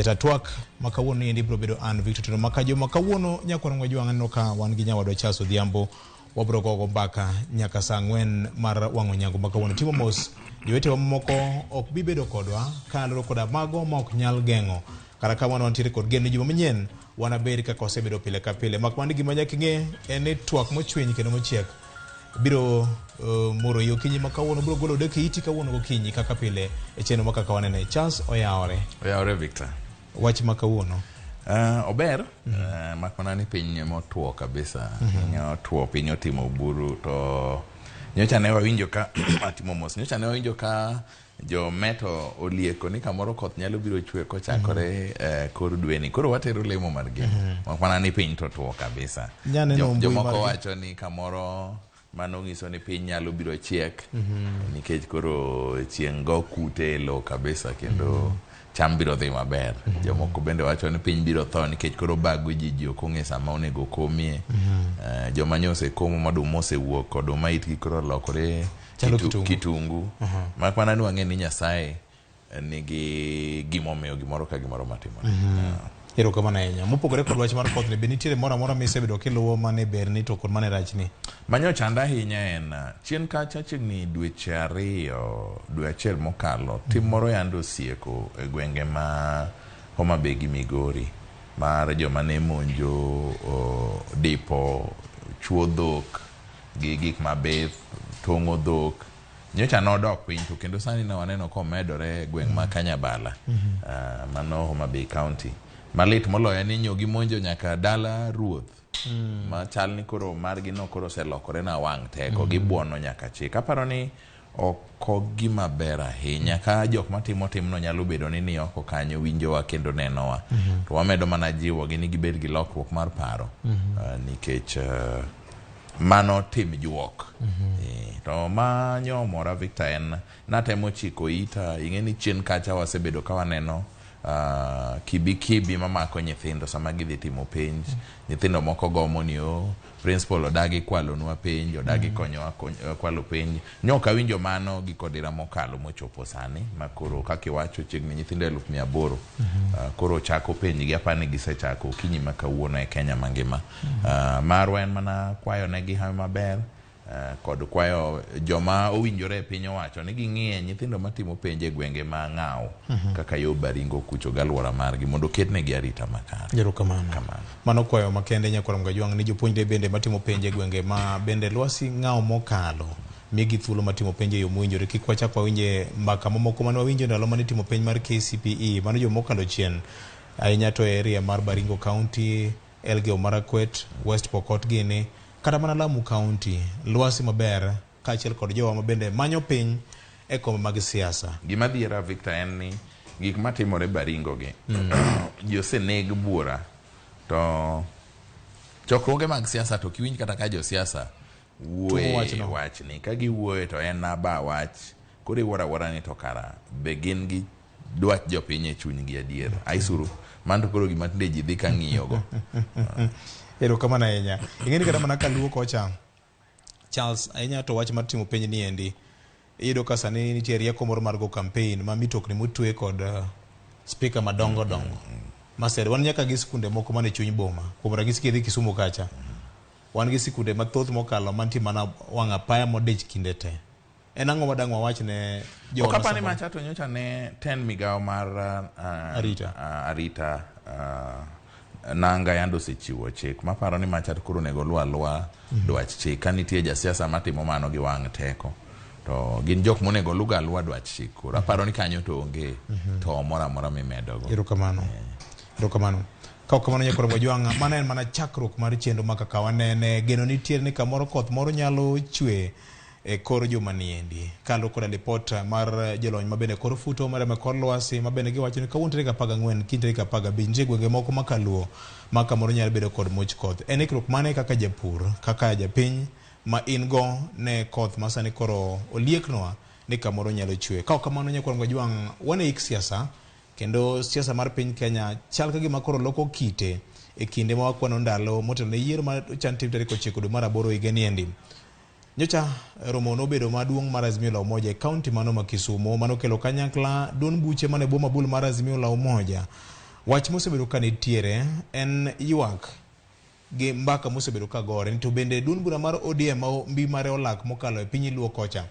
Jata twak ma kawuono niendi biro bedo an Victor Tuno Makajo. Ma kawuono nyakwar Ng'wejwang' aneno ka wan gi nyawadwa Charles Odhiambo, wabiro gogo mbaka nyaka saa 4 mar wang'o nyango ma kawuono. Timo mos, jowetewa mamoko ok bi bedo kodwa kaluwore koda mago ma ok nyal geng'o. Kata kamano wantiere kod geno ni juma manyien wanabed kaka wasebedo pile ka pile. Mak mana ni gima nyaka ing'e en ni twak mochwiny kendo mochiek biro moro i okinyi ma kawuono, biro golo dek e iti kawuono gokinyi kaka pile e chenro ma kaka wanene. Charles oyawore. Oyawore Victor. Wach ma kawuono. Ober, mak mana ni piny motwo kabisa. Piny otwo, piny otimo buru to nyocha ne wawinjo ka atimo mos. Nyocha ne wawinjo ka jo meto olieko ni kamoro koth nyalo biro chwe kochakore kor dweni. Koro watero lemo mar geno. Mak mana ni piny to tuo kabisa. Nyaneno mbui Jomoko margi. wacho ni kamoro mano nyiso ni piny nyalo biro chiek nikech koro chieng' go kute e lowo kabisa kendo cham biro dhi maber. Jomoko bende wacho ni piny biro tho nikech koro bago ji, ji ok ong'e sama onego komie. Joma nyo osekomo ma oduma osewuok, oduma itgi koro olokore Chalo kitungu. Kitungu. Mak mana ni wang'e ni Nyasaye nigi gimomiyo gimoro ka gimoro matimore. Erokamano ahinya. Mopogore kod wach mar kothni, be nitiere moro amora misebedo kiluwo mane berni to kod mane rachni? Manyo chanda ahinya en chien kacha chiegni dweche 2, dwe achiel mokalo, tim moro yande osieko e gwenge ma Homa Bay gi Migori mar joma ne monjo dipo, chuo dhok gi gik mabith, tong'o dhok. Nyocha nodok piny to kendo sani ne waneno komedore e gweng' ma Kanyabala, mano Homa Bay County. Malit moloyo en ni nyo gimonjo nyaka dala ruoth ma chal ni koro margi no koro oselokore na wang' teko, gibuono nyaka chik. Aparo ni ok gima ber ahinya ka jok matimo timno nyalo bedo ni ni oko kanyo winjowa kendo nenowa. To wamedo mana jiwogi ni gibed gi lokruok mar paro, nikech mano tim juok. To ma nyomora Victor en natemo chiko ita, ing'e ni chien kacha wasebedo ka waneno kibi kibi mamako nyithindo sama gidhi timo penj. Nyithindo moko gomo ni o principal odagi kwalonwa penj, odagi konyowa kwalo penj. Nyo ok awinjo mano gi kodira mokalo mochopo sani ma koro kaka iwacho chiegni nyithindo 800,000 koro chako penj gi, apani gisechako okinyi ma kawuono e Kenya mangima. Marwa en mana kwayo negi hawi maber, kod kwayo joma owinjore e piny owacho ni ging'iye nyithindo matimo penj e gwenge ma ng'aw kaka yo Baringo kucho gi alwora margi mondo oketnegi arita makare. Erokamano. Kamano. Mano kwayo makende nyakwar Mgajwang' ni jopuonjre bende matimo penj e gwenge ma bende lwasi ng'aw mokalo, migi thuolo matimo penj e yo mowinjore. Kik wachak wawinje mbaka mamoko mane wawinjo ndalo mane itimo penj mar KCPE, mano joma mokalo chien ahinya to e area mar Baringo County, Elgeyo Marakwet, West Pokot gini, kata mana Lamu County, lwasi maber kaachiel kod jowa ma bende manyo piny e kombe mag siasa. Gima dhiera Victor en ni gik matimore Baringo gi, ji oseneg buora to chokruoge mag siasa to kiwinj kata ka josiasa wuoye wachno. Wachni ka giwuoye to en aba wach koro iwuoro awuora ni to kara be gin gi dwach jopiny e chunygi adier. Aisuru mano to koro gima tinde ji dhi ka ng'iyogo. Erokamano ahinya. Ing'e ni kata mana kaluo kocha, Charles, ahinya to wach mar timo penj ni endi, iyudo ka sani nitie rieko moro mar go campaign ma mitokni motwe kod speaker madongo dongo. Masere, wan nyaka gi skunde moko man e chuny boma. Kuom ranyisi kidhi Kisumu kacha, wan gi sikunde mathoth mokalo mantie mana wang' apaya modich kinde te. En ang'o madang' wawach ne jowa Ok apani masomo? Macha to nyocha ne ten migawo mar Arita. Arita nanga yande osechiwo chik maparo ni macha to koro onego luw aluwa dwach chik. Ka nitie jasiasa matimo mano gi wang' teko to gin jok monego luw ga aluwa dwach chik. Koro aparo ni kanyo to onge to moro amora mimedogo. Erokamano. Erokamano. Ka ok kamano nyakwar Mojwang', mano en mana chakruok mar chenro ma kaka wanene. Geno nitiere ni kamoro koth moro nyalo chwe e kor juma niendi. Kaluwore koda lipot mar jolony mabende kor futo maremo e kor lwasi mabende giwacho ni kawuono tarik 14 kiny tarik 15 nitie gwenge moko ma kaluo ma kamoro nyalo bedo kod much koth. En ikruok mane kaka japur, kaka japiny ma in go ne koth ma sani koro olieknwa ni kamoro nyalo chwe. Ka ok kamano nyakwar Mojwang', wan e hik siasa kendo siasa mar piny Kenya chal ka gima koro loko kite e kinde ma wakwano ndalo motelo ne yiero ma ochan tim tarik 9 dwe mar 8 higa niendi. Nyocha romo nobedo maduong' mar Azimio la Umoja e kaunti mano ma Kisumu manokelo kanyakla duond buche mane bwo mabul mar Azimio la Umoja. Wach mosebedo ka nitiere en ywak gi mbaka mosebedo ka gore ni to bende duond bura mar ODM ma mbi mare olak mokalo e piny Luo kocha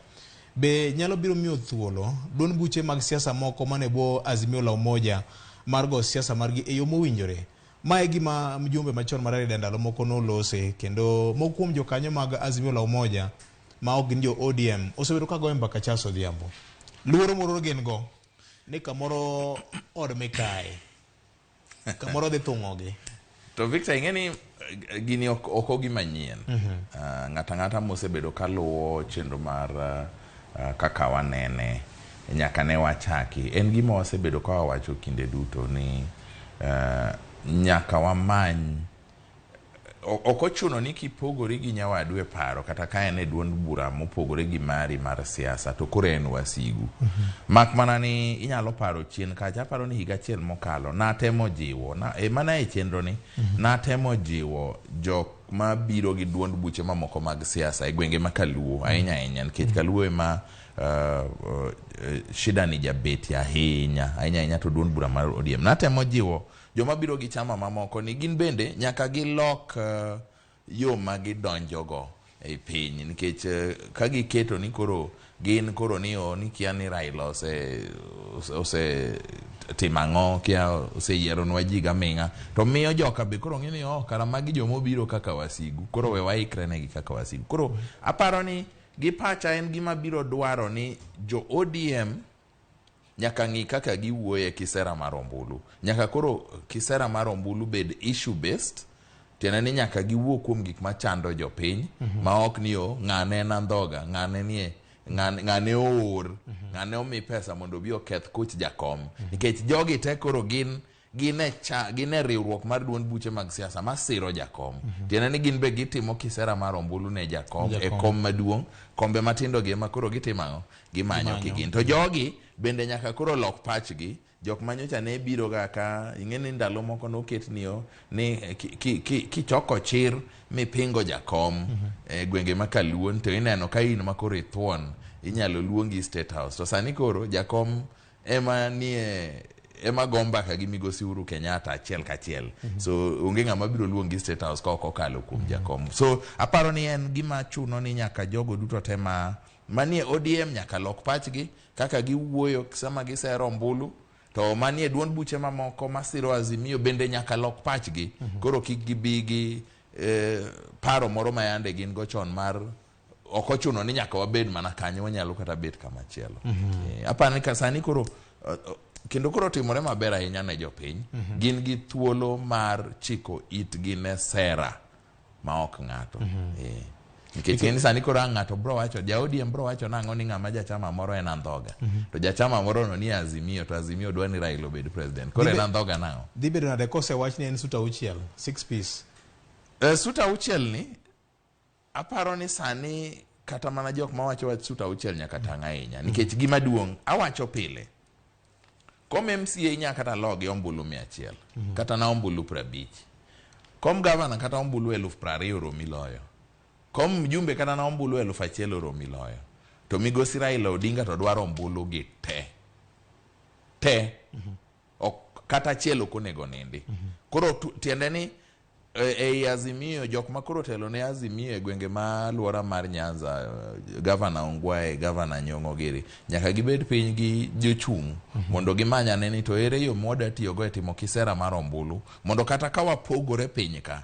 be nyalo biro miyo thuolo duond buche mag siasa moko mane bwo Azimio la Umoja mar go siasa margi e yo mowinjore. Ma e gima mjumbe machon mar Rarieda ndalo moko nolose kendo moko kuom jokanyo mag Azimio la Umoja ma ok gin jo ODM osebedo ka goyo mbaka Charles Odhiambo. Luoro moro gin go ni kamoro od mikayi kamoro dhi thung'ogi. To Victor, ing'e ni gini ok ogima nyien. Ng'ato ang'ata mosebedo kaluwo chenro mar kaka wanene nyaka ne wachaki. En gima wasebedo ka wawacho kinde duto ni nyaka wamany ok ochuno ni kipogori gi nyawadu e paro kata ka en e duond bura mopogore gi mari mar siasa to koro en wasigu. Mak mana ni inyalo paro chien kacha, aparo ni higa achiel mokalo natemo jiwo mana e chenro ni natemo jiwo jok mabiro gi duond buche mamoko mag siasa e gwenge ma Kaluo ahinya ahinya nikech Kaluo ema shida ni jabetie ahinya ahinya ahinya to duond bura mar ODM. Natemo jiwo joma biro gi chama mamoko ni gin bende nyaka gilok yo ma gidonjogo e piny nikech ka giketo ni koro gin koro ni o ni kia ni Raila ose timo ang'o, kia oseyieronwa ji gaming'a, to miyo joka be koro ng'e ni o kara magi joma obiro kaka wasigu, koro we waikre negi kaka wasigu. Koro aparo ni gi pacha en gima biro dwaro ni jo ODM nyaka ng'i kaka giwuoyo e kisera mar ombulu. Nyaka koro kisera mar ombulu bed issue based, tiende ni nyaka giwuo kuom gik machando jopiny ma ok ni o ng'ane en andhoga, ng'ane nie ng'ane oor, ng'ane omi pesa mondo obi oketh kuch jakom. Nikech jogi te koro gin e riwruok mar duond buche mag siasa masiro jakom. Tiende ni gin be gitimo kisera mar ombulu ne jakom e kom maduong', kombe matindo gi ema koro gitimo ang'o? Gimanyo kigin. To jogi bende nyaka koro lok pachgi. Jok manyocha ne biro ga ka ing'e ni ndalo moko noket ni o ni kichoko chir mipingo jakom e gwenge ma Kaluo to ineno ka in ma koro ithuon inyalo luongi State House. To sani koro jakom ema nie ema go mbaka gi migosi Uhuru Kenyatta achiel kachiel. So onge ng'ama biro luongi State House ka ok okalo kuom jakom. So aparo ni en gima chuno ni nyaka jogo duto te ma manie ODM nyaka lok pachgi kaka giwuoyo sama gisero ombulu, to manie duond buche mamoko masiro Azimio bende nyaka lok pachgi. Koro kik gibi gi paro moro ma yande gin go chon mar ok ochuno ni nyaka wabed mana kanyo, wanyalo kata bet kama chielo. Aparo ni ka sani koro kendo koro timore maber ahinya ne jopiny. Gin gi thuolo mar chiko itgi ne sera ma ok ng'ato. Nikech ing'e ni sani koro ang' ng'ato bro wacho, ja ODM bro wacho nang'o ni ng'ama jachama moro en andhoga. To jachama moro no ni Azimio, to Azimio dwa ni Raila obed president. Koro en andhoga nang'o? Dhi bedo nade kosewach ni en suit auchiel, six piece? Suit auchiel ni aparo ni sani kata mana jok mawacho wach suit auchiel nyaka tang' ahinya nikech gima duong' awacho pile kom MCA inya kata lo gi ombulu 100 kata na ombulu 50, kom gavana kata ombulu 20,000 oromi loyo, kom mjumbe kata na ombulu 1000 oromi loyo, to migosi Raila Odinga to dwaro ombulu gi te te, ok kata achiel ok onego nindi. Koro tiende ni ei Azimio, jok ma koro telo ne Azimio e gwenge ma aluora mar Nyanza, gavana Ongwae, gavana Nyong'o giri, nyaka gibed piny gi jochung' mondo gimany ane ni to ere yo mwada tiyogo e timo kisera mar ombulu mondo kata ka wapogore piny ka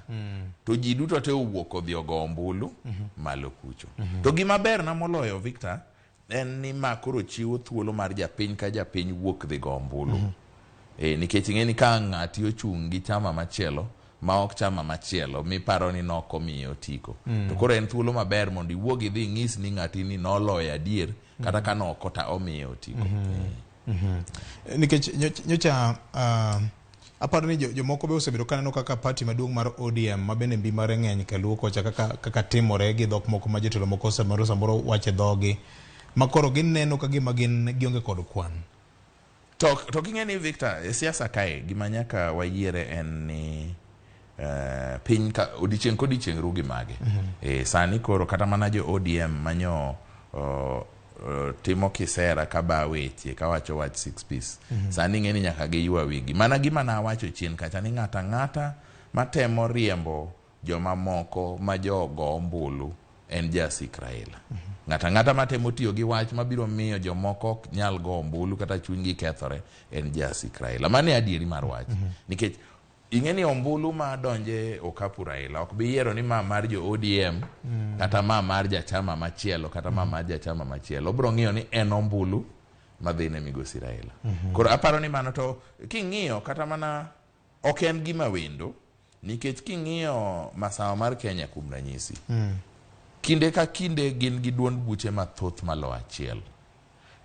to ji duto te owuok odhi ogo ombulu malo kucho. To gima ber na moloyo, Victor, en ni ma koro chiwo thuolo mar japiny ka japiny wuok dhi go ombulu. Nikech ing'e ni ka ng'ati ochung' gi chama machielo ma ok chama machielo miparo ni nok omiye otiko, to koro en thuolo maber mondo iwuog idhi ing'is ni ng'ati ni noloyo adier kata ka nok omiye otiko. Nikech nyocha aparo ni jomoko be osebedo kaneno kaka party maduong' mar ODM ma bende mbi mare ng'eny kaluo kocha kaka timore gi dhok moko ma jotelo moko samoro samoro wacho e dhogi ma koro gineno ka gima gin gionge kod kwan. To king'e ni Victor, e siasa kae gima nyaka wayiere en ni piny ka odiochieng' kodiochieng' ru gi mage. Sani koro kata mana jo ODM manyo timo kisera ka ba weche kawacho wach six piece. Sani ing'e ni nyaka giywa wigi. Mana gima nawacho chien kacha ni ng'ata ang'ata matemo riembo joma moko ma jogo ombulu en jasik Raila. Ng'ata ang'ata matemo tiyo gi wach mabiro miyo jomoko ok nyal go ombulu kata chunygi kethore en jasik Raila. Mano e adieri mar wach. Nikech ing'e ni ombulu ma donje okapu Raila ok bi yiero ni ma mar jo ODM kata ma mar jachama machielo kata ma mar jachama machielo. Obiro ng'iyo ni en ombulu madhi ne migosi Raila. Koro aparo ni mano to king'iyo kata mana ok en gima wendo nikech king'iyo masawa mar Kenya kuom ranyisi kinde ka kinde gin gi duond buche mathoth malo achiel.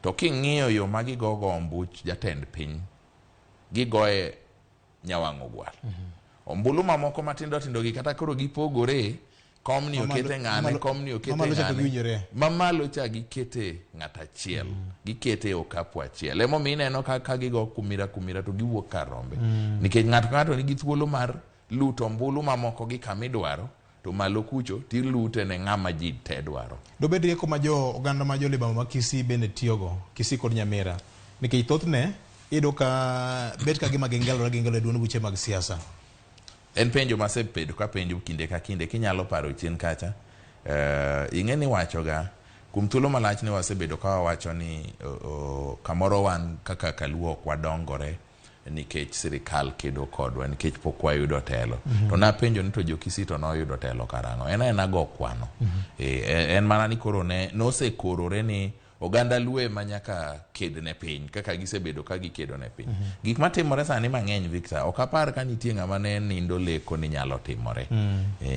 To king'iyo yo ma gigogo ombuch jatend piny gigoye nyawang' ogwal. Ombulu mamoko matindo tindo gi kata koro gipogore, komni okete ng'ane, komni okete mamalo cha to ng'ane. giwinjore. Mamalo cha gikete ng'at achiel, gikete e okapu achiel. Emomiyo ineno ka gigo kumira kumira to giwuok kar rombe. Nikech ng'ato ka ng'ato nigi thuolo mar luto ombulu mamoko gi kamidwaro, to malo kucho tilute ne ng'ama ji te dwaro. Dobed rieko ma jo oganda ma jo libamba ma Kisii bende tiyogo, Kisii kod Nyamira. Nikech thothne iyudo ka bet ka gima gingelore gingelore e duond buche mag siasa. En penjo masebedo kapenjo kinde ka kinde kinyalo paro chien kacha. Ing'e ni wachoga kuom thuolo malach ne wasebedo ka wawacho ni kamoro wan kaka kaluo ok wadongore nikech sirikal kedo kodwa nikech pok wayudo telo. To napenjo ni to jo Kisii to noyudo telo karang'o? En aena go kwano. En mana ni koro ne nosekorore ni oganda Luo ema nyaka ked ne piny kaka gisebedo ka gikedo ne piny. Gik matimore sani mang'eny Victor, ok apar ka nitie ng'ama ne nindo leko ni nyalo timore.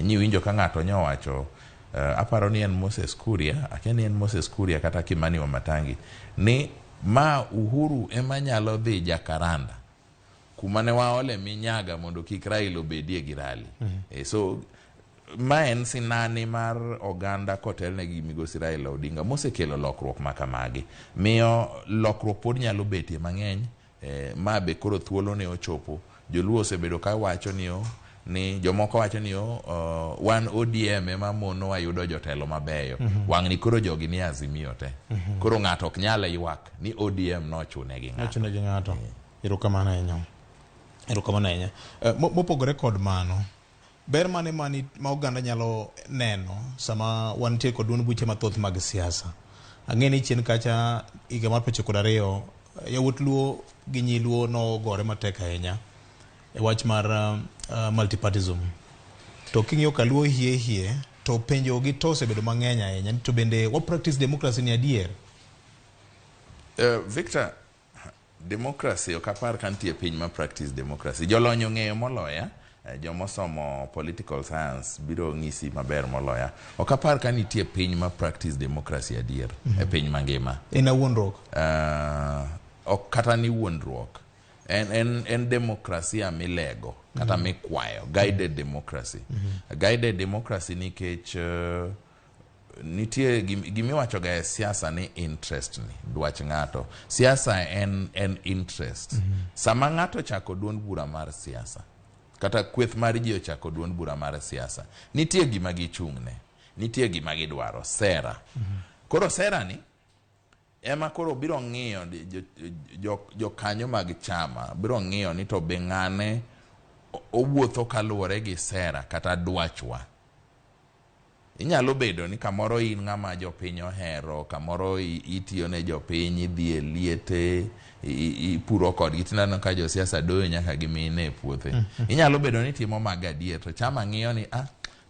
Nyiwinjo ka ng'ato nyowacho aparo ni en Moses Kuria, akia ni en Moses Kuria kata Kimani Wamatangi, ni ma Uhuru ema nyalo dhi Jakaranda kuma ne waole minyaga mondo kik Raila obedie gi rally. So ma en sinani mar oganda kotelne gi migosi Raila Odinga mosekelo lokruok ma kamagi. Miyo lokruok pod nyalo betie mang'eny, ma be koro thuolo ne ochopo. Joluo osebedo ka wacho ni ni jomoko wacho ni wan ODM ema mono wayudo jotelo mabeyo. Wang'ni koro jogi ni Azimio te. Koro ng'ato ok nyal ywak ni ODM nochune gi ng'ato. Nochune gi ng'ato. Erokamano ahinya. Erokamano ahinya. Mopogore kod mano, ber mane mani ma oganda nyalo neno sama wantie kod duond buche mathoth mag siasa? Ang'e ni chien kacha higa mar 92 yawuot Luo gi nyi Luo nogore matek ahinya e wach mar multipartism. To king'iyo ka Luo hie hie to penjo gi to osebedo mang'eny ahinya to bende wa practice democracy ni adier? Victor, democracy ok apar ka nitie piny ma practice democracy. Jolony ong'eyo moloya, jomosomo political science biro ng'isi maber moloya. Ok apar ka nitie piny ma practice democracy adier e piny mangima. En awuondruok. Ok kata ni wuondruok. En demokrasia milego kata mikwayo, guided democracy. Guided democracy nikech nitie gimiwacho ga e siasa ni interest ni dwach ng'ato. Siasa en interest. Sama ng'ato ochako duond bura mar siasa kata kweth mar ji ochako duond bura mar siasa, nitie gima gichung'ne, nitie gima gidwaro, sera. Koro sera ni ema koro biro ng'iyo jokanyo mag chama biro ng'iyo ni to be ng'ane owuotho kaluwore gi sera kata dwachwa. Inyalo bedo ni kamoro in ng'ama jopiny ohero, kamoro itiyo ne jopiny, idhi e liete, ipuro kodgi, tineno ka josiasa doyo nyaka gi mine e puothe. Inyalo bedo ni timo mago adier, to chama ng'iyo ni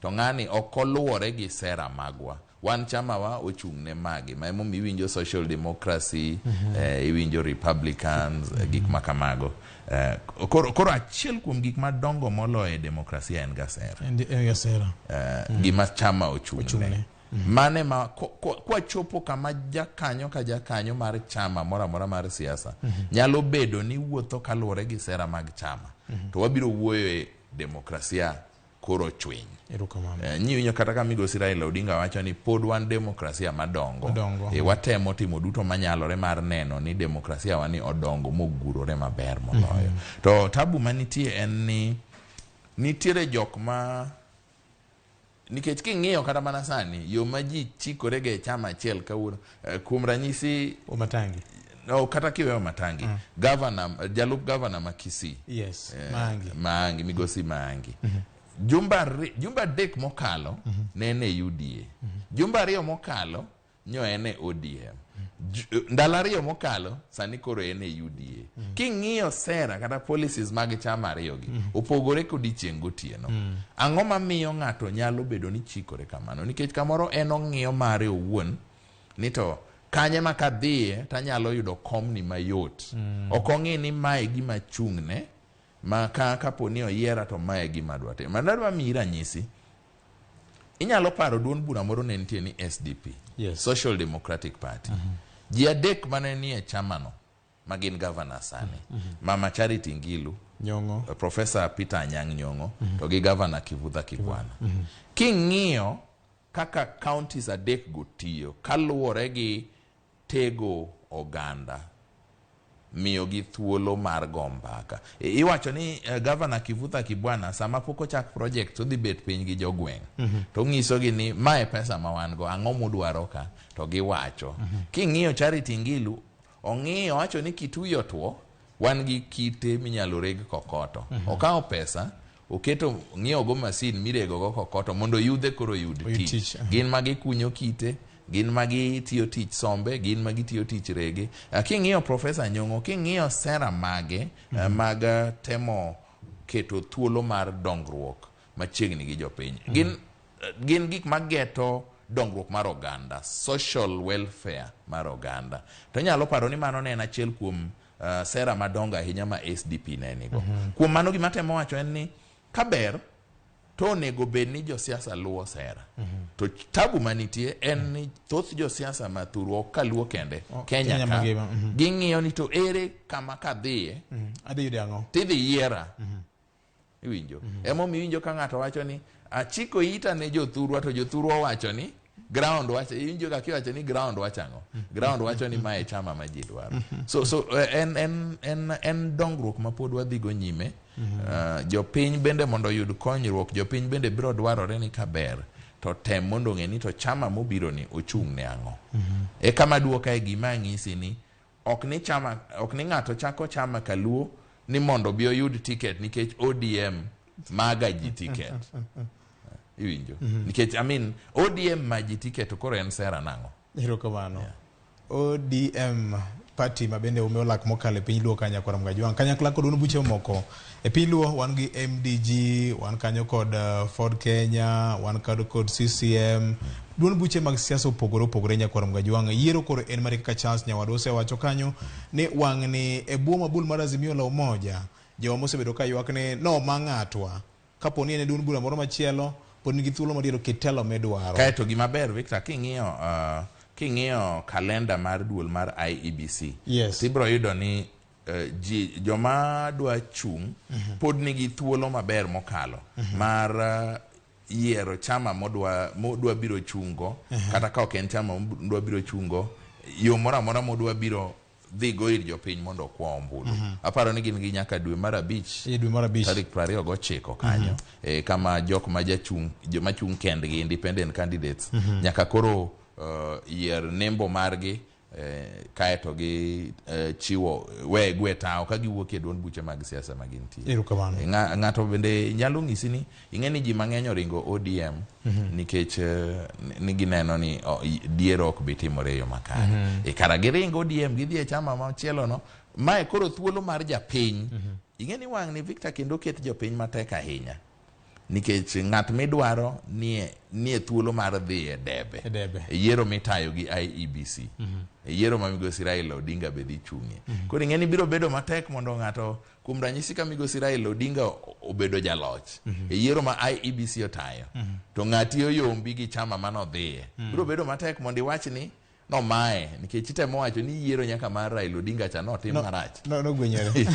to ng'ani ok oluwore gi sera magwa. Wan chama wa ochung' ne magi, ma emomiyo iwinjo social democracy, iwinjo Republicans, gik ma kamago. Koro achiel kuom gik madongo moloyo e demokrasia en ga sera. En ga sera. Gima chama ochung' ne. Mane ma kwachopo kama jakanyo ka jakanyo mar chama moro amora mar siasa nyalo bedo ni wuotho kaluwore gi sera mag chama, to wabiro wuoyo e demokrasia koro chwiny. Erokamano. Nyiwinjo kata ka migosi Raila Odinga wacho ni pod wan demokrasia madongo. Watemo timo duto manyalore mar neno ni demokrasia wa ni odongo mogurore maber moloyo. To tabu manitie en ni nitiere jok ma Nikech king'iyo kata mana sani, yo ma ji chikore go e chama achiel kawuono, kuom ranyisi Wamatangi. No, kata kiweyo Matangi, governor, jalup governor ma Kisii. Yes, Maangi. Maangi, migosi Maangi. Jumbe 3 mokalo ne en e UDA. Jumbe 2 mokalo nyo en e ODM. Ndalo 2 mokalo sani koro en e UDA. King'iyo sera kata policies mag chama 2 gi, opogore kodiechieng' gotieno. Ang'o mamiyo ng'ato nyalo bedo ni chikore kamano? Nikech kamoro en ong'iyo mare owuon ni to kanye ma kadhiye tanyalo yudo komni mayot. Ok ong'i ni mae gima chung'ne, ma kapo ni oyiera to mae gima adwa timo. Adwa miyi ranyisi. Inyalo paro duond bura moro ne nitie ni SDP, Yes. Social Democratic Party. Ji 3 mane nie chamano ma gin governor sani. Mama Charity Ngilu, Nyong'o, Professor Peter Anyang' Nyong'o, to gi Governor Kivutha Kibwana. King'iyo kaka counties 3 go tiyo kaluwore gi tego oganda, miyo gi thuolo mar go mbaka. Iwacho ni Governor Kivutha Kibwana sama pok ochak project odhi bet piny gi jogweng'. To ng'isogi ni mae pesa ma wan go, ang'o mudwaro ka? To giwacho. King'iyo Charity Ngilu, ong'iyo wacho ni Kitui otwo, wan gi kite minyalo reg kokoto. Okawo pesa, oketo ng'iewo go masin mirego go kokoto mondo yudhe koro oyud tich. Gin ma gikunyo kite, gin ma gitiyo tich sombe, gin ma gitiyo tich rege. King'iyo Professor Nyong'o, king'iyo sera mage mag temo keto thuolo mar dongruok machiegni gi jopiny. Gin gik mageto dongruok mar oganda, social welfare mar oganda. To inyalo paro ni mano ne en achiel kuom sera madongo ahinya ma SDP ne nigo. Kuom mano gima temo wacho en ni kaber to onego bed ni josiasa luwo sera. To tabu manitie en ni thoth josiasa ma thurwa ok kaluo kende, Kenya ka, ging'iyo ni to ere kama kadhiye, Adhi yude ang'o? Tidhi yiera. Iwinjo. Emomiyo iwinjo ka ng'ato wacho ni achiko ita ne jothurwa to jothurwa wacho ni ground wacho, iwinjo ka kiwacho ni ground wacho ang'o? Ground wacho ni mae chama ma ji dwaro. So en dongruok ma pod wadhi go nyime. Jopiny bende mondo oyud konyruok, jopiny bende biro dwarore ni kaber to tem mondo ong'e ni to chama mobiro ni ochung' ne ang'o. E kama duoka e gima anyisi ni ok ni chama, ok ni ng'ato chako chama kaluo ni mondo obi oyud ticket nikech ODM maga ji ticket. Iwinjo? Nikech I mean ODM ma ji ticket to koro en sera nang'o? Erokamano. ODM party ma bende ume olak mokalo e piny Luo kanyo kod Mgajwang'. Kanyakla kod un buche moko e piny Luo wan gi MDG, wan kanyo kod Ford Kenya, wan kod CCM. Duond buche mag siasa opogore opogore nyakwar Mgajwang'. Yiero koro en mari kaka Charles Nyawadwa osewacho kanyo ni wang'ni e bwo mabul mar Azimio la Umoja, jowa mosebedo ka ywak ni no ma ng'atwa. Kapo ni en e duond bura moro machielo, pod nigi thuolo mar yiero kit telo midwaro. Kaeto gima ber Victor, king'iyo kalenda mar duol mar IEBC, Yes. tibiro yudo ni ji joma dwa chung' pod nigi thuolo maber mokalo mar yiero chama modwa biro chungo, kata ka ok en chama modwa biro chungo, yo moro amora modwa biro dhi go ir jopiny mondo okwa ombulu. Aparo ni gin gi nyaka dwe mar 5, Dwe mar 5. tarik 29 kanyo, kama jok ma jachung', joma chung' kendgi, independent candidates, nyaka koro yier nembo margi, kaeto gi chiwo we gwe tawo ka giwuok e duond buche mag siasa ma gintie. Erokamano. Ng'ato bende nyalo ng'isi ni ing'e ni ji mang'eny oringo ODM nikech ni gineno ni diero ok bi timore e yo makare. Kara giringo ODM gidhi e chama machielo no, mae koro thuolo mar japiny. Ing'e ni wang' ni Victor kendo ket jopiny matek ahinya. Nikech ng'at midwaro nie thuolo mar dhi e debe. E debe. E yiero mitayo gi IEBC. E yiero ma migosi Raila Odinga be dhi chung'ie. Koro ing'e ni biro bedo matek mondo ng'ato, kuom ranyisi ka migosi Raila Odinga obedo jaloch e yiero ma IEBC otayo, to ng'ati oyombi gi chama manodhiye. Biro bedo matek mondo iwach ni nomaye, nikech itemo wacho ni yiero nyaka mar Raila Odinga cha notim marach. No, nogwenyore.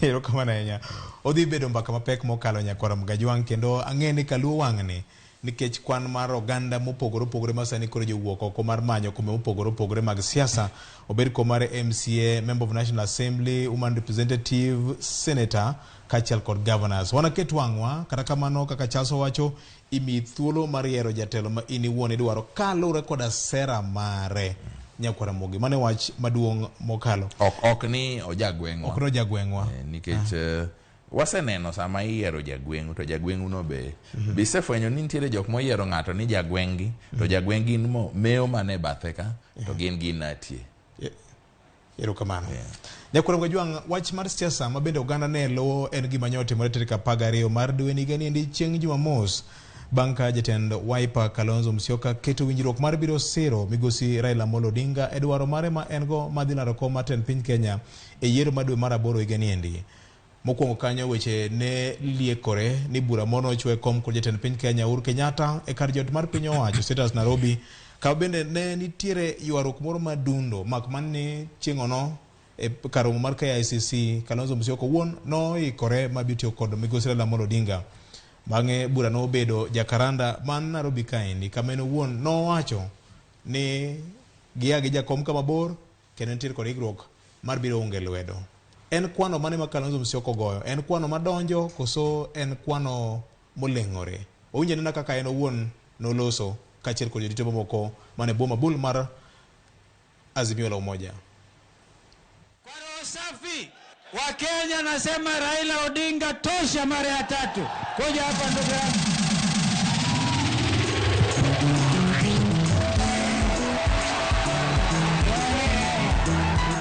Erokamano ahinya. Odhi bedo mbaka mapek mokalo nyakwar Mgajwang', kendo ang'e ni kaluo wang'ni Nikech kwan mar oganda mopogore opogore ma sani koro jowuok oko mar manyo kombe mopogore opogore mag siasa, obed kom mar MCA, Member of National Assembly, Woman Representative, Senator kaachiel kod governors. Wanaket wang'wa, kata kamano kaka Charles owacho, imiyi thuolo mar yiero jatelo ma in iwuon idwaro kaluwore koda sera mare. Nyakwar Ramogi, mano e wach maduong' mokalo. Ok ni ojagweng'wa. Ok ni ojagweng'wa. Nikech waseneno sama iyiero jagweng'u to jagweng'u no be be isefwenyo ni nitiere jok moyiero ng'ato ni jagweng'gi to jagweng' gin mo mewo mana e bathe ka to gin ginatie. Erokamano. Nyakwar Kajwang', wach mar siasa ma bende oganda ne luwo en gima nyo otimore tarik 12 mar dwe ni higani endi chieng' Jumamos bang' ka jatend Wiper Kalonzo Musyoka keto winjruok mar biro siro migosi Raila Amolo Odinga e dwaro mare ma en go mar dhi laro kom mar tend piny Kenya e yiero mar dwe mar aboro higani endi. Mokwongo kanyo weche ne liekore ni bura moro nochwo e kom kod jatend piny Kenya Uhuru Kenyatta e kar jot mar piny owacho State House Nairobi, kama bende ne nitiere ywaruok moro madundo mak mana ni chieng'ono e kar romo mar KICC Kalonzo Musyoka owuon noikore ma biro tiyo kod migosi Raila Amolo Odinga. Bang'e bura nobedo Jacaranda man Nairobi kaendi kama en owuon nowacho ni gia gi jakom kama bor kendo nitiere kod ikruok mar biro unge lwedo. En kwano mane ma Kalonzo Musyoka ogoyo? En kwano madonjo koso en kwano moleng'ore? Wawinjo anena kaka en owuon noloso kaachiel kod jodito mamoko mane boma bul mar Azimio la Umoja. Kwa roho safi wa Kenya nasema Raila Odinga tosha mara ya tatu. Kuja hapa ndugu yangu.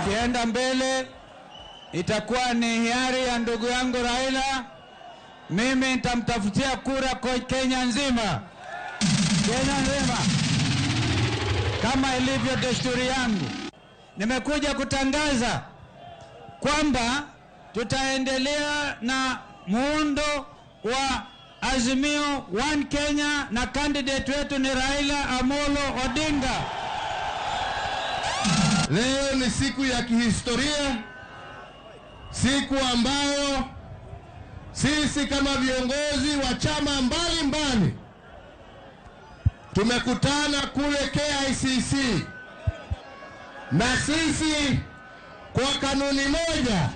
Ukienda mbele itakuwa ni hiari ya ndugu yangu Raila. Mimi nitamtafutia kura kwa Kenya nzima. Kenya nzima. Kama ilivyo desturi yangu. Nimekuja kutangaza kwamba tutaendelea na muundo wa Azimio One Kenya na candidate wetu ni Raila Amolo Odinga. Leo ni siku ya kihistoria, siku ambayo sisi kama viongozi wa chama mbalimbali tumekutana kule KICC, na sisi kwa kanuni moja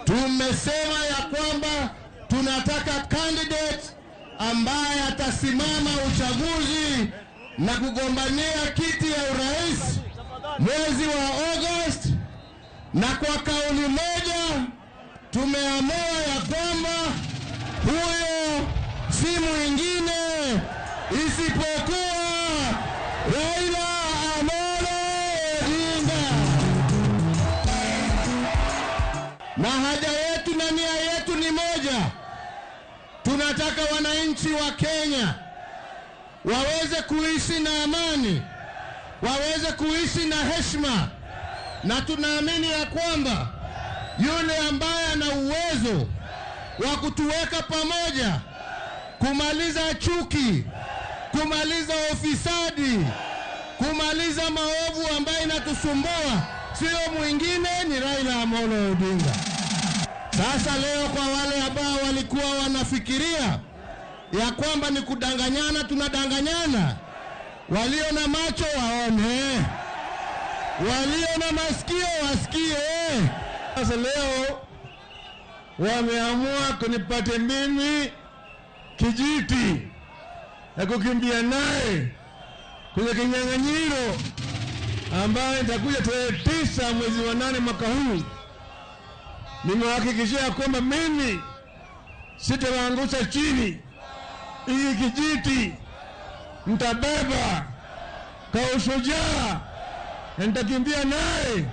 tumesema ya kwamba tunataka candidate ambaye atasimama uchaguzi na kugombania kiti ya urais mwezi wa August, na kwa kauli moja tumeamua ya kwamba huyo si mwingine isipokuwa Raila Amolo Odinga. Na haja yetu na nia yetu ni moja. Tunataka wananchi wa Kenya waweze kuishi na amani, waweze kuishi na heshima, na tunaamini ya kwamba yule ambaye ana uwezo wa kutuweka pamoja, kumaliza chuki, kumaliza ufisadi, kumaliza maovu ambayo inatusumbua, sio mwingine ni Raila Amolo Odinga. Sasa leo kwa wale ambao walikuwa wanafikiria ya kwamba ni kudanganyana, tunadanganyana. Walio na macho waone, walio na masikio wasikie. Sasa leo wameamua kunipate mimi kijiti na kukimbia naye kwenye kinyang'anyiro ambaye nitakuja tarehe 9 mwezi wa 8 mwaka huu. Nimewahakikishia kwamba mimi sitawaangusha chini. Hiki kijiti nitabeba kwa ushujaa na nitakimbia naye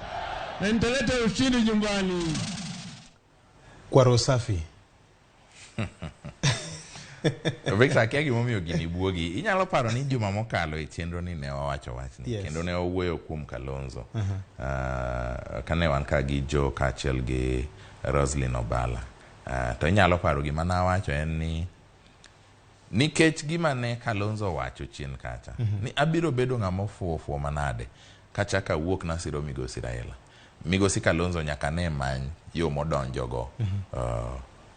na nitaleta ushindi nyumbani. Kwa roho safi. Victor, akia gimomiyo gini buogi. Inyalo paro ni juma mokalo e chenro ni ne wawacho wachni. Kendo ne wawuoyo kuom Kalonzo. Kane wan ka gi Joe kaachiel gi Roslyn Obala. To inyalo paro gima nawacho en ni nikech gima ne Kalonzo owacho chien kacha, ni abiro bedo ng'ama ofuwo fuwo manade kachaka awuok nasiro migosi Raila. Migosi Kalonzo nyaka ne many yo modonjogo.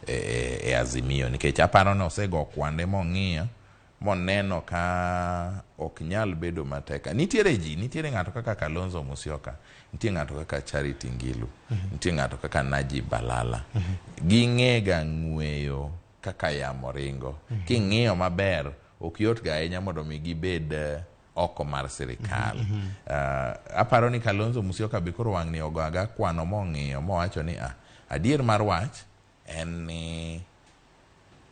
e Azimio, nikech aparo ni osego kwande mong'iyo moneno ka ok nyal bedo matek. Nitiere ji, nitiere ng'ato kaka Kalonzo Musyoka, nitie ng'ato kaka Charity Ngilu, nitie ng'ato kaka Najib Balala. Ging'ega ng'weyo kaka yamo ringo. King'iyo maber, ok yot ga ahinya mondo mi gibed oko mar sirikal. Aparo ni Kalonzo Musyoka be koro wang'ni ogo aga kwano mong'iyo mowacho ni adier mar wach en ni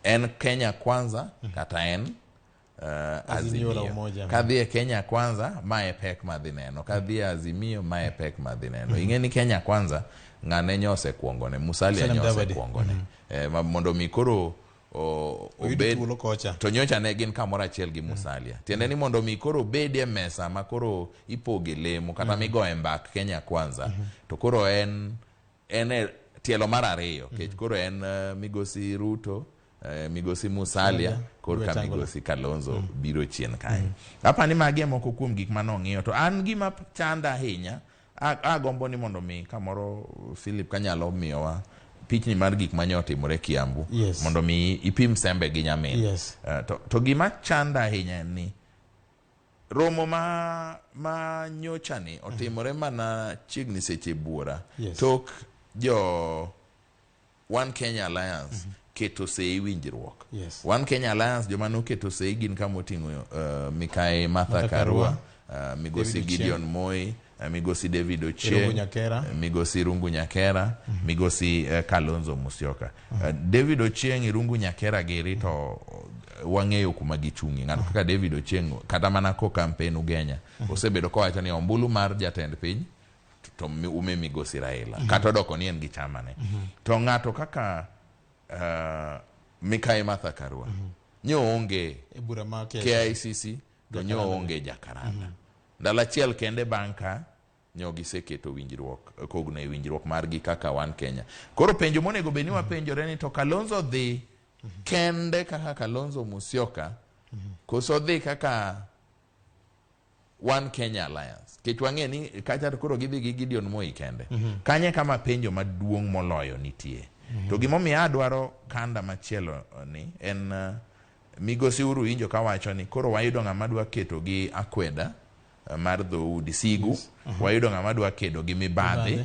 en Kenya Kwanza kata en Azimio la Azimio. Umoja. Kadhi e Kenya Kwanza, mae pek madhi neno. Kadhi e Azimio, mae pek madhi neno. Ing'e ni Kenya Kwanza ng'ane nyosekuongone, Musalia Musalia Mudavadi. nyosekuongone. Mondo mi koro Oyud obed thuolo kocha. To nyocha ne gin kamoro achiel gi Musalia. Tiende ni mondo mi koro obed e mesa ma koro ipoge lemo kata migoye mbak Kenya Kwanza, to koro en e tielo mar ariyo, kech koro en migosi Ruto, migosi Musalia, korka Wetangula. migosi Kalonzo biro chien kanyo. Apani magi e moko kuom gik manong'iyo. To an gima chanda ahinya, agombo ni mondo mi kamoro Philip kanyalo miyowa pichni mar gik manye otimore Kiambu, mondo mi ipim sembe gi nyamin. To gima chanda ahinya en ni romo ma nyocha ni otimore mana chiegni seche buora tok jo One Kenya Alliance keto sei winjruok. One Kenya Alliance joma noketo sei gin kama oting'o Mikai Martha Karua, migosi Gideon Moi, migosi David Ochieng, migosi Irungu Nyakera, migosi Kalonzo Musyoka. David Ochieng, Irungu Nyakera giri to wang'eyo kuma gichung'ie. Ng'ato kaka David Ochieng kata mana ko campaign Ugenya osebedo kowacho ni ombulu mar jatend piny to ume migosi Raila, kata odoko ni en gi chamane. To ng'ato kaka Mikai Martha Karua nyo onge e bura ma KICC, to nyo onge Jacaranda. Ndalo achiel kende bang' ka nyo giseketo winjruok, kogno e winjruok margi kaka One Kenya. Koro penjo monego bed ni wapenjore ni to Kalonzo dhi kende kaka Kalonzo Musyoka, koso dhi kaka One Kenya Alliance? Kech wang'e ni kacha to koro gidhi gi Gideon Moi kende. Kanye kama penjo maduong' moloyo nitie. To gimomiyo adwaro kanda machielo ni en migosi Uhuru winjo kawacho ni koro wayudo ng'ama dwa keto gi akweda mar dhoudi sigu, wayudo ng'ama dwa kedo gi mibadhi,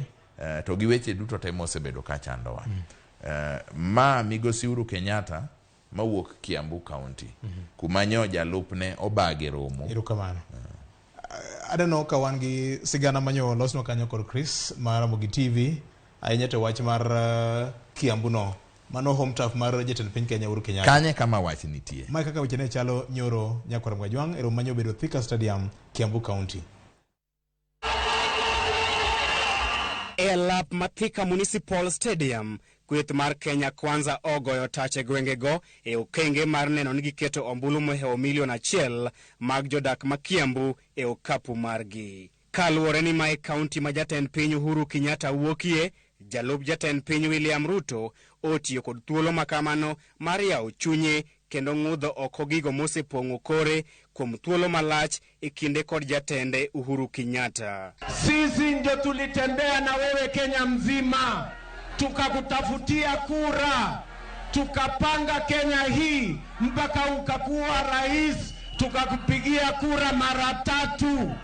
to gi weche duto te mosebedo ka chandowa. Ma migosi Uhuru Kenyatta mawuok Kiambu County, kuma nyo jalupne obage romo. Erokamano. Aneno ka wan gi sigana manyo losno kanyo kod Chris mar Ramogi TV, ahinya to wach mar Kiambu no, mano home turf mar jatend piny Kenya Uhuru Kenyatta. Kanye kama wach nitie. Mae kaka weche ne chalo nyoro nyakwar Mwajwang' e romo manyo bedo Thika Stadium, Kiambu County. E lap ma Thika Municipal Stadium, kweth mar Kenya Kwanza ogoyo tach e gwengego e okenge mar neno ni giketo ombulu mohewo milion 1 mag jodak ma Kiambu e okapu margi. Kaluwore ni mae kaunti ma jatend piny Uhuru Kenyatta wuokie, jalup jatend piny William Ruto otiyo kod thuolo makamano mar yawo chunye kendo ng'udho oko gigo mosepong'o kore kuom thuolo malach e kinde kod jatende Uhuru Kenyatta. Sisi ndio tulitembea na wewe Kenya mzima, tukakutafutia kura, tukapanga Kenya hii mpaka ukakuwa rais, tukakupigia kura mara 3.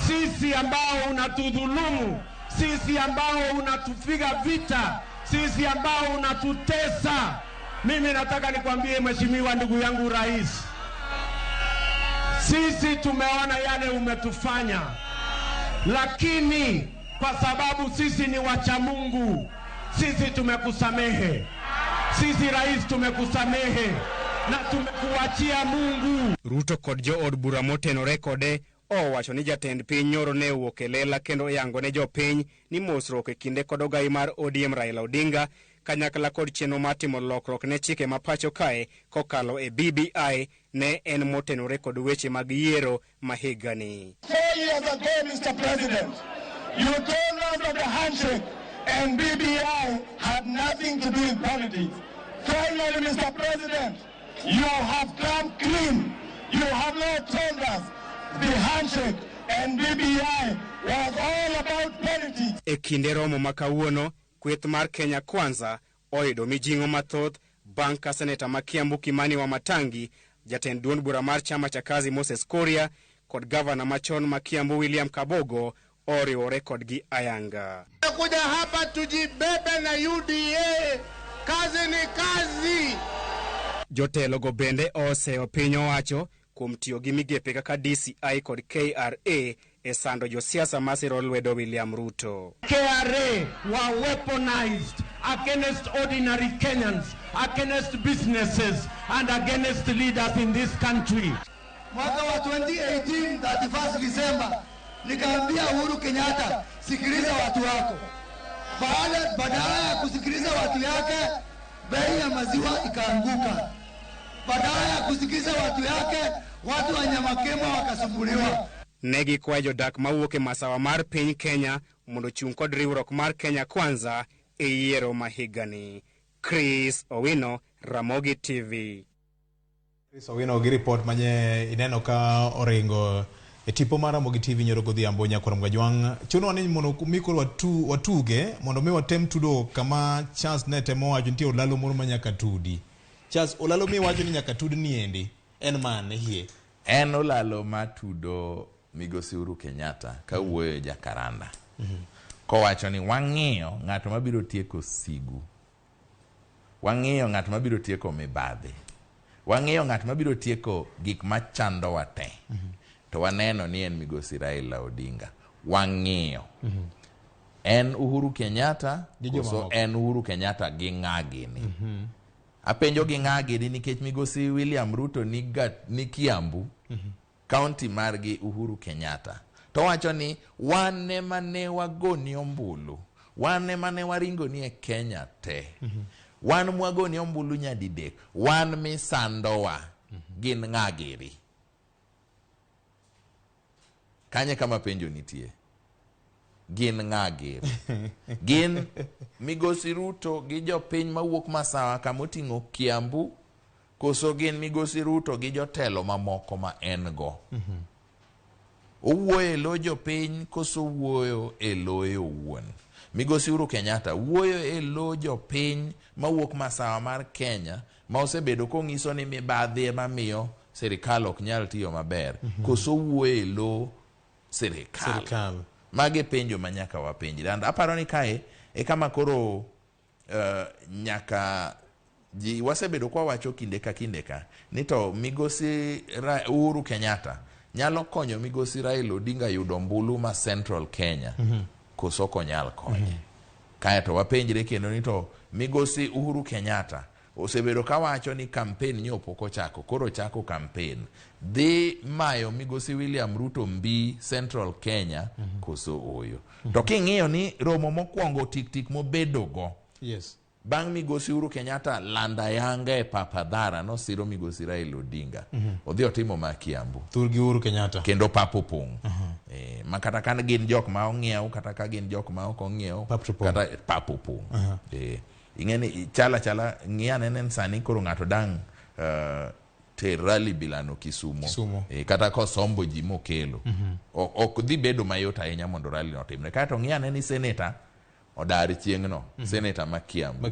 Sisi ambao unatudhulumu, sisi ambao unatupiga vita, sisi ambao unatutesa. Mimi nataka nikwambie mheshimiwa ndugu yangu rais, sisi tumeona yale umetufanya, lakini kwa sababu sisi ni wacha Mungu, sisi tumekusamehe. Sisi rais tumekusamehe na tumekuachia Mungu. Ruto kod jood bura motenore kode owacho ni jatend piny nyoro ne owuok e lela kendo yango ne jopiny ni mosruok e kinde kod ogai mar ODM Raila Odinga kanyakla kod chenro mar timo lokruok ne chike ma pacho kae kokalo e BBI ne en motenore kod weche mag yiero ma higani. 4 years ago, Mr. President, you told us that the handshake and BBI had nothing to do with politics. Finally, Mr. President, you have come clean. You have now told us the handshake and BBI was all about politics. E kinde romo ma kawuono, kweth mar Kenya Kwanza oyudo mijing'o mathoth bang' ka seneta ma Kiambu Kimani Wamatangi, jatend duond bura mar chama cha Kazi Moses Kuria kod gavana machon ma Kiambu William Kabogo oriwore kodgi ayanga. Kuja hapa tujibebe na UDA, kazi ni kazi. Jotelo go bende oseyo piny owacho kuom tiyo gi migepe kaka DCI kod KRA e sando josiasa masiro lwedo William Ruto. KRA were weaponized against ordinary Kenyans, against businesses and against leaders in this country. Mwaka wa 2018 31 December nikaambia Uhuru Kenyatta, sikiliza watu wako. Badala ya kusikiliza watu yake, bei ya maziwa ikaanguka. Badala ya kusikiliza watu yake, watu wa Nyamakema wakasumbuliwa. Ne gikwayo jodak mawuok e masawa mar piny Kenya mondo ochung' kod riwruok mar Kenya Kwanza e yiero ma higani. Chris Owino, Ramogi TV. Chris Owino gi report manye ineno ka oringo e tipo mar Ramogi TV nyoro godhiambo nyakwar Mgajwang'. Chunowa ni mondo mi koro watuge mondo mi watem tudo kama Charles ne temo wacho nitie olalo moro ma nyaka tudi. Charles, olalo miwacho ni nyaka tud niendi en mane hie? En olalo matudo migosi Uhuru Kenyatta kawuoyo e Jacaranda. Kowacho ni wang'iyo ng'ato mabiro tieko sigu. Wang'iyo ng'at mabiro tieko mibadhi. Wang'iyo ng'at mabiro tieko gik machandowa te. To waneno ni en migosi Raila Odinga. Wang'iyo. En Uhuru Kenyatta koso en Uhuru Kenyatta gi ng'a gini? Apenjo gi ng'a gini nikech migosi William Ruto ni Kiambu, county margi Uhuru Kenyatta. To wacho ni wan ema ne wagoni ombulu, wan ema ne waringoni e Kenya te. Wan mwagoni ombulu nyadidek, wan misandowa gin ng'a giri? Kanye kama penjo nitie? Gin ng'a giri? Gin migosi Ruto gi jopiny mawuok masawa kamoting'o Kiambu, koso gin migosi Ruto gi jotelo mamoko ma en go? Owuoyo e lo jopiny koso wuoyo e loye owuon? Migosi Uhuru Kenyatta wuoyo e lo jopiny mawuok masawa mar Kenya ma osebedo kong'iso ni mibadhi ema miyo sirikal ok nyal tiyo maber, koso wuoyo e lo sirikal? Magi penjo ma nyaka wapenjre. And aparo ni kae e kama koro nyaka ji wasebedo kwa wacho kinde ka kinde ka ni to migosi Uhuru Kenyatta nyalo konyo migosi Raila Odinga yudo ombulu ma Central Kenya, koso ok onyal konye? Kae to wapenjre kendo ni to migosi Uhuru Kenyatta osebedo kawacho ni campaign nyo pok ochako, koro chako campaign dhi mayo migosi William Ruto mbi Central Kenya koso oyo? To king'iyo ni romo mokwongo tik tik mobedogo, yes, bang' migosi Uhuru Kenyatta landa yanga e Papadhara nosiro migosi Raila Odinga, odhi otimo ma Kiambu thurgi Uhuru Kenyatta kendo pap opong'. Ma kata ka gin jok ma ong'iew, kata ka gin jok ma ok ong'iew, kata pap opong'. Ing'eni chala chala ng'i anene sani koro ng'ato dang' ter rally bilano Kisumo, kata kosombo ji mokelo, ok dhi bedo mayot ahinya mondo rally no otimre. Kaeto ng'i anene ni seneta odar chieng'no, seneta ma Kiambu,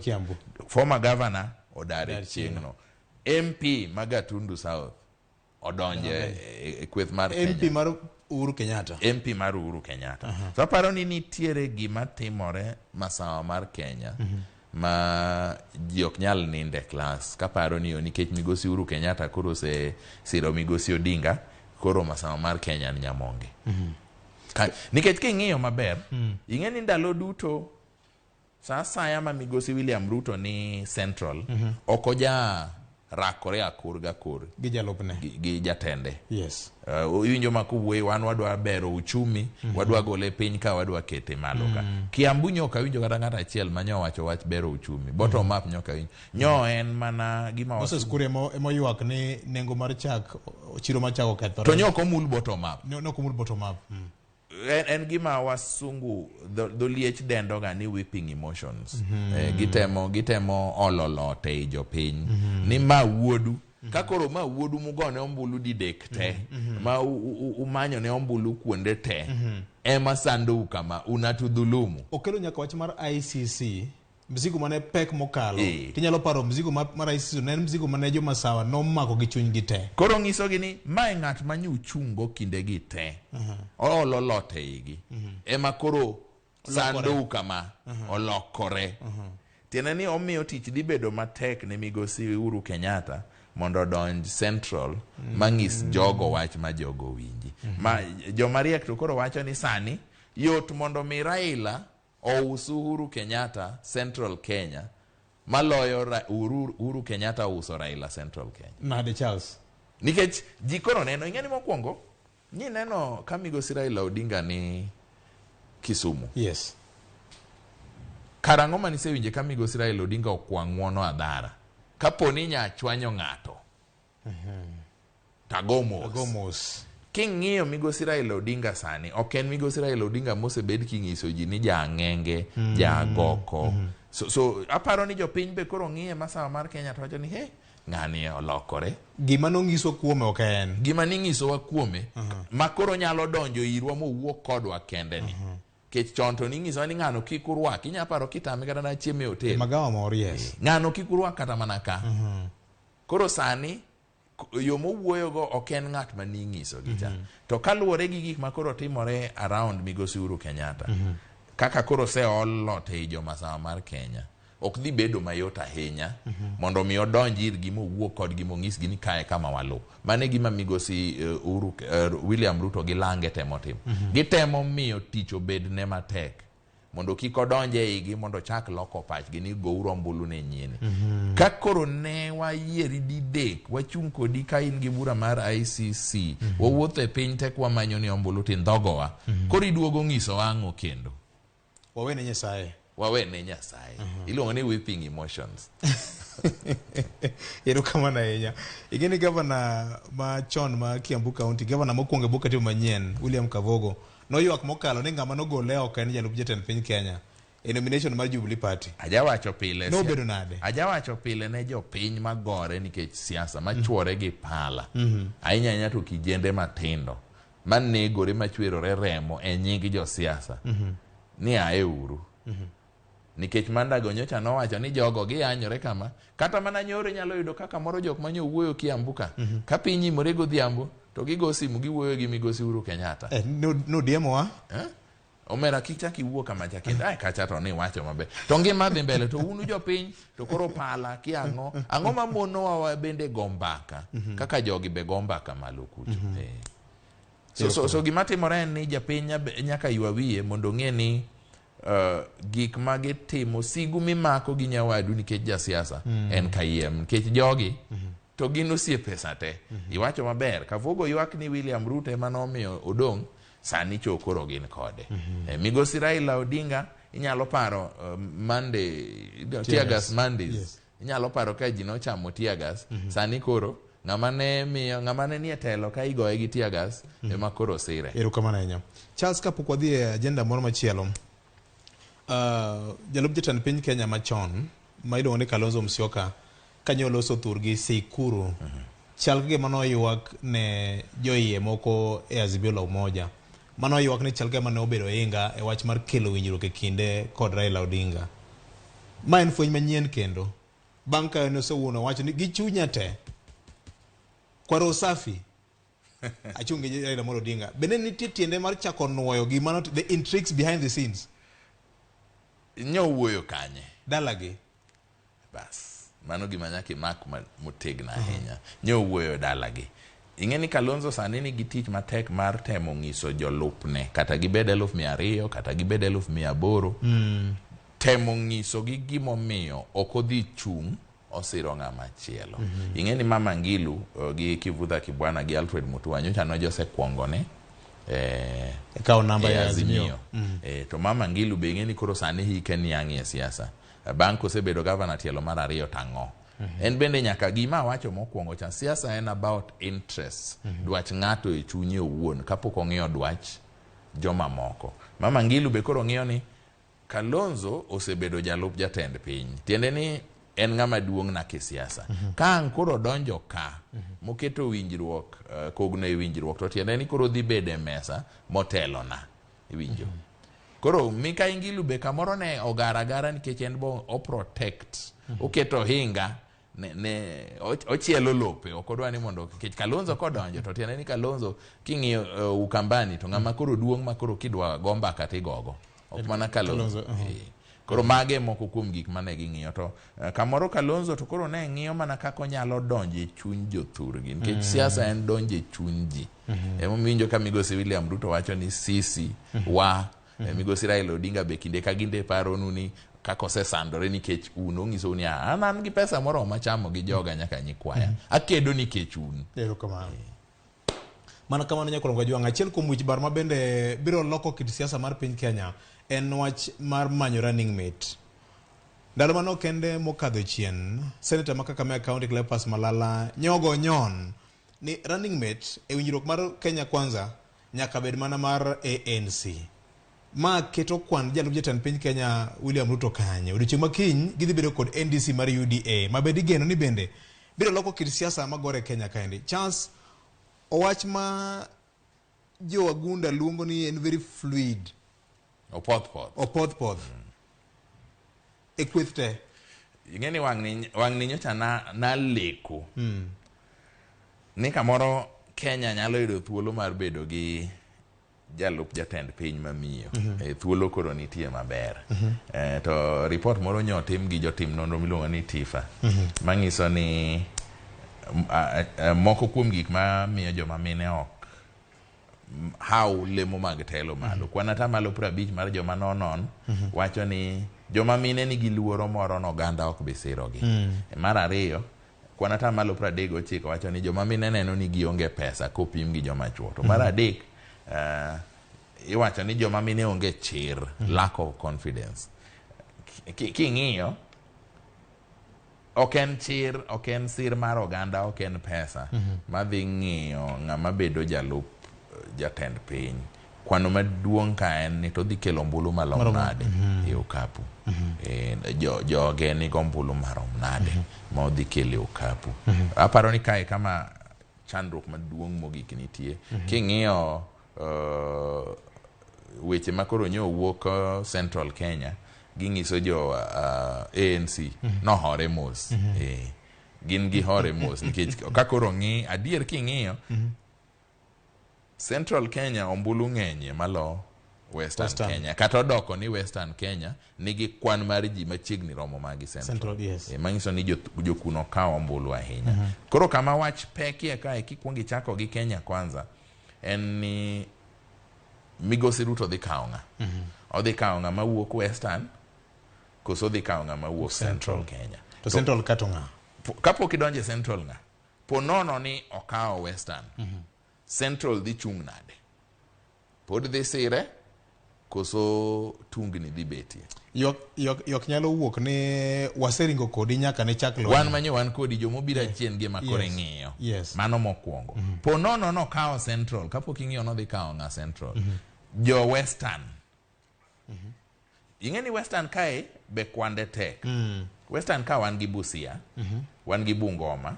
former governor odar chieng'no, MP ma Gatundu South odonje e kweth mar Kenya, MP mar Uhuru Kenyatta, MP mar Uhuru Kenyatta. So aparo ni nitiere gima timore masawa mar Kenya ma ji ok nyal ninde klas, kaparo ni nikech migosi Uhuru Kenyatta koro osesiro migosi Odinga, koro masawa mar Kenya ni nyamonge. Nikech king'iyo maber, ing'e ni ndalo duto sa asaya ma migosi William Ruto ni Central, ok oja rakore akor ga kor gi jalupne, gi jatende. Yes. Iwinjo ma kowuoyo wan wadwa bero uchumi, wadwa gole piny ka wadwa kete malo ka. Kiambu nyoka winjo kata ng'ato achiel ma nyowacho wach bero uchumi. Bottom up nyoka winjo. Nyo en mana gima Moses Kuria emo ywak ni nengo mar chak, chiro mar chak okethore. To nyo ok omul bottom up. No ok omul bottom up. En gima wasungu dholiech dendo ga ni whipping emotions. Gitemo olo lote i jopiny. Ni ma wuodu. Ka koro ma wuodu mugone ombulu didek te, ma umanyo ne ombulu kuonde te, ema sandou kama unatudhulumu. Okelo nyaka wach mar ICC. Mzigo mane pek mokalo. Tinyalo paro mzigo ma rais ne en mzigo mane joma sawa nomako gi chunygi te. Koro nyisogi ni mae ng'at ma nyuchungo kindegi te. Oolo lot e igi. Ema koro sandou kama olokore. Tiende ni omiyo tich dhi bedo matek ne migosi Uhuru Kenyatta mondo odonj Central mang'is jogo wach ma jogo winji. Ma joma riek to koro wacho ni sani yot mondo mi Raila ous Uhuru Kenyatta Central Kenya maloyo Uhuru Kenyatta uso Raila Central Kenya. Nade Charles? Nikech ji koro neno, ing'e ni mokwongo ni neno ka migosi Raila Odinga ni Kisumu. Yes. Karang'o manisewinje ka migosi Raila Odinga okwa ng'uono adhara? Kapo ni nyachwanyo ng'ato. Tago mos. Tago mos. King'iyo migosi Raila Odinga sani, ok en migosi Raila Odinga mosebed king'iso ji ni jaang'enge, jaagoko. So aparo ni jopiny be koro ng'iye masawa mar Kenya to wacho ni he, ng'ani olokore. Gima nong'iso kuome ok en. Gima ning'isowa kuome, ma koro nyalo donjo irwa mowuok kodwa kende ni. Kech chon to ning'isowa ni ng'ano kik urwak. Inya paro kitame kata na chiemo e hotel. Magawa moro, yes. Ng'ano kik urwak kata mana ka. Koro sani yo mowuoyogo ok en ng'at ma ning'iso gi cha. To kaluwore gi gik ma koro timore around migosi Uhuru Kenyatta, kaka koro oseol lot ei jomasawa mar Kenya, ok dhi bedo mayot ahinya mondo mi odonj irgi mowuo kodgi mong'isgi ni kae kama waluw. Mano e gima migosi Uhuru William Ruto gi lange temo timo. Gitemo miyo tich obedne matek mondo kik odonj e igi mondo ochak loko pachgi ni gouru ombulu ne nyieni. Ka koro ne wayieri didek, wachung' kodi ka in gi bura mar ICC, wawuotho e piny tek wamanyo ni ombulu tindhogowa. Koro iduogo ng'isowa ang'o kendo? Wawene Nyasaye. Wawene Nyasaye. Iluongo ni whipping emotions. Erokamano ahinya. Ing'e ni gavana machon ma Kiambu County, gavana mokwongo e bwo katiba manyien, William Kavogo, noywak mokalo ni ng'ama nogole oko en jalup jatend piny Kenya e nomination mar Jubilee Party. Ajawacho pile. Nobedo nade? Ajawacho pile ne jopiny magore nikech siasa, machuore gi pala. Ahinya ahinya to kijende matindo manegore machwerore remo e nying josiasa. Ni ae uru. Nikech Mandago nyocha nowacho ni jogo giyanyore kama. Kata mana nyoro inyalo yudo kaka moro jok manyo wuoyo Kiambu ka. Ka piny imore godhiambo to gigo simu giwuoyo gi migosi Uhuru Kenyatta. Nodiemowa. Omera kik chak iwuo kama cha kendo. Ai kacha to ni wacho maber. To ngima dhi mbele to unu jopiny to koro pala kia ang'o. Ang'o mamonowa bende go mbaka. Kaka jogi be go mbaka malo kucho. So gima timore en ni japiny nyaka ywa wiye mondo ong'e ni gik ma gitimo sigu mimako gi nyawadu nikech jasiasa en kayiem nikech jogi to gin osiepe sa te. Iwacho maber, Kavogo ywak ni William Ruto ema nomiyo odong', sani chokoro gin kode. Migosi Raila Odinga inyalo paro Monday, tear gas Mondays. Yes. Inyalo paro ka ji nochamo tear gas, sani koro ng'ama ne miyo, ng'ama ne nie telo ka igoye gi tear gas ema koro sire. Erokamano ahinya. Charles, kapok wadhi e agenda moro machielo, jalup jatend piny Kenya machon ma iluongo ni Kalonzo Musyoka kanyo oloso thurgi Tseikuru, chal ka gima noywak ne joiye moko e Azimio la Umoja. Mano ywak ni chal ka gima ne obedo inga e wach mar kelo winjruok e kinde kod Raila Odinga. Ma en fweny manyien kendo. Bang' ka ne osewuono wacho ni gichunya te. Kwaro usafi. Achung' gi Raila Amolo Odinga. Bende nitie tiende mar chako nuoyo gima not the intrigues behind the scenes. Nyo wuoyo kanye? Dalagi. Bas, mano gima nyaka imak motegno ahinya. Nyo wuoyo dalagi. Ing'e ni Kalonzo sani nigi tich matek mar temo ng'iso jolupne kata gibed 200,000 kata gibed 800,000. Temo ng'iso gi gimomiyo ok odhi chung' osiro ng'ama chielo. Ing'e ni Mama Ngilu gi Kivutha Kibwana gi Alfred Mutua nyocha nojosekuongone Ikawo namba ya Azimio. Azimio. To Mama Ngilu be ing'e ni koro sani hike niang' e siasa. Bang' kosebedo gavana tielo mar ariyo tang'o. En bende nyaka gima awacho mokwongo cha, siasa en about interests. Dwach ng'ato e chunye owuon kapok ong'iyo dwach joma moko. Mama Ngilu be koro ng'iyo ni Kalonzo osebedo jalup jatend piny. Tiende ni en ng'ama duong' na kisiasa. Ka ang' koro donjo ka, moketo winjruok, kogno e winjruok, to tiende ni koro dhi bedo e mesa motelona. Iwinjo? Koro Mikayi Ngilu be kamoro ne ogara agara nikech en bo o protect, oketo ohinga ne ochielo lope, ok odwa ni mondo nikech Kalonzo kodonjo to tiende ni Kalonzo king'iyo Ukambani to ng'ama koro duong' ma koro kidwa go mbaka tigogo, ok mana Kalonzo. Koro mage moko kuom gik mane ging'iyo to kamoro Kalonzo to koro ne ng'iyo mana kaka onyalo donjo e chuny jothurgi nikech siasa en donjo e chuny ji. Emomiyo iwinjo ka Migosi William Ruto wacho ni sisi wa Migosi Raila Odinga be kinde ka kinde paronu ni kaka osesandore nikech un, onyisou ni an an gi pesa moromo machamo gi joga nyaka nyikwaya, akedo nikech un. Erokamano. Mana kamano nyakwar Kajwang', achiel kuom wich bar ma bende biro loko kit siasa mar piny Kenya en wach mar manyo running mate. Ndalo manok kende mokadho chien, Senator ma Kakamega County Cleophas Malala nyogo nyon ni running mate e winjruok mar Kenya Kwanza nyaka bed mana mar ANC. Ma keto kwan jalup jatend piny Kenya William Ruto kanye. Odiochieng' ma kiny gidhi bedo kod NDC mar UDA ma bende igeno ni bende biro loko kit siasa magore Kenya kaendi. Charles, owach ma jo wagunda luongo ni en very fluid. Opoth poth. Opoth poth. E kweth te. Ing'e ni wang'ni nyocha naleko. Ni kamoro Kenya nyalo yudo thuolo mar bedo gi jalup jatend piny mamiyo. Thuolo koro nitie maber. To report moro nyo otim gi jotim nonro miluongo ni TIFA. Manyiso ni moko kuom gik mamiyo joma mine ok haw lemo mag telo malo. Kwan atamalo 50 mar joma nonon wacho ni joma mine nigi luoro moro no oganda ok bi sirogi. Mar ariyo, kwan atamalo 39 wacho ni joma mine neno ni gionge pesa kopim gi joma chuo. To mar adek, iwacho ni joma mine onge chir, lack of confidence. King'iyo, ok en chir, ok en sir mar oganda, ok en pesa madhi ng'iyo ng'ama bedo jalup jatend piny. Kwano maduong' ka en ni to dhi kelo ombulu malom nade e okapu. Joge nigo ombulu marom nade ma odhi kelo e okapu. Aparo ni kae kama chandruok maduong' mogik nitie. King'iyo weche ma koro nyo owuok Central Kenya, ging'iso jo ANC nohore mos. Gin gihore mos nikech ka koro ng'i adier king'iyo Central Kenya ombulu ng'enyie malo Western Kenya. Kata odoko ni Western Kenya nigi kwan mar ji machiegni romo magi Central. Yes. Manyiso ni jokuno kawo ombulu ahinya. Koro kama wach pekie kae kikwongo ichako gi Kenya Kwanza en ni Migosi Ruto dhi kawo ng'a? Odhi kawo ng'a mawuok Western koso odhi kawo ng'a mawuok Central Kenya? To Central kato ng'a? Kapok idonjo e Central ng'a? Po nono ni okawo Western. Central dhi chung' nade? Pod dhi sire koso tungni dhi betie? Yok nyalo wuok ni waseringo kodi nyaka ne chak lweny. Wan manyo wan kodi jomobiro achien gi ma koro ing'iyo. Mano mokwongo. Po nono nokawo Central, kapok ing'iyo nodhi kawo ng'a Central. Jo Western. Ing'e ni Western kae be kwande tek. Western ka wan gi Busia, wan gi Bungoma,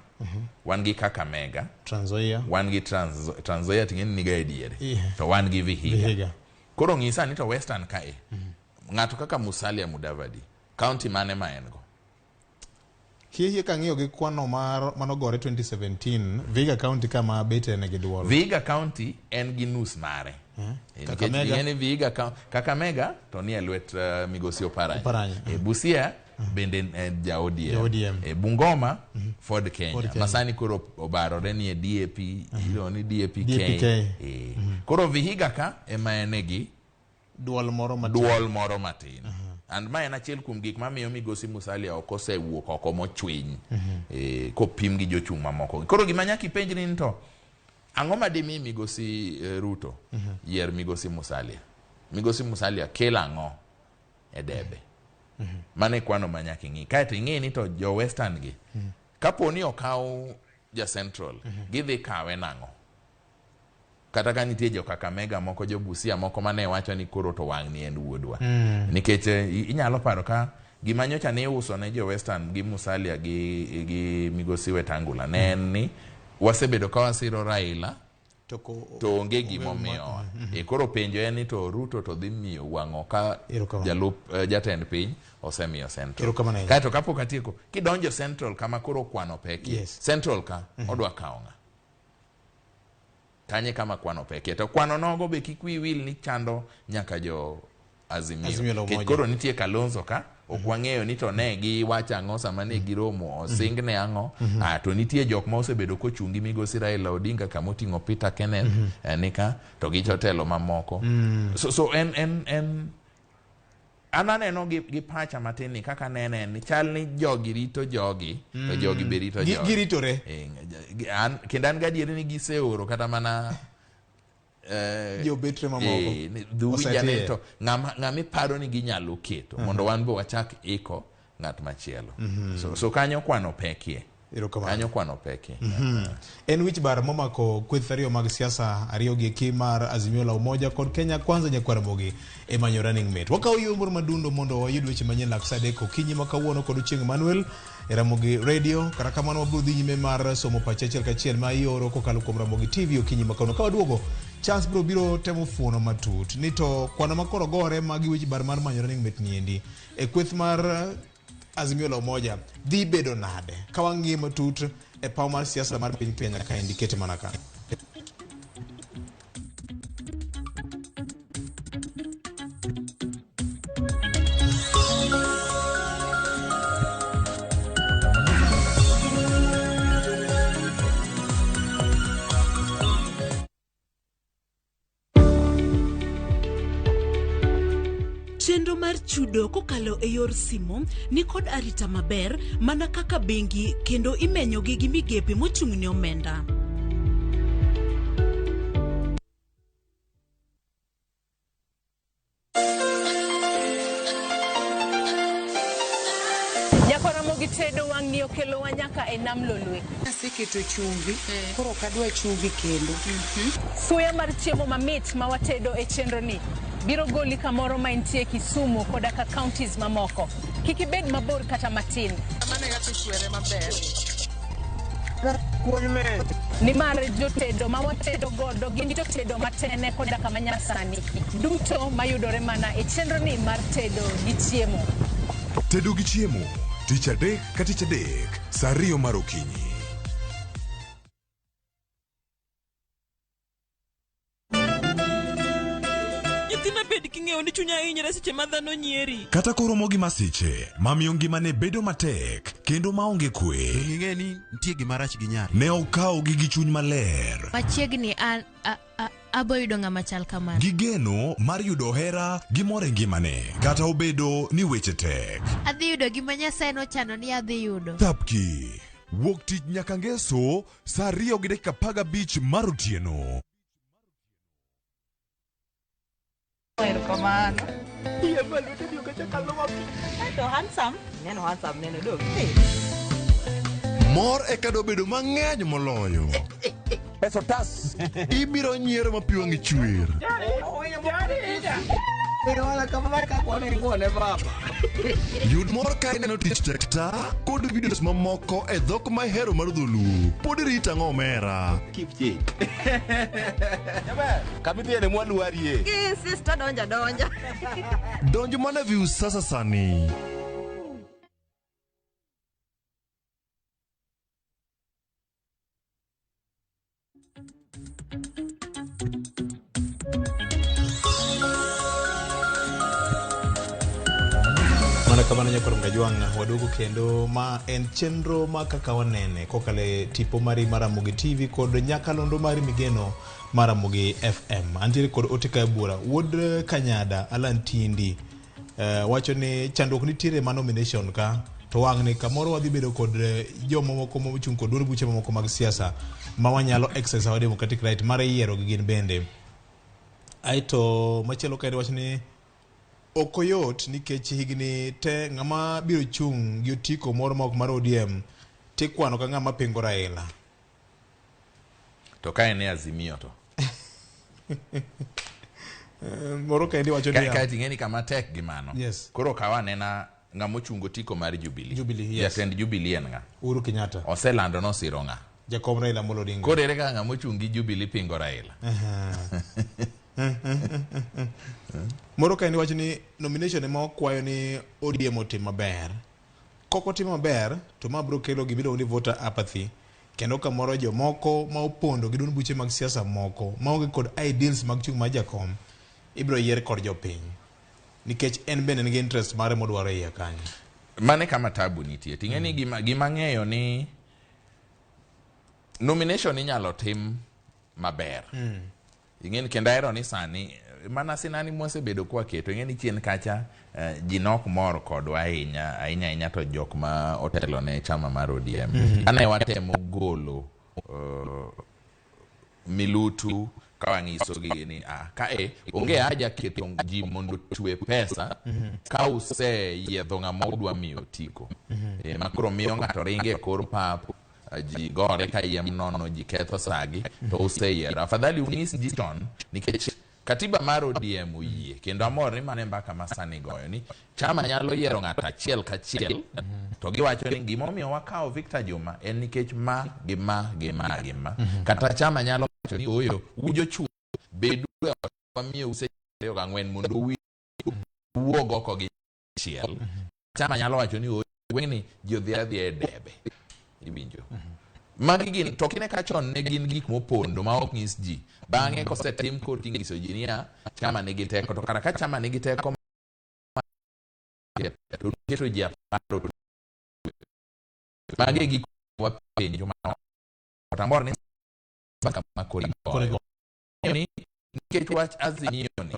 wan gi Kakamega, Trans Nzoia. Wan gi Trans Nzoia ting'e ni niga e diere. To wan gi Vihiga. Koro ng'isa ni to Western kae, ng'ato kaka Musalia Mudavadi, county mane ma en go? Hie kang'iyo gi kwano mar manogore 2017, Vihiga County kama bete nigi duol. Vihiga County en gi nus mare. Kakamega. Nikech Vihiga Kakamega to nie lwet Migosi Oparanya. Busia bende ja ODM. Bungoma Ford Kenya. Masani koro obarore ni e DAP, iluongo ni DAPK. Koro Vihiga ka ema en gi duol moro matin. Duol moro matin. And ma en achiel kuom gik mamiyo Migosi Musalia ok osewuok oko mochwiny kopim gi jochung' mamoko. Koro gima nyaka ipenjri ni to ang'o ma dimi Migosi Ruto yier Migosi Musalia? Migosi Musalia kelo ang'o e debe? Mano e kwano ma nyaka ing'i. Kaeto ing'i ni to jo Western gi kapo ni okaw ja Central gidhi kawe nang'o? Kata ka nitie jo Kakamega moko, jo Busia moko mane wacho ni koro to wang'ni en wuodwa. Nikech inyalo paro ka gima nyocha ne iuso ne jo Western gi Musalia gi Migosi Wetangula ne en ni wasebedo ka wasiro Raila To onge gimomiyowa. E koro penjo en ni to Ruto to dhi miyo wang'o ka jalup jatend piny osemiyo Central. Kaeto kapok atieko, kidonjo Central kama koro kwano peki. Central ka odwa kawo ng'a? Kanye kama kwano peki. To kwano nogo be kik wiyi wil ni chando nyaka jo Azimio. Koro nitie Kalonzo ka, ok wang'eyo ni to ne giwacho ang'o sama ne giromo, osing ne ang'o. To nitie jok ma osebedo kochungi migosi Raila Odinga kama oting'o Peter Kenneth nika to gi jotelo mamoko. So en an aneno gi pacha matin ni kaka nene en ni chal ni jogi rito jogi, to jogi be rito jogi. Giritore. Kendo an gadieri ni giseoro kata mana jobetre mamoko. Dhuwinjane to ng'ama iparo ni ginyalo keto mondo wan be wachak iko ng'at machielo. So kanyo kwano pekie. Kanyo kwano pekie. En wich bar momako kweth ariyo mag siasa ariyo gi eki mar Azimio la Umoja kod Kenya Kwanza nyakwar Ramogi e manyo running mate. Wakawo yo moro madundo mondo wayud weche manyien lak saa 3 okinyi ma kawuono kod Ochieng' Emmanuel e Ramogi Radio. Kata kamano wabiro dhi nyime mar somo pache achiel kachiel ma ioro kokalo kuom Ramogi TV okinyi ma kawuono. Ka waduogo, Charles biro biro temo fuono matut ni to kwano ma koro gore magi wich bar mar manyo running mate niendi e kweth mar Azimio la Umoja dhi bedo nade ka wang'iyo matut e paw mar siasa mar piny Kenya kaendi kete mana ka. Chenro mar chudo kokalo e yor simo ni kod arita maber mana kaka bengi kendo imenyogi gi migepe mochung' ne omenda. Nyakwaramogi tedo wang'ni okelowa nyaka e nam Lolwe. Aseketo chumbi, koro ok adwa chumbi kendo. Suya mar chiemo mamit ma watedo e chenro ni biro goli kamoro ma intie Kisumu koda ka counties mamoko. Kik ibed mabor kata matin. Nimar jotedo ma watedo godo gin jotedo matene koda kama nyasani. Duto mayudore mana e chenro ni mar tedo gi chiemo. Tedo gi chiemo, tich adek ka tich adek, saa 2 mar okinyi. Nyithinda bed king'eyo ni chunya hinyre seche ma dhano nyieri. Kata koromo gi masiche mamiyo ngimane bedo matek kendo maonge kwe. Ing'e ni nitie gima rach gi nyari. Ne okawogi gi chuny maler. Machiegni an abo yudo ng'ama chal kamano. Gi geno mar yudo hera gi mor e ngimane kata obedo ni weche tek. Adhi yudo gima Nyasaye nochano ni adhi yudo. Thapki wuok tich nyaka ngeso saa 2:15 mar otieno. Mor eka dobedo mang'eny moloyo. Peso tas. Ibiro nyiero ma pi wang'i chwer. Yud mor ka ineno tich tek ta kod videos mamoko e dhok mahero mar dholuo. Pod irito ang'o omera? Keep change. Kamidhiye ne mwaluarie. Sister donja donja. Donj mana view sasa sani. Mana kamano nyakwar Mgajwang' waduogo kendo ma en chenro ma kaka wanene kokalo e tipo mari mar Ramogi TV kod nyakalondo mari migeno mar Ramogi FM. Antiere kod ote kae buora wuod Kanyada Alan Tindi wacho ni chandruok nitiere ma nomination ka to wang'ni kamoro wadhi bedo kod jomamoko mochung' kod duond buche mamoko mag siasa ma wanyalo exercise our democratic right mar yiero gi gin bende. Aeto machielo kaendi wacho ni ok oyot nikech higni te ng'ama biro chung' gi otiko moro ma ok mar ODM tikwano ka ng'ama pingo Raila. To ka en e Azimio to? Moro kaendi wacho niya. Kae ting'e ni kama tek gi mano. Yes. Koro kaw anena ng'ama ochungo otiko mar Jubilee. Jubilee, yes. Jatend Jubilee en ng'a? Uhuru Kenyatta. Oselando nosiro ng'a? Jakom Raila Amolo Odinga. Koro ere kaka ng'ama ochung' gi Jubilee pingo Raila? Moro kaendi wacho ni nomination ema okwayo ni ODM otim maber. Kok otim maber to ma biro kelo gima iluongo ni voter apathy kendo kamoro jomoko ma opondo gi duond buche mag siasa moko maonge kod ideals mag chung' mar jakom ibiro yier kod jopiny nikech en bende en gi interest mare modwaro e iye kanyo. Mano e kama tabu nitie. Ting'e ni gima ang'eyo ni nomination inyalo tim maber. Ing'e ni kendo ahero ni sani mana sinani mwasebedo kwaketo ing'e ni chien kacha ji nok mor kodwa ahinya ahinya ahinya to jok ma otelo ne chama mar ODM. Kane watemo golo milutu ka wang'isogi ni kae onge haja keto ji mondo otwe pesa ka useyiedho ng'ama udwa miyo otiko. Ma koro miyo ng'ato ringo e kor pap, ji gore ka yiem nono, ji ketho sagi to useyiero. Afadhali ung'is ji chon nikech katiba mar ODM oyie kendo amor ni mano e mbaka ma sani goyo ni chama nyalo yiero ng'ato achiel kachiel to giwacho ni gimomiyo wakawo Victor Juma en nikech ma gi ma gi ma gi ma. Kata chama nyalo wacho ni ooyo ujochung' bedu e ot wamiyou seche 24 mondo uwuog oko gi chiel. Chama nyalo wacho ni ooyo gweng'ni ji odhi adhiya e debe. Iwinjo? Magi gin to kine ka chon ne gin gik mopondo ma ok nyis ji. Bang'e kosetim koro ing'iso ji niya chama nigi teko to kara ka chama nigi teko to keto ji 10. Magi e gik wapenjo ma amor ni kama koro igoyo. Ni nikech wach Azimio ni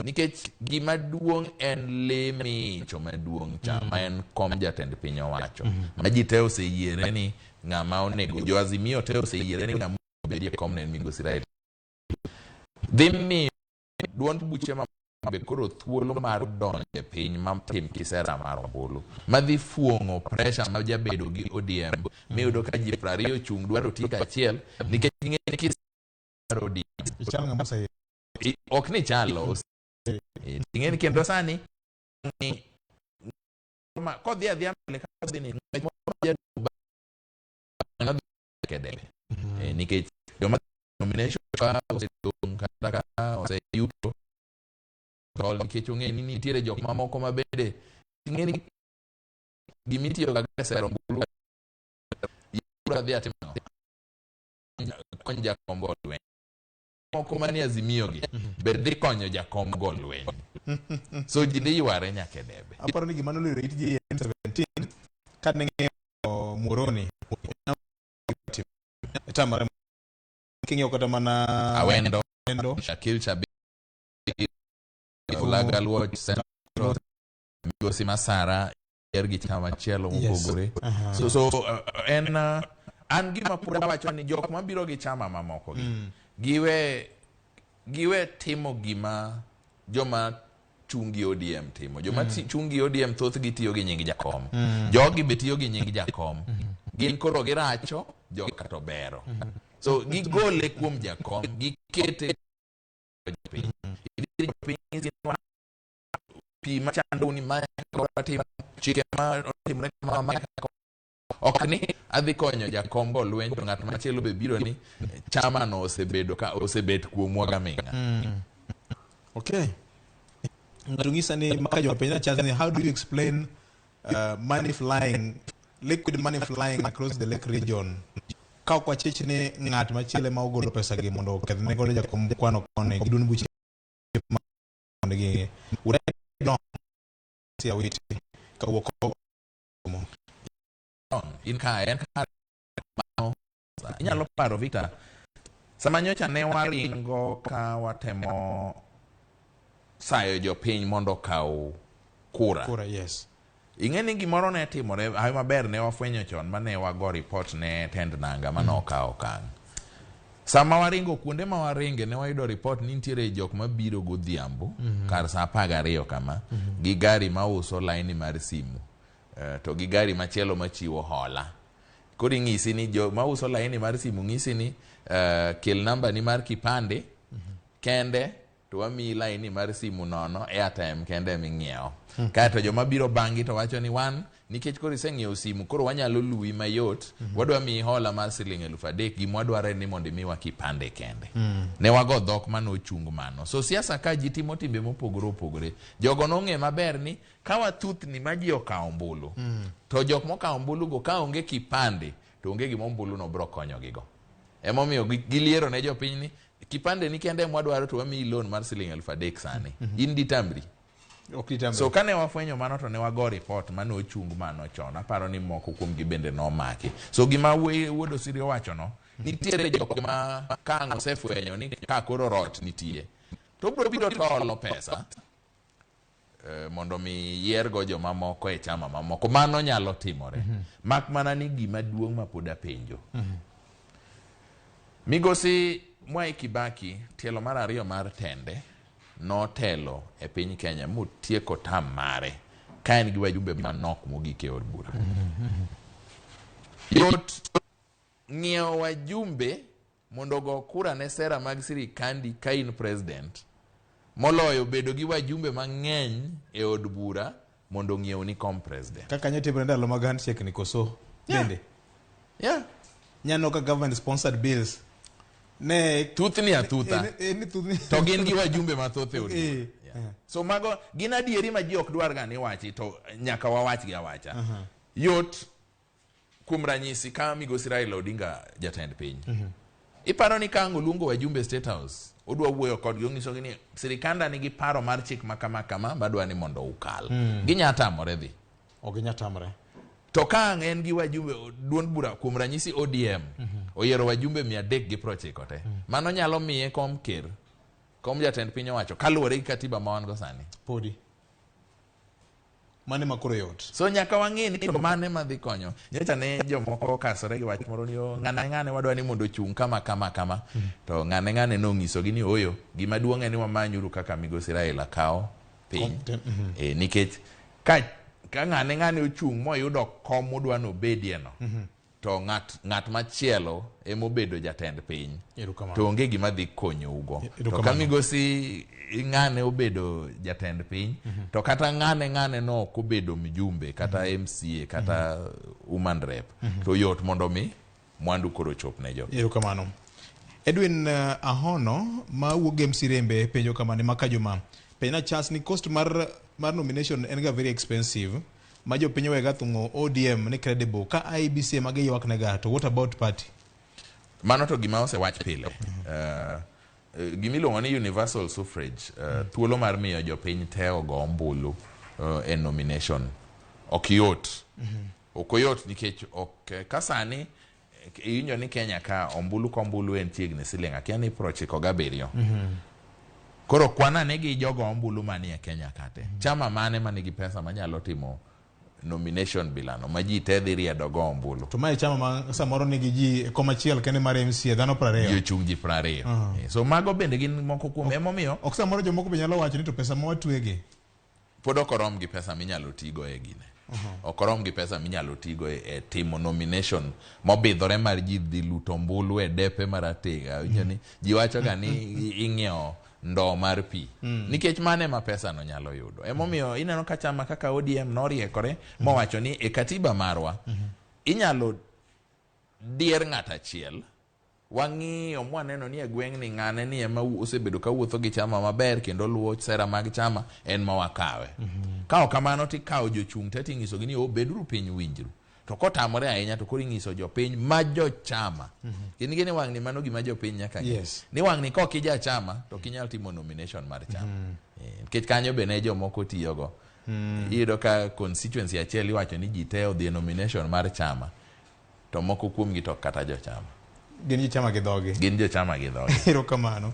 nikech gima duong' en le micho maduong' cha ma en kom jatend piny owacho ma ji te oseyiere ni ng'ama onego jo Azimio te oseyiere ni ng'ama obedie kom ne en migosi Raila. Dhi miyo duond buche ma be koro thuolo mar donjo e piny ma tim kisera mar ombulu madhi fuong'o pressure ma jabedo gi ODM miyudo ka ji 20 ochung' dwaro otiko achiel nikech ging'e ni kisera ODM Ichal ng'ama oseyie. Ok ni chalo ing'e ni kendo sani ni kodhi adhiya mbele ka dhi ni ng'wech moro jaduong' ba- dhi e debe. Nikech joma nomination ka osedong' kata ka oseyuto tol nikech ong'e ni nitiere jok mamoko ma bende ing'e ni gimitiyo ga e sero ombulu kura dhi atimo ang'o? Kony jakom go lweny moko manie Azimio gi be dhi konyo jakom go lweny so ji dhi yware nyaka e debe. Aparo ni gima noliro it ji e M17 kane ng'iyo Muhoroni tamare king'iyo kata mana Awendo, Awendo. Shakil Shabir, Ulaga Luoch Central, Migosi Masara yer gi chama machielo mopogore. So en an gima pod awacho ni jok mabiro gi chama mamoko gi giwe timo gima joma chung' gi ODM timo. Joma chung' gi ODM thothgi tiyo gi nying jakom. Jogi be tiyo gi nying jakom. Gin koro giracho, joka to bero. So gigole kuom jakom, gikete jopiny. Idhi jopiny nyisi ni pi machandou ni ma timo, chike ma otimore kama ma ok ni adhi konyo jakom go lweny to ng'at machielo be biro ni chama no osebedo ka osebet kuomwa gaming'a. Okay. Ng'ato ng'isa ni maka jopenja chance ni how do you explain money flying, liquid money flying across the lake region? Ka ok wachich ni ng'at machielo ema ogolo pesa gi mondo oketh ne godo jakom kwano koni gi duond buche mondo gi would I know Awiti kawuok oko. In ka en ka inyalo paro Victor sama nyocha ne waringo ka watemo sayo jopiny mondo okaw kura. Kura, yes. Ing'e ni gimoro ne timore hawi maber ne wafwenyo chon mane wago report ne tend nanga mane okawo okang'. Sama waringo kuonde ma waringe ne wayudo report ni nitiere jok mabiro godhiambo kar saa 12 kama gi gari mauso laini mar simu to gi gari machielo machiwo hola. Koro ing'isi ni jo mauso laini mar simu ng'isi ni kel namba ni mar kipande kende to wamiyi laini mar simu nono, airtime kende eming'iewo. Kaeto joma biro bang'i to wacho ni wan nikech koro iseng'iewo simu koro wanyalo luwi mayot. Wadwa miyi hola mar siling 3000, gima wadwaro en ni mondo imiwa kipande kende. Ne wago dhok manochung mano. So siasa ka ji timo timbe mopogore opogore. Jogo nong'e maber ni ka wathuthni ma ji okawo ombulu, to jok mokawo ombulu go ka onge kipande to onge gima ombulu no biro konyogigo. Emomiyo giliero ne jopiny ni kipande ni kende ema wadwaro to wamiyi loan mar siling 3000 sani. In ditamri. So kane wafwenyo mano to ne wago report mane ochung mano chon. Aparo ni moko kuom gi bende nomaki. So gima wuod Osiri owacho no, nitiere jok ma ka ang' osefwenyo ni ka koro rot nitie, to obiro biro to olo pesa mondo mi yiergo jomamoko e chama mamoko. Mano nyalo timore. Mak mana ni gima duong' ma pod apenjo. Migosi Mwai Kibaki tielo mar ariyo mar tende notelo e piny Kenya motieko tam mare ka en gi wajumbe manok mogik e od bura. Yot ng'iewo wajumbe mondo ogo kura ne sera mag sirikandi ka in president moloyo bedo gi wajumbe mang'eny e od bura mondo ong'iewni kom president. Kaka nyo timore ndalo mag handshake ni koso bende. Nyaneno ka government sponsored bills ne thuthni athutha. Ni thuthni. To gin gi wajumbe mathoth e od bura. So mago gin adieri ma ji ok dwar ga ni wachi to nyaka wawach gi awacha. Yot kuom ranyisi ka migosi Raila Odinga jatend piny. Iparo ni ka ang' oluongo wajumbe State House, odwa wuoyo kodgi onyisogi ni sirikanda nigi paro mar chik ma kama kama madwa ni mondo ukal. Ginya tamore dhi. Ok ginya tamore. To ka ang' en gi wajumbe duond bura kuom ranyisi ODM oyiero wajumbe 390 te. Mano nyalo miye kom ker, kom jatend piny owacho kaluwore gi katiba ma wan go sani. Podi. Mane ma koro yot. So nyaka wang'e ni to mane madhi konyo. Nyocha ne jomoko okasore gi wach moro ni oh, ng'ane ng'ane wadwa ni mondo ochung' kama kama kama. To ng'ane ng'ane nong'isogi ni oyo, gima duong' en ni wamanyuru kaka migosi Raila kawo piny. Nikech ka ng'ane ng'ane ochung' moyudo kom modwa nobedie no, to ng'at machielo emobedo jatend piny. To onge gima dhi konyougo. To ka migosi ng'ane obedo jatend piny, to kata ng'ane ng'ane no ok obedo mjumbe, kata MCA, kata woman rep, to yot mondo mi mwandu koro chop ne jo. Erokamano. Edwin Ahono ma wuok e MC Rembe penjo kama ni maka juma. Penjna Charles ni cost mar nomination en ga very expensive ma jopiny owega thung'o ODM ni credible ka IEBC ema giywak nega to what about party? Mano to gima osewach pile. Gima iluongo ni universal suffrage, thuolo mar miyo jopiny te ogo ombulu e nomination ok yot. Ok oyot nikech ok ka sani iwinjo ni Kenya ka ombulu ka ombulu en chiegni siling akia ni 97. Koro kwana ne gi jogo ombulu manie Kenya kate. Chama mane manigi pesa manyalo timo nomination bilano ma ji te dhi riedo go ombulu. To mae chama ma samoro nigi ji kom achiel kende mar MCA dhano 20. Ji ochung' ji 20. So mago bende gin moko kuom emomiyo ok samoro jomoko be nyalo wacho ni to pesa ma watwege pod ok orom gi pesa minyalo tigo e gine. Ok orom gi pesa minyalo tigo e timo nomination mobidhore mar ji dhi luto ombulu e depe marateng'. Awinjo ni ji wacho ga ni ing'iewo ndoo mar pi. Nikech mane ma pesa no nyalo yudo. Emomiyo ineno ka chama kaka ODM noriekore mowacho ni e katiba marwa inyalo dier ng'at achiel. Wang'iyo mwaneno ni e gweng' ni ng'ane ni ema osebedo ka wuotho gi chama maber kendo luwo sera mag chama en ma wakawe. Ka ok kamano tikawo jochung' te ting'isogi ni beduru piny winjru. To kotamore ahinya to koro ing'iso jopiny ma jochama. Kendo ing'e ni wang' ni mano gima jopiny nyaka ng'e. Ni wang' ni kok ija chama to ok inyal timo nomination mar chama. Nikech kanyo be ne jomoko tiyogo. Iyudo ka constituency achiel iwacho ni ji te odhi e nomination mar chama. To moko kuomgi to kata jochama. Gin jochama gi dhogi. Gin jochama gi dhogi. Erokamano.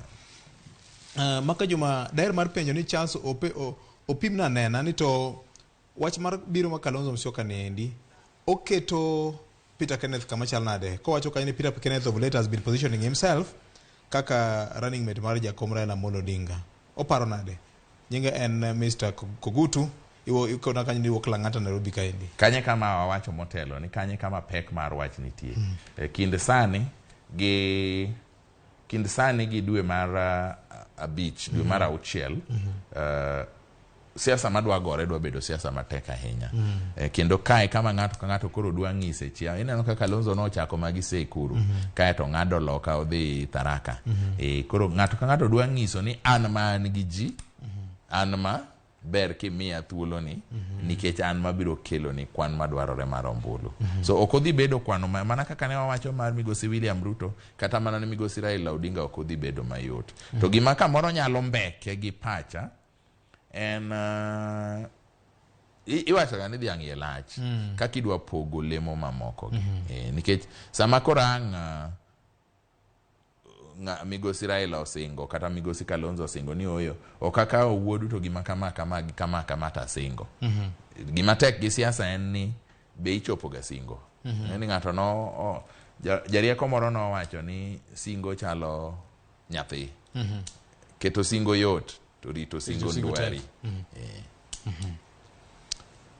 Maka Juma, daher mar penjo ni Charles opimna nena ni to wach mar biro ma Kalonzo Musyoka niendi oketo Peter Kenneth kama chal nade? Kowacho kanyo ni Peter Kenneth of late has been positioning himself kaka running mate mar Jakom Raila Amolo Odinga. Oparo nade? Nyinge en Mr. Kogutu. Ikona kanyo ni iwuok Lang'ata Nairobi kaendi. Kanye kama wawacho motelo ni kanye kama pek mar wach nitie. Kind sani gi dwe mar 5, dwe mar 6, siasa madwa gore dwa bedo siasa matek ahinya. Kendo kae kama ng'ato ka ng'ato koro dwa ng'ise chia. Ineno kaka Kalonzo nochako magi Sekuru. Kae to ng'ado loka odhi Tharaka. Koro ng'ato ka ng'ato dwa ng'iso ni an ma an gi ji, an ma ber kimiya thuoloni, nikech an mabiro kelo ni kwan madwarore mar ombulu. So ok odhi bedo kwano mana kaka ne wawacho mar migosi William Ruto, kata mana ne migosi Raila Odinga ok odhi bedo mayot. To gima kamoro nyalo mbeke gi pacha en iwacho ga ni dhiang' iye lach kaka idwa pogo lemo mamoko gi. Nikech sama koro ang' migosi Raila osingo kata migosi Kalonzo osingo ni oyo ok akawo wuodu to gima kama kama gi kama kama to asingo. Gima tek gi siasa en ni be ichopo ga singo. Ni ng'ato no jarieko moro nowacho ni singo chalo nyathi. Keto singo yot to rito singo ndwari.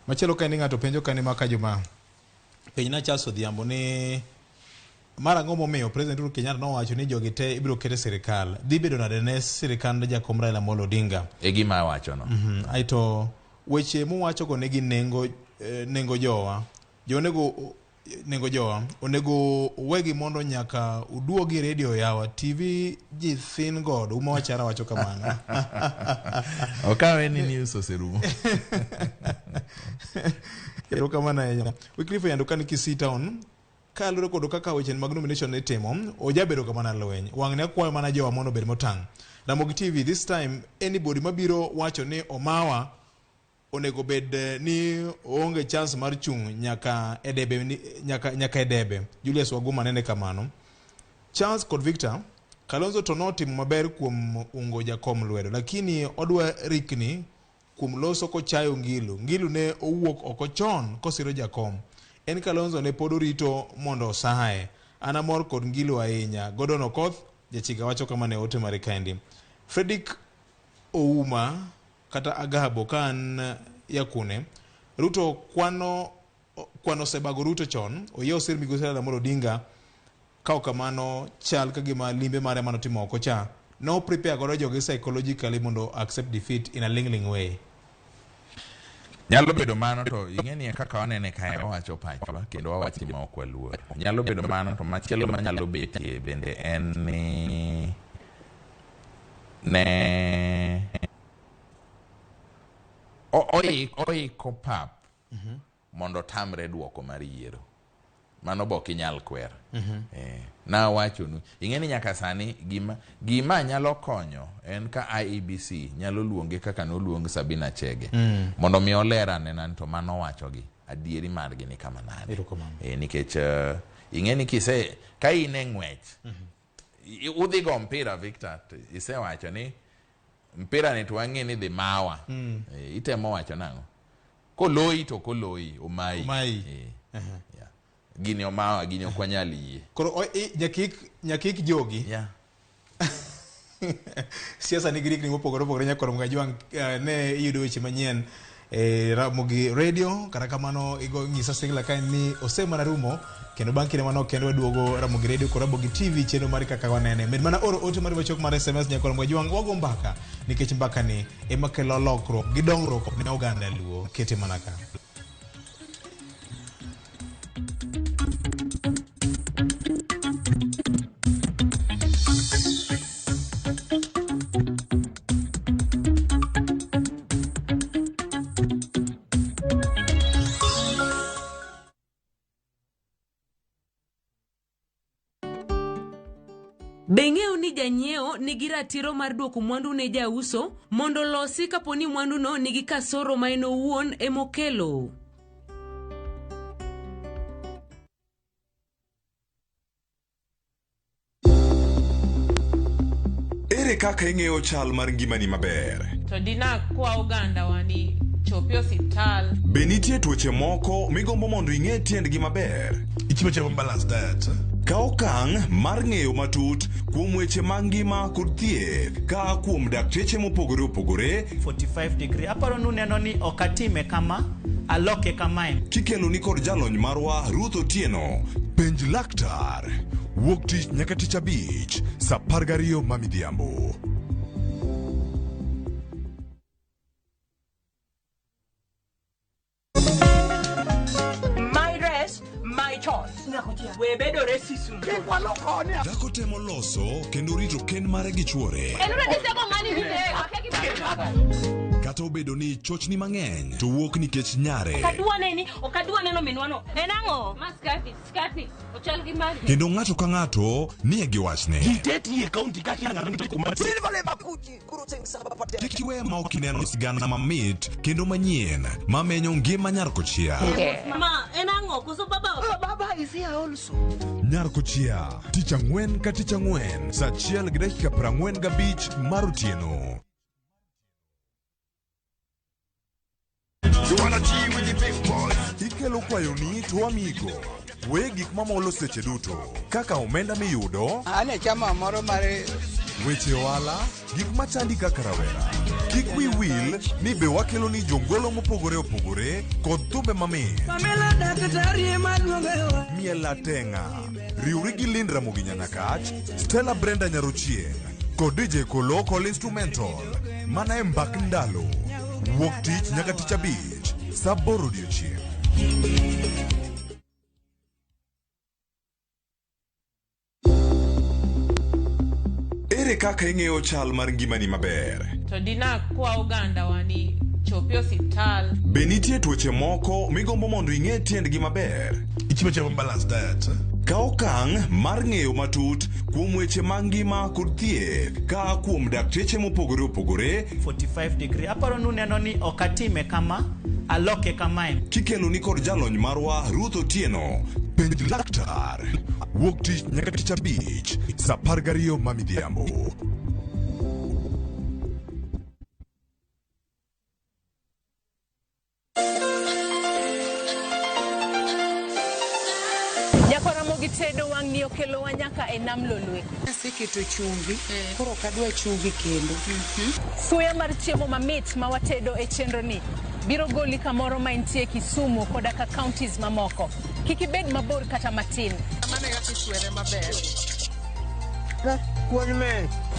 Machielo ka ni ng'ato penjo kani ma kajuma penj na Charles Odhiambo ni mara ang'o momiyo President Uhuru Kenyatta nowacho ni jogi te ibiro ket e sirikal. Dhi bedo nade ne sirikand jakom Raila Amolo Odinga? E gima awachono. Aeto weche muwachogo nigi nengo, nengo jowa. Jo onego nengo jowa onego wegi mondo nyaka uduogi radio yawa TV ji thin godo. Uma wachara wacho kamano. Okawe ni news oserumo. Erokamano ahinya. Wycliffe Oyando kani Kisii Town kaluwore kod kaka weche mag nomination itimo, ojabedo kamana lweny. Wang'ni akwayo mana jowa mondo obed motang'. Ramogi TV this time anybody mabiro wacho ni omawa onego bed ni oonge chance mar chung' nyaka e debe, nyaka e debe. Julius Waguma nene kamano. Charles kod Victor, Kalonzo to notimo maber kuom ungo jakom lwedo, lakini odwa rikni kuom loso kochayo Ngilu. Ngilu ne owuok oko chon kosiro jakom. En Kalonzo ne pod orito mondo osaye. An amor kod Ngilu ahinya. Gordon Okoth, jachiga wacho kama ne ote mare kaendi. Fredrick Ouma kata Agabo ka an Yakune. Ruto kwano osebago Ruto chon, oyie osir migosi Raila Amolo Odinga. Ka ok kamano chal ka gima limbe mare manotimo oko cha no prepare godo jogi psychologically mondo accept defeat in a lingling way. Nyalo bedo mano to ing'e ni kaka wanene kae wawacho pachwa kendo wawacho ma ok waluor. Nyalo bedo mano to machielo manyalo betie bende en ni ne oiko pap mondo tamre duoko mar yiero. Mano be ok inyal kwer. Nawachonu ing'e ni nyaka sani gima nyalo konyo en ka IEBC nyalo luonge kaka noluong Sabina Chege. Mondo mi oler anena ni to mano wachogi adieri margi ni kama nade. Nikech ing'e ni kise ka in e ng'wech udhi go mpira Victor isewacho ni mpira ni to wang'e ni dhi mawa. Itemo wacho nang'o? Koloyi to koloyi omayi. Gini omawa, gini ok wanyal yie. Koro nyakik jogi. Siasa nigi rikni mopogore opogore nyakoro Mgajwang' ne iyudo weche manyien Ramogi Radio. Kata kamano igo ng'isa sigla ka ni osemana rumo kendo bang' kinde manok kendo waduogo Ramogi Radio kod Ramogi TV chenro mar kaka wanene. Med mana oro ote mari machuok mar SMS nyakoro Mgajwang' wago mbaka nikech mbaka ni ema kelo lokruok gi dongruok ne oganda Luo. Kete mana ka. Be ing'eyo ni janyiewo nigi ratiro mar duoko mwandu ne jauso mondo olosi kapo ni mwanduno nigi kasoro ma en owuon emokelo? Ere kaka ing'eyo chal mar ngimani maber? To dina kwa oganda wa ni chopi osiptal. Be nitie tuoche moko migombo mondo ing'e tiendgi maber? Ichiemo chiemo balanced diet. Kaw okang' mar ng'eyo matut kuom weche mag ngima kod thieth ka kuom dakteche mopogore opogore. 45 degree. Aparo ni uneno ni ok atime kama, aloke kamae. Kikeloni kod jalony marwa Ruth Otieno. Penj laktar. Wuok tich nyaka tich abich saa 12 ma midhiambo. ot. We bedo racist. Kik walu koni. Dhako temo loso kendo rito kend mare gi chuore. Kata obedo ni chochni mang'eny to wuok nikech nyare. Okadwa neni, okadwa neno minwano. En ang'o? Ma skati, skati. Ochal gi mari. Kendo ng'ato ka ng'ato nie gi wachne. Kik iwe ma ok ineno sigana mamit kendo manyien mamenyo ngima nyar kochia. Ma, en ang'o? Koso baba? Baba is here also. Nyar kochia, tich ang'wen ka tich ang'wen, saa 1:45 mar otieno. Ikelo kwayoni to amigo. We gik mamolo seche duto kaka omenda miyudo, An e chama moro mar weche ohala, gik machandi kaka rawera. Kik wi wil ni be wakelo ni jongolo mopogore opogore kod thumbe mamit. Pamela daktari ema luongo. Miel atenga. Riwri gi Lind Ramogi Nyanakach, Stella Brenda Nyarochieng' kod DJ Kolo Kol Instrumental. Mana e mbak ndalo. Wuok tich nyaka tich abich, saa 8 odiochieng'. Ere kaka ing'eyo chal mar ngimani maber? To dina kwa oganda wa ni chopi osiptal. Be nitie tuoche moko migombo mondo ing'e tiendgi maber? Ichiemo chiemo balanced diet. Kaw okang' mar ng'eyo matut kuom weche mag ngima kod thieth ka kuom dakteche mopogore opogore 45 degree. Aparo ni uneno ni ok atime kama, aloke kamae. Kikelo ni kod jalony marwa Ruth Otieno. Penj laktar. Wuok tich nyaka tich abich saa 12 ma midhiambo. Nyakwa Ramogi tedo wang'ni okelowa nyaka e nam Lolwe. Aseketo chumbi, koro ok adwa chumbi kendo. Suya mar chiemo mamit ma watedo e chenro ni biro goli kamoro ma intie Kisumu koda ka counties mamoko. Kik ibed mabor kata matin. Mano e kaka iswere maber.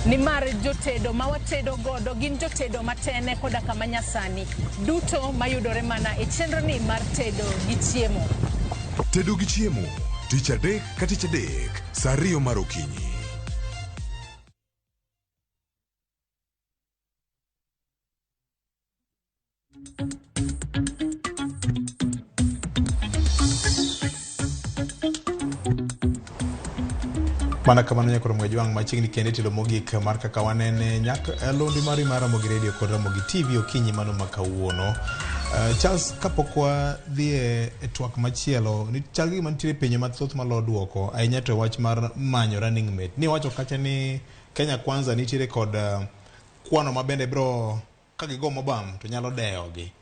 Nimar jotedo ma watedo godo gin jotedo matene koda kama nyasani. Duto mayudore mana e chenro ni mar tedo gi chiemo. Tedo gi chiemo tich adek ka tich adek saa 2 mar okinyi. Mana kamano nyakoro Mwajwang' machiegni kende telo mogik mar kaka wanene nyak londi mari mar Ramogi Radio kod Ramogi TV okinyi mano ma kawuono. Charles, kapok wadhi e twak machielo, ni chal gima nitiere penjo mathoth malo duoko ahinya to wach mar manyo running mate. Ni wacho kacha ni Kenya Kwanza nitiere kod kwano ma bende bro ka gigo mobam to nyalo deyogi.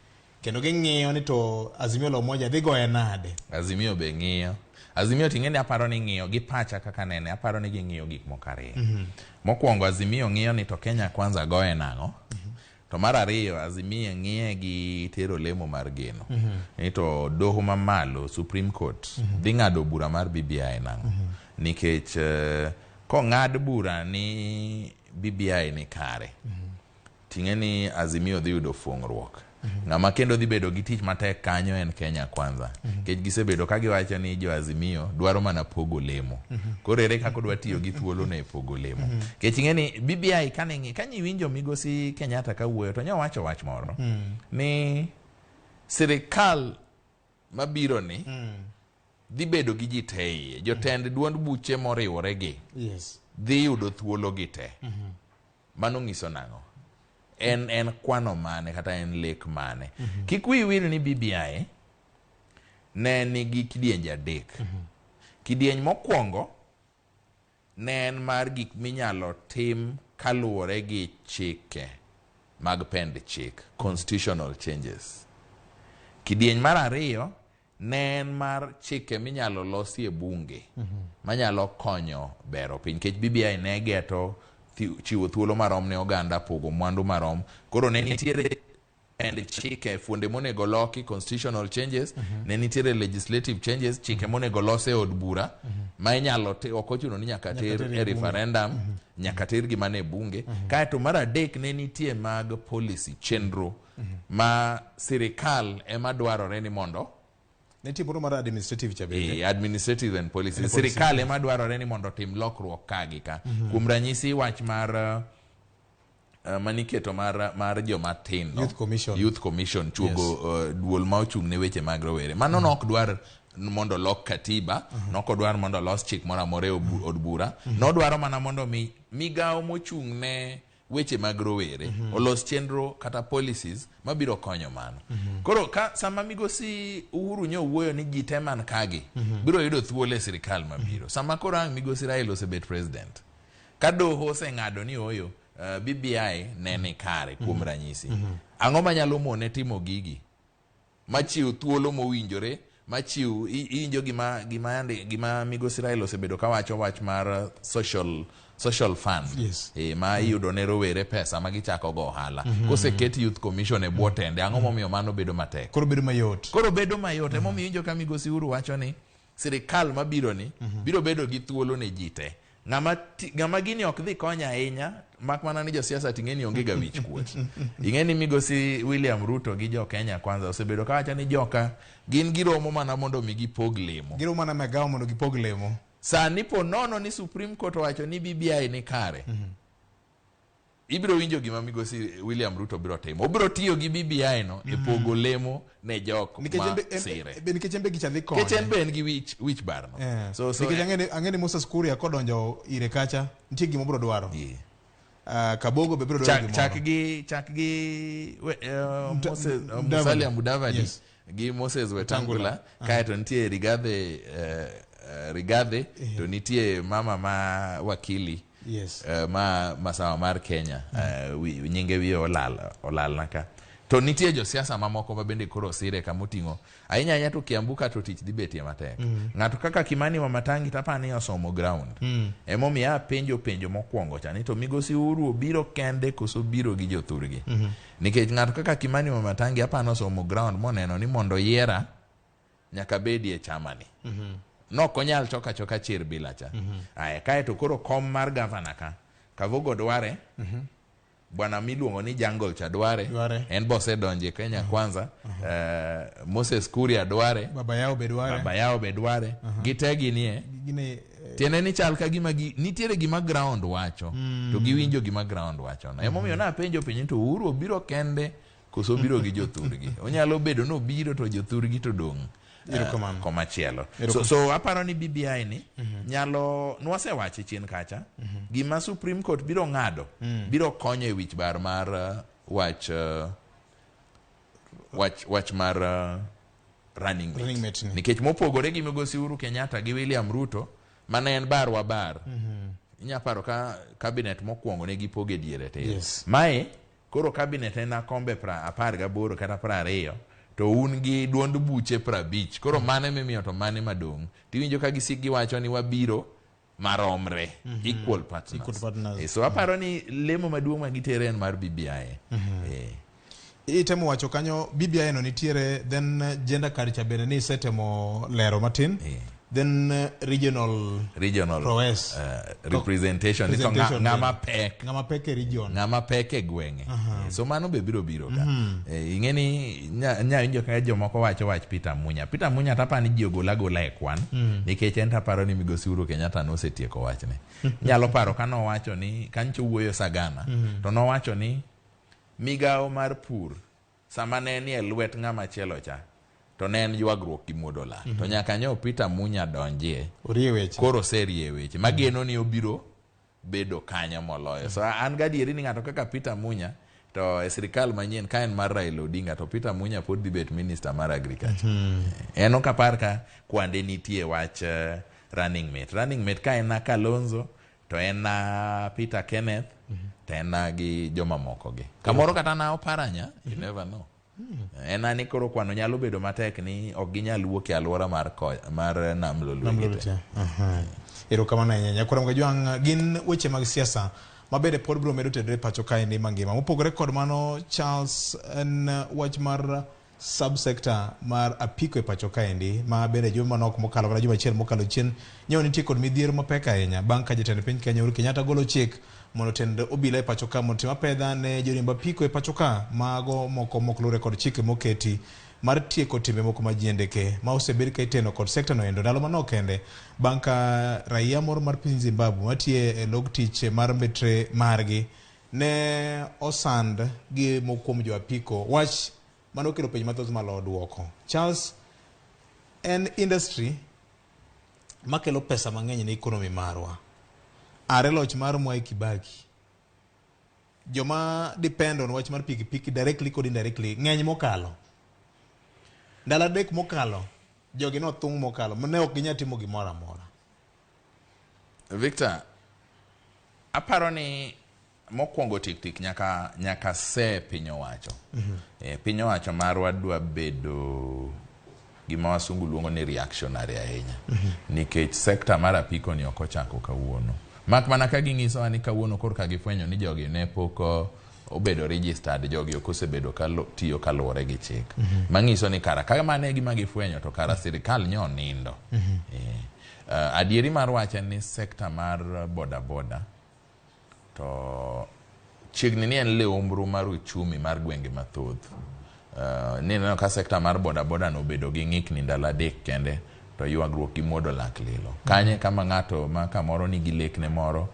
Kendo ging'iyo ni to Azimio la Umoja dhi goye nade. Azimio be ng'iyo. Azimio ting'eni aparo ni ng'iyo gi pacha kaka nene, aparo ni ging'iyo gik moko ariyo. Mokwongo Azimio ng'iyo ni to Kenya Kwanza goye nang'o. To mar ariyo Azimio ng'iye gi tero lemo mar geno. Ni to doho mamalo Supreme Court dhi ng'ado bura mar BBI nang'o. Nikech kong'ad bura ni BBI ni kare. Ting'e ni Azimio dhi yudo fuong'ruok. Ng'ama kendo dhi bedo gi tich matek kanyo en Kenya Kwanza. Nikech gisebedo ka giwacho ni jo Azimio dwaro mana pogo lemo. Koro ere kaka odwa tiyo gi thuolo no e pogo lemo. Nikech ing'e ni BBI kane iwinjo migosi Kenyatta kawuoyo to nyowacho wach moro ni sirikal mabiro ni dhi bedo gi ji te iye. Jotend duond buche moriwore gi dhi yudo thuolo gi te. Mano ng'iso nang'o? En kwano mane kata en lek mane. Kik wi wil ni BBI ne nigi kidienje adek. Kidieny mokwongo ne en mar gik minyalo tim kaluwore gi chike mag pend chik, constitutional changes. Kidieny mar ariyo ne en mar chike minyalo losi e bunge manyalo konyo bero piny. Nikech BBI ne geto chiwo thuolo marom ne oganda, pogo mwandu marom. Koro ne nitiere pend chike, fuonde monego loki, constitutional changes, ne nitiere legislative changes, chike monego los e od bura, ma inyalo ok ochuno ni nyaka ter e referendum, nyaka ter gi mana e bunge. Kaeto mar adek ne nitie mag policy, chenro ma sirikal ema dwarore ni mondo Nitie moro mar administrative cha bende. Administrative and policy. And policy. Sirikal ema dwarore ni mondo otim lokruok ka gi ka. Kuom ranyisi wach mar maniketo mar joma tindo. Youth Commission. Youth Commission chuogo duol ma ochung' ne weche mag rowere. Mano nok dwar mondo lok katiba, nok odwar mondo los chik moro amora e od bura. Nodwaro mana mondo mi migawo mochung' ne weche mag rowere olos chenro kata policies mabiro konyo mano. Koro ka sama migosi Uhuru nyo wuoyo ni ji te man kagi biro yudo thuolo e sirikal mabiro. Sama koro ang' migosi Raila osebet president, ka doho oseng'ado ni oyo BBI ne ni kare kuom ranyisi. Ang'o manyalo mone timo gigi? Machiw thuolo mowinjore, machiw iwinjo gima migosi Raila osebedo kawacho wach mar social fund. Yes. Ma iyudo ne rowere pesa ma gichako go ohala. Koseket Youth Commission e bwo tende, ang'o momiyo mano bedo matek? Koro bedo mayot. Koro bedo mayot. Emomiyo iwinjo ka migosi Uhuru wacho ni sirikal mabiro ni biro bedo gi thuolo ne ji te. Ng'ama gini ok dhi konyo ahinya, mak mana ni josiasa to ing'e ni onge ga wich kuot. Ing'e ni migosi William Ruto gi jo Kenya Kwanza osebedo kawacho ni joka gin giromo mana mondo mi gipog lemo. Giromo mana magawo mondo gipog lemo. Sani po nono ni Supreme Court owacho ni BBI ni kare. Ibiro winjo gima migosi William Ruto biro timo. Obiro tiyo gi BBI no e pogo lemo ne jok ma sire. Nikech en be gicha dhi konye. Nikech en be en gi wich bar no. So nikech ang'e ni Moses Kuria kodonjo ire kacha, nitie gima obiro dwaro. Kabogo be biro dwaro gimoro. Chak gi Moses, Musalia Mudavadi gi Moses Wetangula, kaeto nitie Rigathi, to nitie mama ma wakili. Yes. Ma masawa mar Kenya, nyinge wiye olal naka. To nitie josiasa mamoko ma bende koro sire kamoting'o. Ahinya ahinya to Kiambu ka to tich dhi betie matek. Ng'ato kaka Kimani Wamatangi tapani osomo ground. Emomiyo apenjo penjo mokwongo cha ni to migosi Uhuru obiro kende koso biro gi jothurgi. Nikech ng'ato kaka Kimani Wamatangi apani osomo ground moneno ni mondo yiera nyaka bedie chamani. Nok onyal choka choka chir bila cha. Aya, kaeto koro kom mar gavana ka. Kabogo dware. Bwana miluongo ni Jungle cha dware. En bo osedonje Kenya Kwanza. Moses Kuria dware. Baba Yao be dware. Baba Yao be dware. Gite ginie. Tiende ni chal ka gima nitiere gima ground wacho. To giwinjo gima ground wacho. Emomiyo napenjo penjo to Uhuru obiro kende koso obiro gi jothurgi. Onyalo bedo ni obiro to jothurgi to dong'. Komachielo. So aparo ni BBI ni nyalo nwasewache chien kacha. Gima Supreme Court biro ng'ado biro konyo e wich bar mar wach mar running mate. Nikech mopogore gi migosi Uhuru Kenyatta gi William Ruto mane en bar wa bar. Inya paro ka cabinet mokwongo ne gipoge diere te. Mae koro cabinet en akombe 18 kata 20. To un gi duond buche 50. Koro mane mimiyo to mane madong'. Tiwinjo ka gisik giwacho ni wabiro maromre. Equal partners. Equal partners. So aparo ni lemo maduong' ma gitere en mar BBI. Itemo wacho kanyo BBI no nitiere, then gender card cha bende ni isetemo lero matin. Then regional prowess representation. Ng'ama pek. Ng'ama pek e region. Ng'ama pek e gwenge. So mano be biro biro ka. Ing'e ni nya winjo ka jomoko wacho wach Peter Munya. Peter Munya tapani ji ogola gola e kwan. Nikech en taparo ni migosi Uhuru Kenyatta nosetieko wachne. Nyalo paro ka nowacho ni kancho wuoyo Sagana. To nowacho ni migawo mar pur sama ne ni e lwet ng'ama chielo cha. To ne en ywagruok gi muodo lal. To nyaka nyo Peter Munya donjie. Orie weche. Koro oserie weche. Mageno ni obiro bedo kanyo moloyo. So an gadieri ni ng'ato kaka Peter Munya to e sirikal manyien ka en mar Raila Odinga to Peter Munya pod dhi bet minister mar agriculture. En ok apar ka kwande nitie wach running mate. Running mate ka en na Kalonzo to en na Peter Kenneth to en na gi jomamoko gi. Kamoro kata na Oparanya, you never know. En ani koro kwano nyalo bedo matek ni ok ginyal wuok e alwora mar Nam Lolwe gite. Erokamano ahinya. Nyakwar Mgajwang', gin weche mag siasa mabende pod biro medo tedore pacho kaendi mangima. Mopogore kod mano, Charles, en wach mar subsector mar apiko e pacho kaendi ma bende juma manok mokalo kata juma achiel mokalo chien nyo nitie kod midhiero mapek ahinya bang' ka jatend piny Kenya Uhuru Kenyatta golo chik mondo tend obila e pacho ka mondo tim apedha ne joriemb apiko e pacho ka mago moko mok luwre kod chike moketi mar tieko timbe moko ma jiendeke ma osebed ka iteno kod sekta no endo ndalo manok kende bang' ka raia moro mar piny Zimbabwe matiyo e log tich mar mbetre margi ne osand gi moko kuom jo apiko wach mane okelo penjo mathoth malo duoko. Charles, en industry makelo pesa mang'eny ne economy marwa. Are loch mar Mwai Kibaki, joma depend on wach mar pikipiki directly kod indirectly ng'eny mokalo. Ndalo 3 mokalo, jogi nothung' mokalo, ne ok ginyal timo gimoro amora. Victor, aparo ni mokwongo tik tik nyaka se piny owacho. Piny owacho marwa dwa bedo gima wasungu luongo ni reactionary ahinya. Nikech sekta mar apiko ni ok ochako kawuono. Mak mana ka ging'isowa ni kawuono korka gifwenyo ni jogi ne pok obedo registered, jogi ok osebedo ka tiyo kaluwore gi chik. Mang'iso ni kara ka mano e gima gifwenyo to kara sirikal nyo nindo. Adieri mar wach en ni sekta mar boda boda to chiegni ni en leombru mar uchumi mar gwenge mathoth. Nineno ka sekta mar boda boda nobedo gi ng'ikni ndalo 3 kende to ywagruok gi muodo lak lilo. Kanye kama ng'ato ma kamoro nigi lekne moro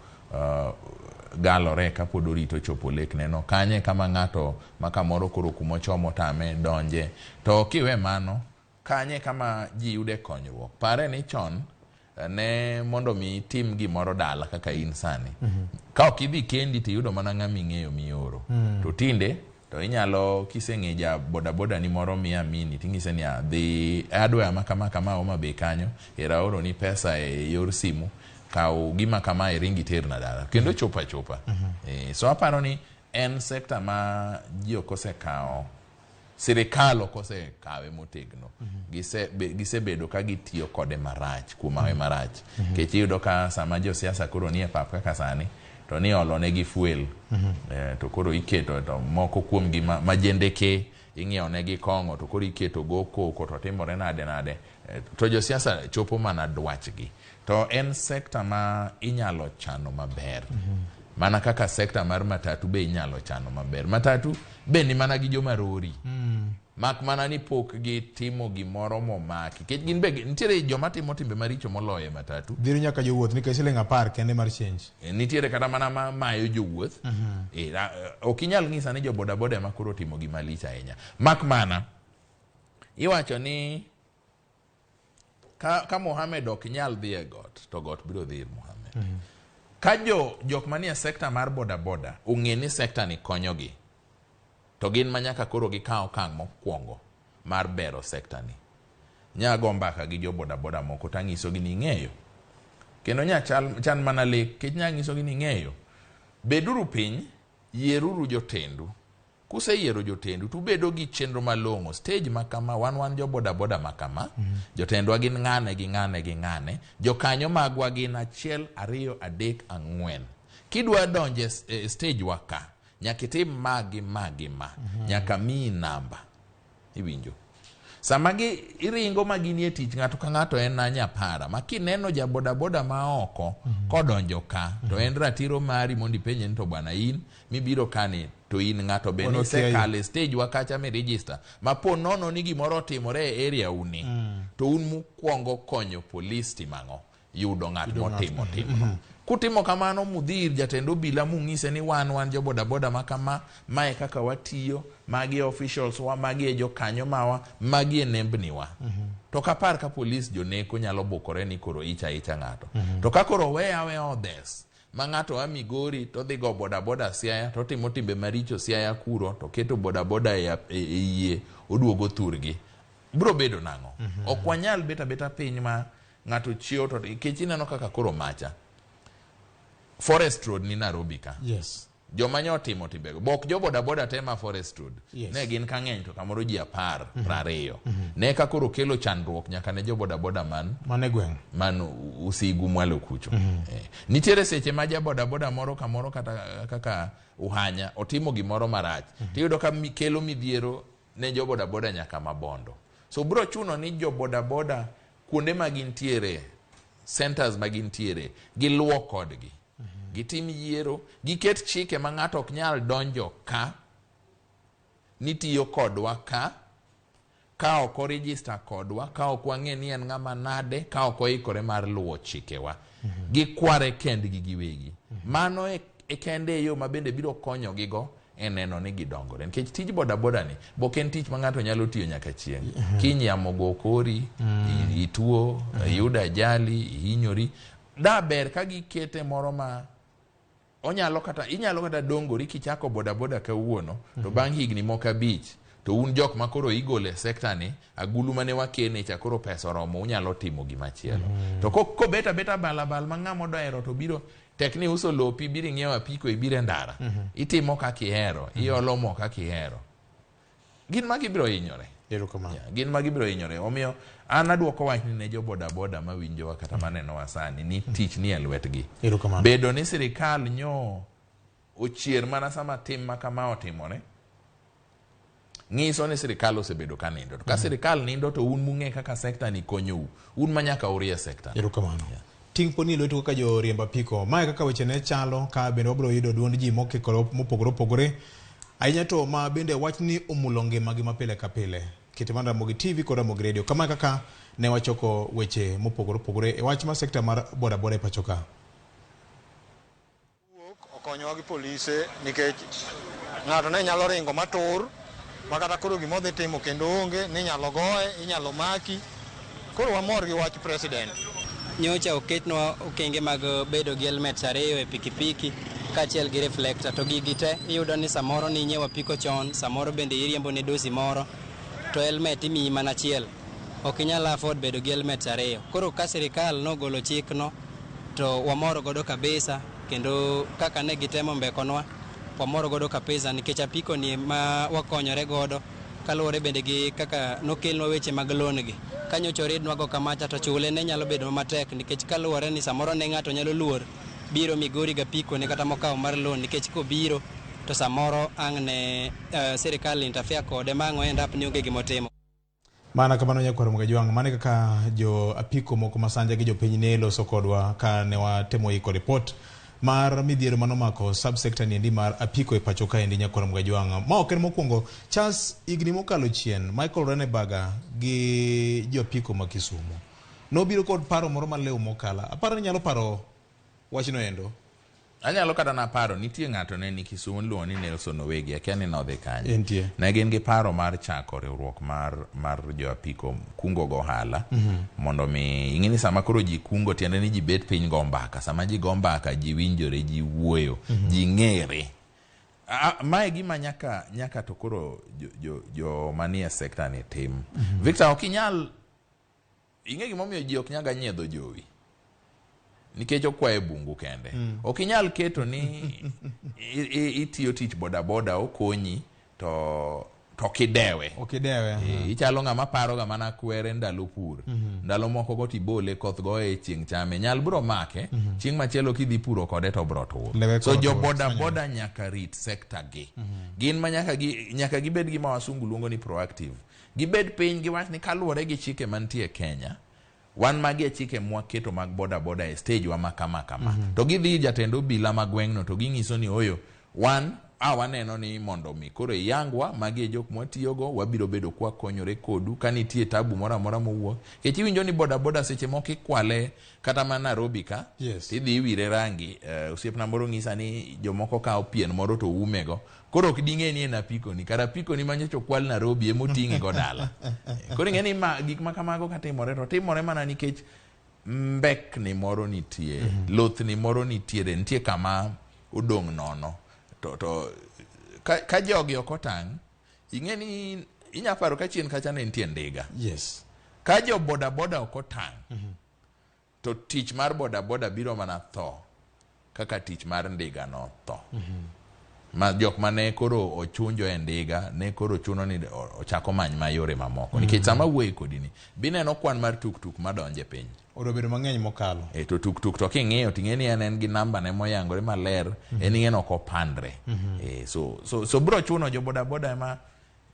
galore kapod orito chopo lekne no. Kanye kama ng'ato ma kamoro koro kumochomo tame donje. To kiwe mano, kanye kama ji yude konyruok. Pare ni chon ne mondo mi itim gimoro dala kaka in sani. Ka ok idhi kendi to iyudo mana ng'ama ing'eyo mioro. To tinde to inyalo kiseng'e ja boda boda ni moro miya mini ting'ise ni adhi adwa ma kama kama Homa Bay kanyo era oro ni pesa e yor simu kaw gima kama iring iterna dala kendo chopo achopa. So aparo ni en sekta ma ji ok osekawo, sirikal ok osekawe motegno. Gisebedo ka gitiyo kode marach, kuom awe marach. Nikech iyudo ka sama josiasa koro nie pap kaka sani to ni olo negi fuel. To koro iketo to moko kuom gi majendeke ing'iewo negi kong'o to koro iketo go koko to timore nade nade. To josiasa chopo mana dwachgi. To en sekta ma inyalo chano maber. Mana kaka sekta mar matatu be inyalo chano maber. Matatu be ni mana gi joma rori. Mak mana ni pok gitimo gimoro momaki. Nikech gin be nitiere joma timo timbe maricho moloyo e matatu. Dhiro nyaka jowuoth nikech siling 10 kende mar change. Nitiere kata mana ma mayo jowuoth. Ok inyal ng'isa ni jo boda boda ema koro timo gima lich ahinya. Mak mana iwacho ni ka Mohamed ok nyal dhi e got to got biro dhi ir Mohamed. Ka jok manie sekta mar boda boda ong'e ni sekta ni konyogi, to gin ma nyaka koro gikaw okang' mokwongo mar bero sekta ni. Nya go mbaka gi jo boda boda moko tang'isogi ni ing'eyo. Kendo nya chan mana lek, kech nya ng'isogi ni ing'eyo. Beduru piny, yieruru jotendu. Kuseyiero jotendu, tubedo gi chenro malong'o. Stage ma kama, wan jo boda boda ma kama. Jotendwa gin ng'ane gi ng'ane gi ng'ane. Jokanyo magwa gin 1, 2, 3, 4. Kidwa donjo e stage wa ka, nyaka itim ma gi ma gi ma. Nyaka miyi namba. Iwinjo? Sama gi iringo ma ginie tich, ng'ato ka ng'ato en anyapara. Ma kineno ja boda boda ma oko, kodonjo ka, to en ratiro mari mondo ipenje ni to bwana in, mibiro kani, to in ng'ato be Ono nisekalo kiayi. e stage wa kacha mi register. Ma po nono ni gimoro otimore e area uni, to un mukwongo konyo polis timo ang'o? Yudo ng'at Yudo ng'ato. motimo timno. Kutimo kamano mudhi ir jatend obila mung'ise ni wan jo boda boda ma kama, mae kaka watiyo, magi e officials wa, magi e jokanyo mawa, magi e nembni wa. To kapar ka polis joneko nyalo bukore ni koro icha icha ng'ato. To ka koro weya aweya odhes, ma ng'ato a Migori to dhi go boda boda Siaya, to timo timbe maricho Siaya kuro, to keto boda boda e yie, oduogo thurgi. Bro bedo nang'o? Ok wanyal bet abeta piny ma ng'ato chiewo to nikech ineno kaka koro macha. Forest Road ni Nairobi ka. Joma nyo otimo timbego. Bok jo boda boda te ma Forest Road. Ne gin ka ng'eny to kamoro ji 10, 20. Ne ka koro kelo chandruok nyaka ne jo boda boda man Mane gweng'. Man Usigu mwalo kucho. Nitiere seche ma ja boda boda moro kamoro kata kaka Uhanya otimo gimoro marach. Tiyudo ka kelo midhiero ne jo boda boda nyaka Mabondo. So bro chuno ni jo boda boda kuonde ma gintiere, centers ma gintiere, giluo kodgi. Gitim yiero, giket chike ma ng'ato ok nyal donjo ka, nitiyo kodwa ka, Ka ok orijista kodwa, ka ok wang'e ni en ng'ama nade, ka ok oikore mar luwo chikewa. Gikware kendgi giwegi. Mano e, e kende e yo ma bende biro konyogigo e neno ni gidongore. Nikech tij bodaboda ni, bok en tich ma ng'ato nyalo tiyo nyaka chieng'. Kiny yamo go kori, ituo, iyudo ajali, ihinyori. Da ber ka gikete moro ma onyalo kata inyalo kata dongori kichako bodaboda kawuono to bang' higni moko 5 to un jok ma koro igolo e sekta ni agulu mane wakene cha koro pesa oromo unyalo timo gimachielo. To kobet abeta balabal ma ng'ama odahero to biro tek ni uso lopi biro ing'iewo apiko ibiro e ndara. Itimo kaka ihero, iolo mo kaka ihero. Gin ma gibiro hinyore. Erokamano. Yeah, gin ma gibiro hinyore. Omiyo an aduoko wachni ne jo bodaboda mawinjowa kata manenowa sani ni tich ni e lwetgi. Erokamano. Bedo ni sirikal nyo ochier mana sama tim ma kama otimore nyiso ni sirikal osebedo ka nindo. To ka sirikal nindo to un mung'e kaka sekta ni konyou. Un ma nyaka urie sekta. Erokamano. Ting' poni e lwetu kaka joriemb apiko. Mae kaka weche ne chalo ka bende wabiro yudo duond ji mokikore mopogore opogore. Ahinya to ma bende wachni omulo ngimagi ma pile ka pile. Kete mar Ramogi TV kod Ramogi Radio. Kama kaka ne wachoko weche mopogore opogore e wach mar sekta mar bodaboda e pacho ka. Okonyowa gi polise nikech ng'ato ne nyalo ringo matur ma kata koro gima odhi timo kendo onge ni inyalo goye, inyalo maki. Koro wamor gi wach president. Nyocha oketnwa okenge mag bedo gi helmets 2 e pikipiki kaachiel gi reflector to gigi te iyudo ni samoro ninyiewo apiko chon, samoro bende iriembo ne dosi moro to helmet imiyi mana achiel. Ok inyal afford bedo gi helmets 2. Koro ka sirikal nogolo chikno to wamor godo kabisa kendo kaka ne gitemo mbekonwa wamor godo kabisa nikech apiko ni ma wakonyore godo kaluwore bende gi kaka nokelnwa weche mag loan gi. Ka nyocha oridnwa go kamacha to chule ne nyalo bedo matek nikech kaluwore ni samoro ne ng'ato nyalo luor biro Migori ga apiko ne kata mokawo mar loan nikech kobiro to samoro ang' ne sirikal interfere kode ma ang' end up ni onge gimotimo. Mana kamano nyakwar Mgajwang', mane kaka jo apiko moko masanja gi jopiny ne loso kodwa ka ne watemo iko ripot mar midhiero manomako subsector niendi mar apiko e pacho kaendi nyakwar Mgajwang'. Ma ok en mokwongo, Charles, higni mokalo chien, Michael Reneberger gi jo apiko ma Kisumu nobiro kod paro moro malew mokala. Aparo ni nyalo paro wachno endo. Anyalo kata naparo nitie ng'ato ne ni Kisumu iluongo ni Nelson Owegi, akia ni nodhi kanye. Entie. Ne gin gi paro mar chako riwruok mar jo apiko kungo go ohala mondo mi ing'e ni sama koro ji kungo tiende ni ji bet piny go mbaka. Sama ji go mbaka ji winjore, ji wuoyo, ji ng'ere. Mae gima nyaka to koro jo manie sekta ni tim. Victor, ok inyal ing'e gimomiyo ji ok nyaga nyiedho jowi. Nikech okwaye bungu kende. Ok inyal keto ni itiyo tich bodaboda okonyi to kidewe. Okidewe. Ichalo ng'ama paro ga mana kwere ndalo pur. Ndalo moko go tibole koth goye e chieng' chame. Nyal bro make, chieng' machielo kidhi puro kode to bro tur. So jo bodaboda nyaka rit sekta gi. Gin ma nyaka gibed gi ma wasungu luongo ni proactive. Gibed piny giwach ni kaluwore gi chike mantie Kenya, wan magi e chike mwaketo mag bodaboda e stage wa ma kama kama. To gidhi jatend obila ma gweng'no to ging'iso ni oyo, wan waneno ni mondo mi koro iyangwa magi e jok mwatiyogo, wabiro bedo kwa konyore kodu ka nitie tabu moro amora mowuok. Nikech iwinjo ni bodaboda seche moko ikwale kata mana Nairobi ka, tidhi iwire rangi. Osiepna moro ng'isa ni jomoko kawo pien moro to umego. Koro ok ding'e ni en apiko ni, kar apiko ni manyocha okwal Nairobi emoting'e go dala. Koro ing'e ni gik ma kamago katimore to timore mana nikech mbekni moro nitie, lothni moro nitiere, nitie kama odong' nono. To ka jogi ok otang', ing'e ni inya paro ka chien kacha ne nitie ndiga. Ka jo bodaboda ok otang', to tich mar bodaboda biro mana tho kaka tich mar ndiga no tho. Ma jok mane koro ochunjo e ndiga ne koro chuno ni ochako many mayore mamoko. Nikech sama wuoye kodi ni, bineno kwan mar tuktuk madonjo e piny. Obedo mang'eny mokalo. To tuktuk to king'iyo ting'e ni en gi namba ne moyangore maler, en ing'e ni ok opandre. So bro chuno jo bodaboda ema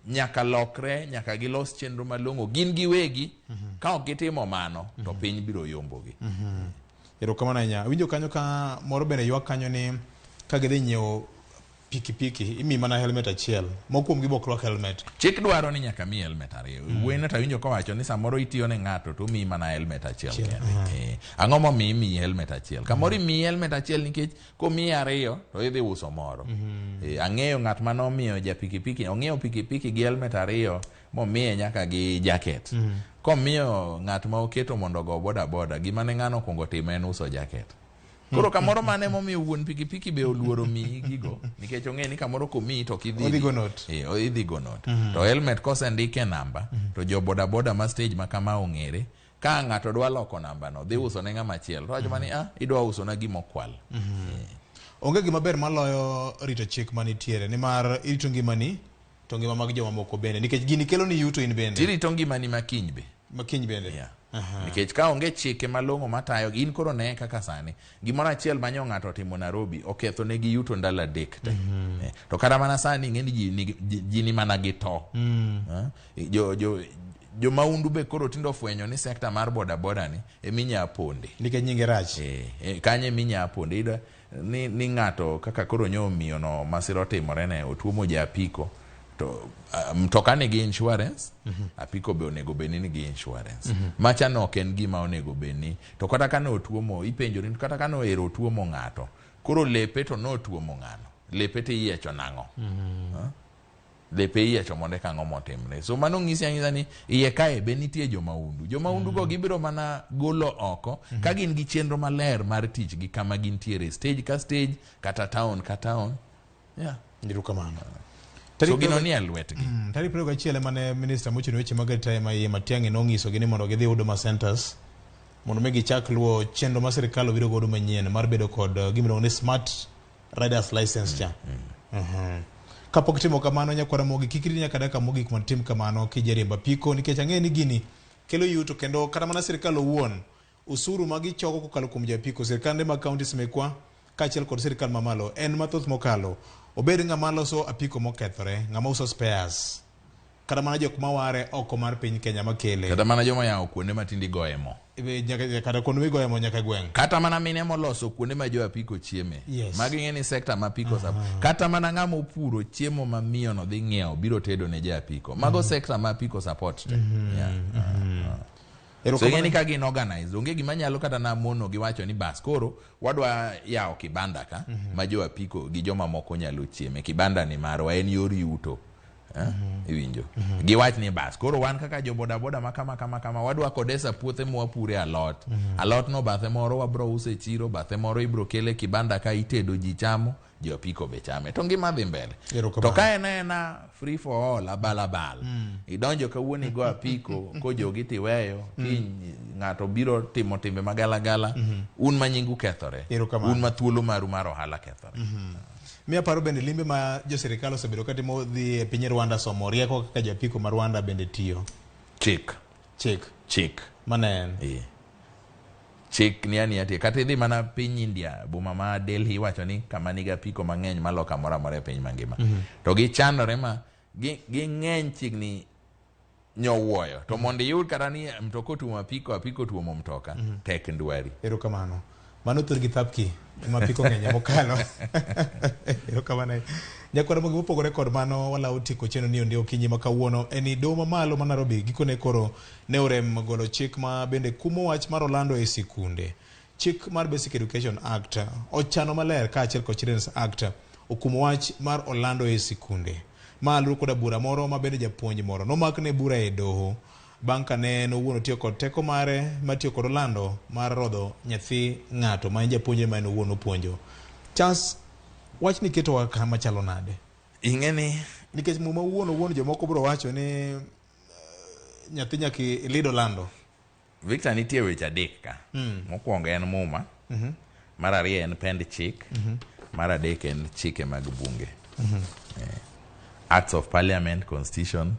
nyaka lokre, nyaka gilos chenro malong'o gin giwegi. Ka ok gitimo mano to piny biro yombogi. Erokamano ahinya. Winjo kanyo ka moro bende ywak kanyo ni ka gidhi nyiewo pikipiki imiyi mana helmet achiel. Moko kuomgi be ok rwak helmet. Chik dwaro ni nyaka miyi helmet ariyo. Wuoyino to awinjo kowacho ni samoro itiyo ne ng'ato to omiyi mana helmet achiel Achiel, kende. Ang'o momiyo imiyi helmet achiel? Kamoro imiyi helmet achiel nikech komiyi ariyo to idhi uso moro. Ang'eyo ng'at mane omiyo ja pikipiki, ong'iewo pikipiki gi helmet ariyo momiye nyaka gi jacket. Komiyo ng'at ma oketo mondo ogo boda boda, gima ne ng'ano okwongo timo en uso jacket. Koro kamoro mano emomiyo wuon pikipiki be oluoro miyi gigo nikech ong'e ni kamoro komiyi to ok idhi Odhi go note. Idhi go note. To helmet kosendike namba to jo boda boda ma stage ma kama ong'ere ka ng'ato dwa loko namba no dhi uso ne ng'ama chielo to wacho mana ni idwa uso na gima okwal. Onge gima ber maloyo rito chik manitiere nimar irito ngimani to ngima mag jomamoko bende nikech gini kelo ni yuto in bende. Tirito ngimani makiny be. Makiny bende. Yeah. Nikech ka onge chike malong'o matayo in koro ne kaka sani gimoro achiel ma nyo ng'ato otimo Nairobi oketho ne gi yuto ndalo adek te. To kata mana sani ing'e ni ji ni mana gi to. Jo maundu be koro tindo ofwenyo ni sekta mar boda boda ni eminya ponde. Nikech nyinge rach. Kanyo eminya ponde. Iyudo ni ng'ato kaka koro nyo miyo no masira otimore ne otuomo ja apiko to mtoka nigi insurance, apiko be onego bed ni nigi insurance. Macha no ok en gima onego bed ni to kata ka notuomo ipenjori ni kata ka noero otuomo ng'ato koro lepe to notuomo ng'ano lepe to iyiecho nang'o? Lepe iyiecho mondo eka ang'o motimre. So mano ng'isi ang'isa ni iye kae be nitie jomaundu. Jomaundu go gibiro mana golo oko ka gin gi chenro maler mar tich gi kama gintiere stage ka stage kata town ka town. Yeah. Erokamano. So gino nie lwetgi. Tarik 21 emane minista mochung' ne weche mag arita ma iye Matiang'i nong'isogi ni mondo gidhi Huduma Centers mondo mi gichak luwo chenro ma sirikal obiro godo manyien mar bedo kod gima iluongo ni smart riders license cha. Kapok timo kamano nyakwara Ramogi kik irit nyaka dakika mogik mondo itim kamano kijariembo apiko nikech ang'eyo ni gini kelo yuto kendo kata mana sirikal owuon usuru ma gichoko kokalo kuom jo apiko sirikande mag counties mekwa kaachiel kod sirikal mamalo en mathoth mokalo. Obed ng'ama loso apiko mokethore, ng'ama uso spares, kata mana jok maware oko mar piny Kenya makele. Kata mana joma yawo kuonde ma tinde igoye mo. Kata kuonde migoye mo nyaka e gweng'. Kata mana mine moloso kuonde ma jo apiko chieme. Magi ing'e ni sekta ma apiko Kata mana ng'ama opuro chiemo ma miyo no dhi ng'iewo biro tedo ne jo apiko. Mago sekta ma apiko support te. So ing'e ni ka gin organized, onge gima nyalo kata na mono giwacho ni bas koro wadwa yawo kibanda ka ma jo apiko gi joma moko nyalo chieme. Kibanda ni marwa en yor yuto. Iwinjo. Giwach ni bas koro wan kaka jo boda boda ma kama kama kama wadwa kodesa puothe mwapure alot. Alot no bathe moro wabro use chiro, bathe moro ibro kele kibanda ka itedo ji chamo, jo apiko be chame. To ngima dhi mbele. To ka en ena free for all abal abal. Idonjo kawuono igo apiko kojogi tiweyo, kiny ng'ato biro timo timbe magalagala, un ma nyingu kethore. Un ma thuolo maru mar ohala kethore. Miya paro bende limbe ma jo sirikal osebedo katimo dhi e piny Rwanda somo rieko kaka jo apiko ma Rwanda bende tiyo. Chik. Chik. Chik. Mano en. Chik ni ani ati kata idhi mana piny India boma ma Delhi iwacho ni kama nigi apiko mang'eny malo kamoro amora e piny mangima. To gichandore ma ging'eny chiegni nyowuoyo. To mondo iyud kata ni mtoka otuomo apiko, apiko otuomo mtoka, tek ndwari. Erokamano. Mano thur gi thapki ema apiko ng'eny mokalo. Erokamano. Nyakwara Ramogi mopogore kod mano walawo tieko chenro ni ondiek okinyi ma kawuono en ni doho mamalo ma Nairobi gikone koro ne orem golo chik ma bende kumo wach mar olando e sikunde. Chik mar Basic Education Act ochano maler kaachiel kod Children's Act okumo wach mar olando e sikunde. Ma luwore koda bura moro ma bende japuonj moro nomakne bura e doho bang' ka ne en owuon otiyo kod teko mare matiyo kod olando mar rodho nyathi ng'ato ma en japuonjre ma en owuon opuonjo. Charles, wachni ketowa kama chalo nade? Ing'e ni nikech muma owuon owuon jomoko biro wacho ni nyathi nyaka ilid olando. Victor, nitie weche adek ka. Mokwongo en muma. Mar ariyo en pend chik. Mar adek en chike mag bunge. Acts of Parliament, Constitution,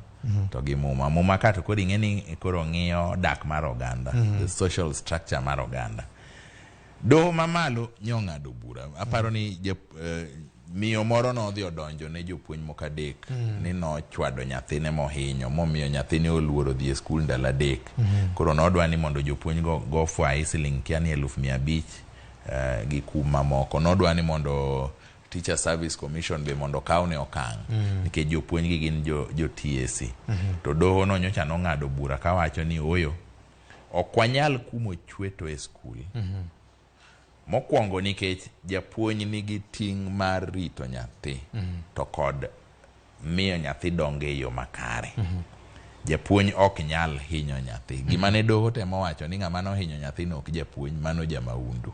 to gi muma. Muma ka to koro ing'e ni koro ng'iyo dak mar oganda, the social structure mar oganda. Doho mamalo nyong'ado bura. Aparo ni miyo moro nodhi odonjo ne jopuonj moko adek ni nochwado nyathine mohinyo momiyo nyathine oluoro dhi e skul ndalo adek. Koro nodwa ni mondo jopuonj go fwai siling kia ni 500,000 gi kum mamoko. Nodwa ni mondo Teacher Service Commission be mondo okawne okang' nikech jopuonj gi gin jo TSC. To doho no nyocha nong'ado bura kawacho ni oyo, ok wanyal kumo chweto e skul. Mokwongo nikech japuonj nigi ting' mar rito nyathi to kod miyo nyathi dongo e yo makare. Japuonj ok nyal hinyo nyathi. Gima ne doho temo wacho ni ng'ama nohinyo nyathino ok japuonj, mano jamahundu.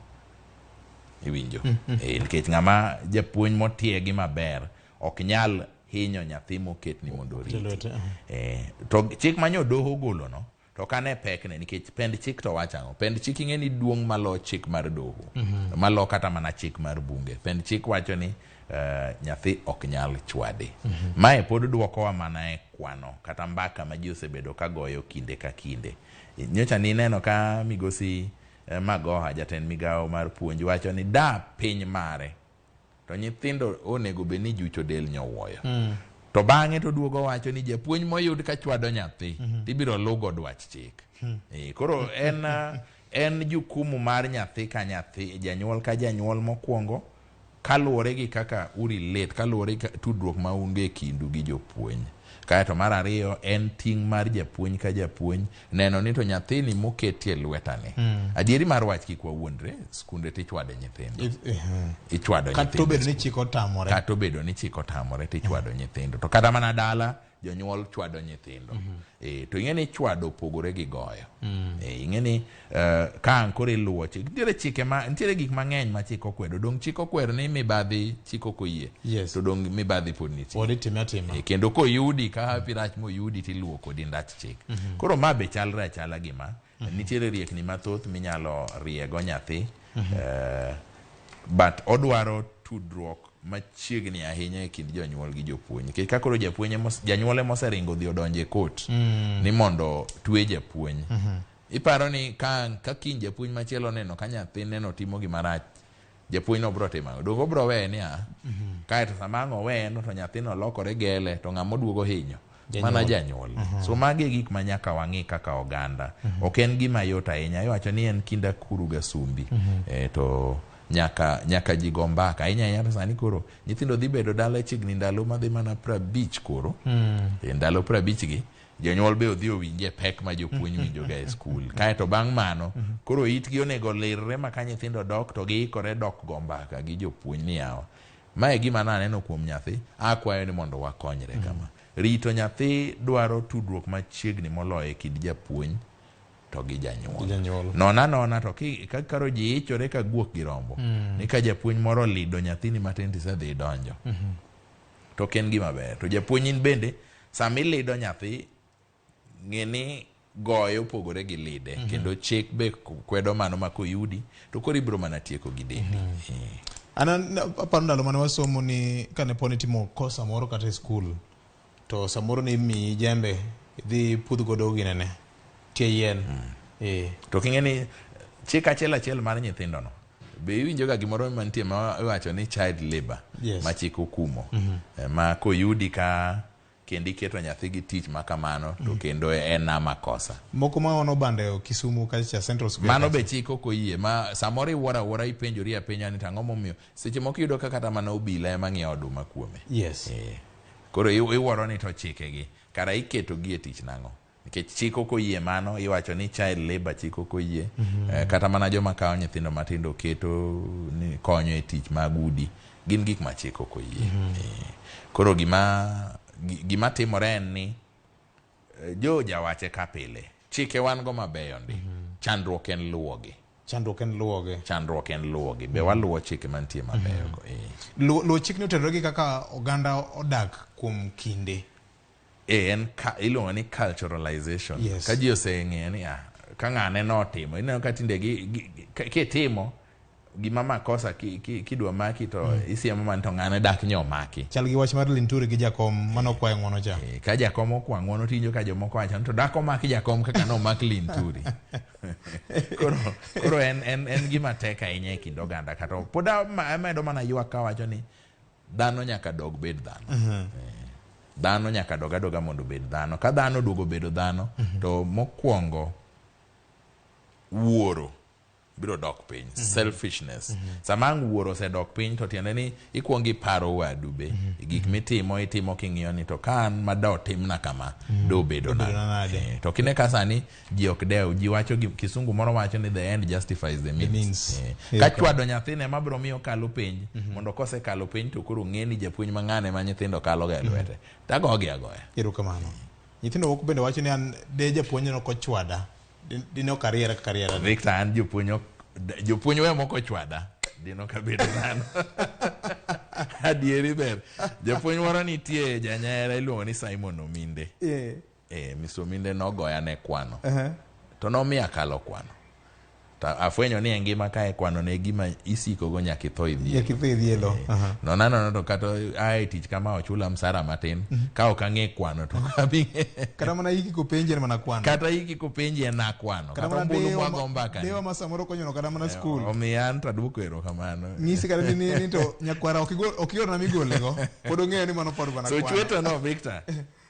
Iwinjo? Nikech ng'ama japuonj motiegi maber ok nyal hinyo nyathi moket ni mondo oriti. Lwete, aha. To chik ma nyo doho ogolo no to ok ane pekne nikech pend chik to wacho ang'o? Pend chik ing'e ni duong' malo chik mar doho. Malo kata mana chik mar bunge. Pend chik wacho ni nyathi ok nyal chwade. Mae pod duokowa mana e kwano kata mbaka ma ji osebedo ka goyo kinde ka kinde. Nyocha nineno ka migosi Magoha, jatend migawo mar puonj, wacho ni da piny mare to nyithindo onego bed ni jucho del nyowuoyo. To bang'e to duogo wacho ni japuonj moyud ka chwado nyathi tibiro lugo dwach chik. Koro en jukumu mar nyathi ka nyathi, janyuol ka janyuol mokwongo, kaluwore gi kaka urelate, kaluwore gi tudruok ma un go e kindu gi jopuonj. Kaeto mar ariyo en ting' mar japuonj ka japuonj neno ni to nyathini moketie lwetani. Adieri mar wach kik wawuondre, skunde tichwade nyithindo. Ichwado Kata nyithindo obedo e ni skul. chik otamore. Kata obedo ni chik otamore tichwado nyithindo. To kata mana dala jonyuol chwado nyithindo. To ing'e ni chwado opogore gi goyo. Ing'e ni ka ang' koro iluwo chik, nitiere chike ma, nitiere gik mang'eny ma chik okwedo. Dong' chik okwero ni mibadhi chik ok oyie. To dong' mibadhi pod nitie. Pod itime atima. Kendo koyudi ka hapi rach moyudi tiluwo kodi ndach chik. Koro ma be chalre achala gima. Nitiere riekni mathoth minyalo riego nyathi. But odwaro tudruok machiegni ahinya e kind jonyuol gi jopuonj. Nikech ka koro japuonj janyuol ema oseringo dhi odonjo e court ni mondo twe japuonj. Iparo ni ka kiny japuonj machielo oneno ka nyathine no timo gima rach, japuonj no biro timo ang'o? Donge obiro weye niya? Kaeto sama ang' oweye no to nyathino lokore gele to ng'ama oduogo hinyo? Mana janyuol. So magi e gik ma nyaka wang'i kaka oganda. Ok en gima yot ahinya. Iwacho ni en kind akuru ga sumbi. To nyaka ji go mbaka. Ahinya ahinya to sani koro nyithindo dhi bedo dala chiegni ndalo madhi mana 50 koro. Ndalo 50 gi jonyuol be odhi owinje pek ma jopuonj winjoga e skul. Kaeto bang' mano, koro itgi onego lirre ma ka nyithindo dok to giikore dok go mbaka gi jopuonj ni yawa. Mae gima naneno kuom nyathi, akwayo ni mondo wakonyre kama. Rito nyathi dwaro tudruok machiegni moloyo e kind japuonj to gi janyuol. Janyuol. Nona nona to ka karo ji ichore ka guok gi rombo. Ni ka japuonj moro lido nyathini matin tisedhi idonjo. To ok en gima ber. To japuonj in bende sama ilido nyathi ng'e ni goyo opogore gi lide. Kendo chik be kwedo mano ma koyudi to koro ibiro mana tieko gi dendi. An aparo ndalo mane wasomo ni kane pod nitimo kosa moro kata e skul to samoro ni imiyi jembe idhi pudh godo ginene tie yien. To king'e ni chik achiel achiel mar nyithindo no be iwinjo ga gimoro mantie ma iwacho ni child labor ma chik okumo. Ma koyudi ka kendo iketo nyathi gi tich ma kamano to kendo en makosa. Moko ma ono bande Kisumu kacha Central Square. Mano be chik ok oyie ma samoro iwuoro awuora ipenjori apenja ni tang'o momiyo seche moko iyudo ka kata mana obila ema ng'iewo oduma kuome. Koro iwuoro ni to chikegi kara iketo gi e tich nang'o? Nikech chik ok oyie mano, iwacho ni child labor chik ok oyie. Kata mana joma kawo nyithindo matindo keto ni konyo e tich mag udi gin gik ma chik ok oyie. Koro gima timore en ni jo jawache ka pile chike wan go mabeyo ndi. Chandruok en luwogi. Chandruok en luwogi. Chandruok en luwogi. Be waluwo chike mantie mabeyo go. Luwo chik ni otenore gi kaka oganda odak kuom kinde. En iluongo ni culturalization. Ka ji oseng'eyo ni, ka ng'ane notimo, ineno ka tinde kitimo gima makosa kidwa maki to isiemo mana to ng'ane dak nyo maki. Chal gi wach mar Linturi gi jakom mane okwayo ng'uono cha. Ka jakom okwa ng'uono tinjo ka jomoko wacho ni to dak omaki jakom kaka nomak Linturi. Koro en gima tek ahinya e kind oganda kata pod amedo mana ywak kawacho ni dhano nyaka dog bed dhano. Dhano nyaka dog adoga mondo obed dhano. Ka dhano oduogo bedo dhano, to mokwongo wuoro biro dok piny. Selfishness. Sama ang' wuoro osedok piny to tiende ni ikuongo iparo wadu be. Gik mitimo itimo king'iyo ni to ka an ma do timna kama dobedo nade. To kine ka sani ji ok dew, ji wacho gi kisungu moro wacho ni the end justifies the means. Ka chwado nyathine ema biro miyo okalo penj, mondo kosekalo penj to koro ng'e ni japuonj ma ng'ane ma nyithindo kalo ga e lwete. Tagogi agoya. Erokamano. Nyithindo moko bende wacho ni an de japuonj no kochwada dine ok ariera kaka ariera ni. Victor, an jopuonj ok jopuonj we moko chwada dino kabedo dhano. Adieri ber. Japuonj moro nitie janyera iluongo ni Simon Ominde. Mr. Ominde nogoya ne kwano. To nomiya kalo kwano. To afwenyo ni e ngima kae kwano ne gima isiko go nyaka itho idhi. Nyaka itho idhielo. Nona nono to kata ae tich kama ochula msara matin ka ok ang'e kwano to abi Kata mana hiki kopenji en mana kwano. Kata hiki kopenji en akwano. Kata Kata mana ombulu dewa mwago mbaka ni. dewa ma samoro konyono kata mana skul. Omiyo an to aduoko erokamano. Nyisi kata ni to nyakwara ok igol ok iorna migolego. Pod ong'eyo ni mano pod mana So kwano. chweto no Victor.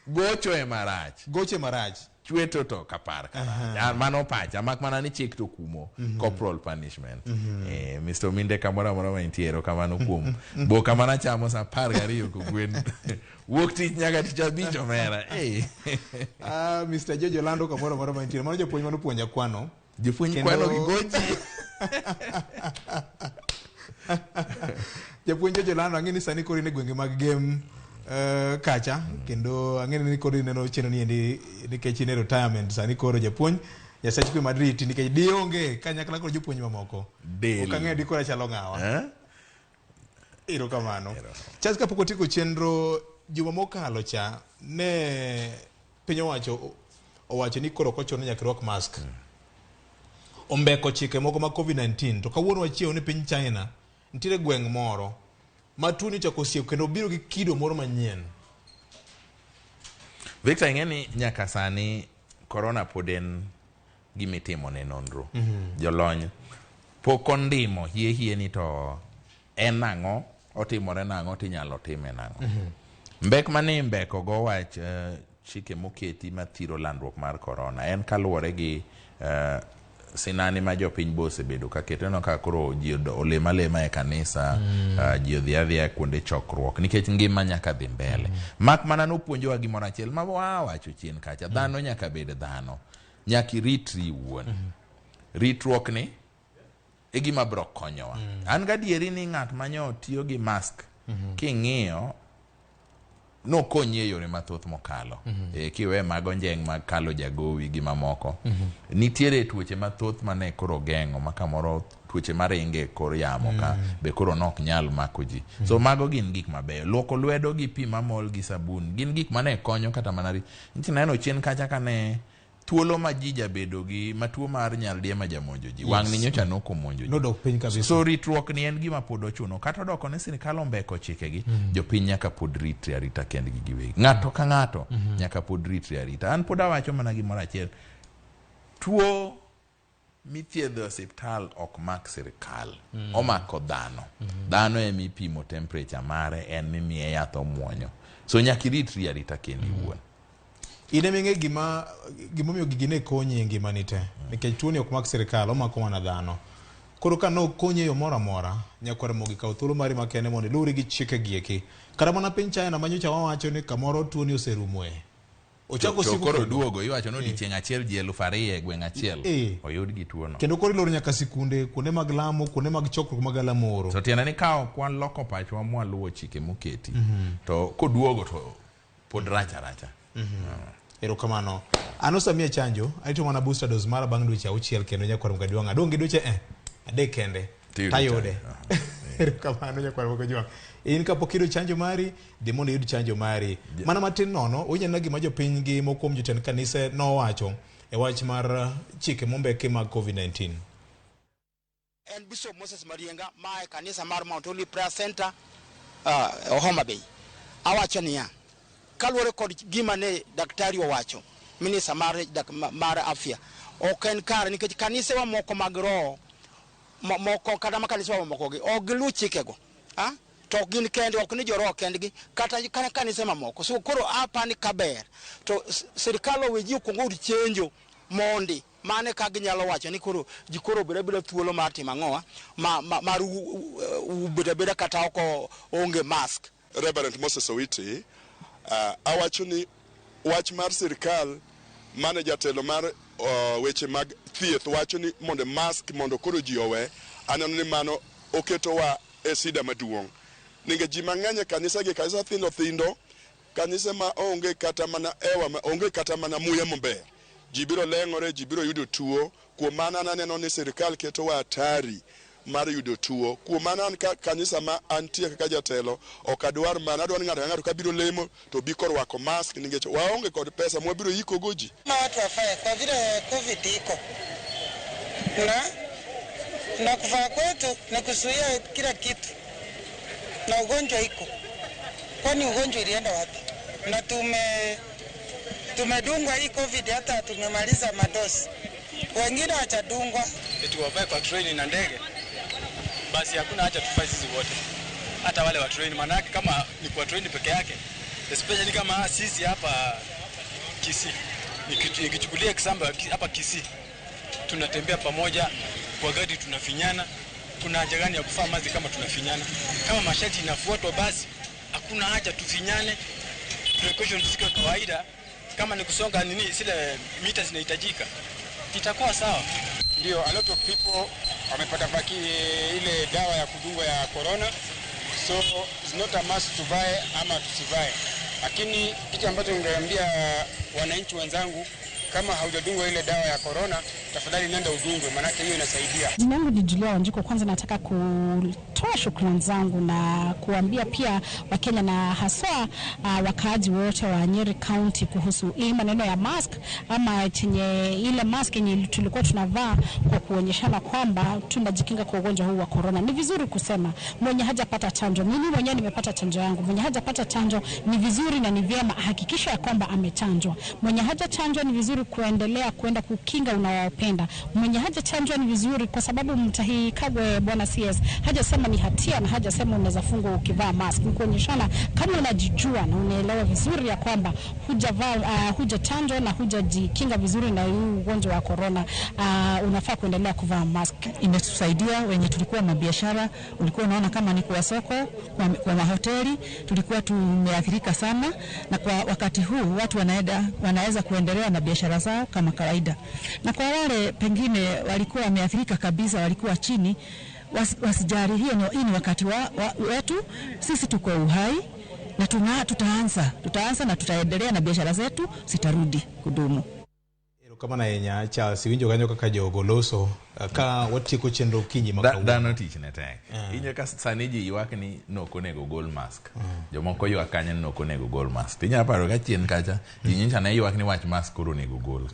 Gocho e marach. Goche marach. Chweto to kapar karach. Mano pacha mak mana ni chik to kumo. Corporal punishment. Mr. Ominde kamoro amora ma intie erokamano kuom boka mana chamo sa 12 kogwen. Wuok tich nyaka tich abich omera. Ah, Mr. Jojo lando kamoro amora ma intie. Mano japuonj manopuonja kwano. Japuonj kwano gi gochi. Japuonj Jojo lando ang'e ni sani koro in e gwenge mag Gem kacha kendo ang'e ni koro ineno chenro ni endi nikech in e retirement sani koro japuonj Nyasach kwe Madrid nikech dionge kanyakla kod jopuonj mamoko. Del. Ok ang'eyo di koro achalo ng'awa. Erokamano. Charles kapok otieko chenro juma mokalo cha ne piny owacho owacho ni koro ok ochuno ni nyaka irwak mask. Ombeko chike moko mag COVID-19 to kawuono wachiewo ni piny China nitiere gweng' moro ma tuoni ochako osieko kendo obiro gi kido moro manyien. Victor ing'e ni nyaka sani corona pod en gimitimo ne nonro. Jolony pok ondimo hie hie ni to en nang'o, otimore nang'o, tinyalo time nang'o. Mbek mane imbeko go wach chike moketi mathiro landruok mar corona en kaluwore gi sinani ma jopiny bo osebedo ka keto. Ineno ka koro ji olemo alema e kanisa, ji odhi adhiya kuonde chokruok nikech ngima nyaka dhi mbele. Mak mana nopuonjowa gimoro achiel ma wawacho chien kacha, dhano nyaka bed dhano. Nyaka iritri iwuon. Ritruok ni e gima biro konyowa. An gadieri ni ng'at manyo tiyo gi mask king'iyo nokonyi e yore mathoth mokalo. Kiwe mago njeng' mag kalo jagowi gi mamoko. Nitiere tuoche mathoth mane koro geng'o ma kamoro tuoche maringe e kor yamo ka be koro nok nyal mako ji. So mago gin gik mabeyo. Luoko lwedo gi pi mamol gi sabun gin gik mane konyo kata mana nitie neno chien kacha kane thuolo ma ji jabedo gi matuo mar nyaldiema jamonjo ji. Wang'ni nyocha nokomonjo ji. Nodok piny kabisa. So ritruok ni en gima pod ochuno. Kata odoko ni sirikal ombeko chikegi, jopiny nyaka pod ritre arita kendgi giwegi. Ng'ato ka ng'ato nyaka pod ritre arita. An pod awacho mana gimoro achiel. Tuo mithiedho e osiptal ok mak sirikal. Omako dhano. Dhano ema ipimo temperature mare, en mimiye yath omuonyo. So nyaka iritri arita kendi iwuon. In ema ing'e gima gimomiyo gigi ne konyi e ngimani te. Nikech tuoni ok mak sirikal, omako mana dhano. Koro ka nokonyi e yo moro amora, nyakwar Ramogi kaw thuolo mari makende mondo iluwri gi chike gi eki. Kata mana piny China ma nyocha wawacho ni kamoro tuoni oserumoe. Ochako To osiko koro kendo. duogo iwacho ni odiochieng' achiel ji 2000 e gweng' achiel oyud gi tuono. Kendo koro iloro nyaka sikunde, kuonde mag lamo, kuonde mag chokruok mag galamoro. So tiende ni ka ok waloko pachwa mwaluwo chike moketi, to koduogo to pod rach aracha. Erokamano. An osemiya chanjo, arito mana booster dose mara bang' dweche 6 kendo nyakwar Mgadwang'. Adong' gi dweche 3 kende. Tiyudo Tayude. chanjo. Erokamano nyakwar Mgadwang'. In kapok iyudo chanjo mari, dhi mondo iyud chanjo mari. Mana matin nono, winjo gima jopiny gi moko kuom jotend kanise nowacho e wach mar chike mombeki mag COVID-19. En Bishop Moses Marienga ma e kanisa mar Mount Olive Prayer Center Homa Bay. Awacho niya, kaluwore kod gima ne daktari owacho, minista mar afya, ok en kare nikech kanisewa moko mag roho moko kata ma kanisewa mamoko gi ok giluw chikego. To ok gin kende, ok ni joroho kendgi, kata kanise mamoko. So koro apani kaber to sirikal owe ji okuong oyud chenjo mondi Mane ka ginyalo wacho ni koro ji koro obed abeda thuolo mar timo ang'owa ma, ma, mar bedo abeda kata ok onge mask. Reverend Moses Owiti, awacho ni wach mar sirkal mane jatelo mar weche mag thieth wacho ni mondo mask mondo koro ji owe, aneno ni mano oketowa e sida maduong'. Nikech ji mang'eny e kanisa gi kanisa thindo thindo, kanise ma onge kata mana ewa, ma onge kata mana muya maber. Ji biro leng'ore, ji biro yudo tuo. Kuom mano an aneno ni sirkal ketowa hatari mar yudo tuo. Kuom mano an ka kanisa ma antie kaka jatelo, ok adwar mano. Adwaro ni ng'ato ka ng'ato kabiro lemo to bi korwako mask nikech waonge kod pesa mwabiro yiko go ji. Ma watu wafae kwa vile COVID iko na kuvaa kwetu ni kuzuia kila kitu, na ugonjwa iko, kwani ugonjwa ilienda wapi? Na tumedungwa hii COVID, hata tumemaliza madosi, wengine hawajadungwa. Eti wavae kwa treni na ndege, basi hakuna haja tuvae sisi wote, hata wale wa treni. Maanake kama ni kwa treni peke yake, especially kama sisi hapa Kisii, nikichukulia example hapa Kisii, tunatembea pamoja kwa gari, tunafinyana. Kuna haja gani ya kuvaa maski kama tunafinyana? Kama masharti inafuatwa, basi hakuna haja tufinyane. Precautions ziko kawaida, kama ni kusonga nini, zile mita zinahitajika, itakuwa sawa. Ndio, a lot of people wamepata ile dawa ya kudungwa ya corona, so it's not a must tuvae ama tusivae. Lakini kitu ambacho ningeambia wananchi wenzangu, kama haujadungwa ile dawa ya corona, tafadhali nenda udungwe, maanake hiyo inasaidia. Jina langu ni Julia Wanjiku. Kwanza nataka kutoa shukrani zangu na kuambia pia Wakenya na haswa wakaaji wote wa Nyeri County kuhusu hii maneno ya mask ama chenye ile mask yenye tulikuwa tunavaa kwa kuonyeshana kwamba tunajikinga kwa ugonjwa huu wa corona. Ni vizuri kusema mwenye hajapata chanjo, mimi mwenyewe nimepata chanjo yangu, mwenye hajapata chanjo ni vizuri na ni vyema ahakikishe ya kwamba amechanjwa. Mwenye hajachanjwa ni vizuri kuendelea kwenda kukinga unawapenda. Mwenye hajachanjwa ni vizuri, kwa sababu Mutahi Kagwe bwana CS hajasema ni hatia na hajasema unaweza fungwa ukivaa mask. Ni kuonyeshana kama unajijua na unaelewa vizuri ya kwamba hujavaa, hujachanjwa na hujajikinga vizuri na huu ugonjwa wa corona, unafaa kuendelea kuvaa mask. Imetusaidia wenye tulikuwa na biashara, ulikuwa unaona kama ni kwa soko, kwa mahoteli, tulikuwa tumeathirika sana, na kwa wakati huu watu wanaweza kuendelea na biashara zao kama kawaida. Na kwa wale pengine walikuwa wameathirika kabisa, walikuwa chini, wasijali, hii ni wakati wetu, sisi tuko uhai na tutaanza na tutaendelea na biashara zetu, sitarudi kudumu. Kama na yenya Charles winjo kanyo kaka jogo loso ka watieko chenro kinyi ma dhano tich ne tek. Inyo ka sani ji ywak ni nok onego gol mask. Jomoko ywak kanyo ni nok onego gol mask. Tinya paro ka chien kacha ji nyicha ne ywak ni wach mask koro onego gol.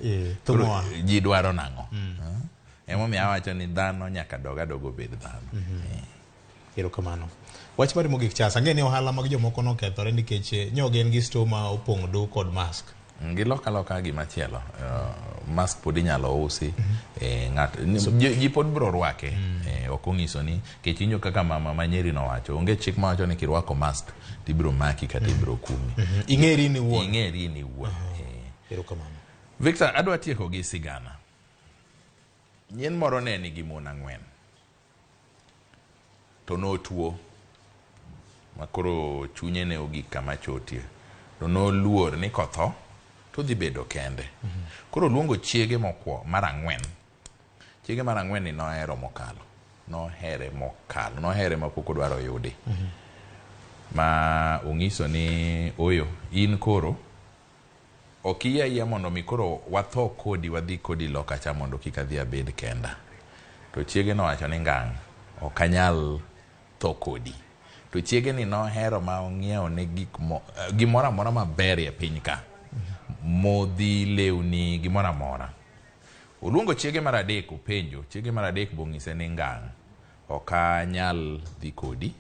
Koro ji dwaro nang'o? Emomiyo awacho ni dhano nyaka dog adogo bed dhano. Erokamano. Wach mar mogik Charles, ang'e ni ohala mag jomoko nokethore nikech nyogen gi store ma opong' du kod mask. Giloka loka gimachielo. Mask pod inyalo usi. Ji pod biro rwake. Ok onyiso ni kech inyo kaka mama ma Nyeri nowacho, onge chik mawacho ni kirwako mask tibiro maki kata ibiro kumi. Ing'eri ni wuon. Ing'eri ni wuon. Erokamano. Victor, adwa tieko gi sigana. Nyien moro ne nigi mon 4. To notuo ma koro chunye ne ogik kama chotie. To noluor ni kotho to dhi bedo kende. Koro luongo chiege mokwongo mar 4. Chiege mar 4 ni nohero mokalo. Nohere mokalo. Nohere mapok odwaro yudi. Ma ong'iso ni oyo, in koro ok iyie ayie mondo mi koro watho kodi, wadhi kodi loka cha mondo kik adhi abed kenda. To chiege nowacho ni ngang', ok anyal tho kodi. To chiege ni nohero ma ong'iewo ne gimoro amora maber e piny ka. Modhi, lewni, gimoro amora. Oluongo chiege mar 3 openjo, chiege mar 3 bong'ise ni ngang', ok anyal dhi kodi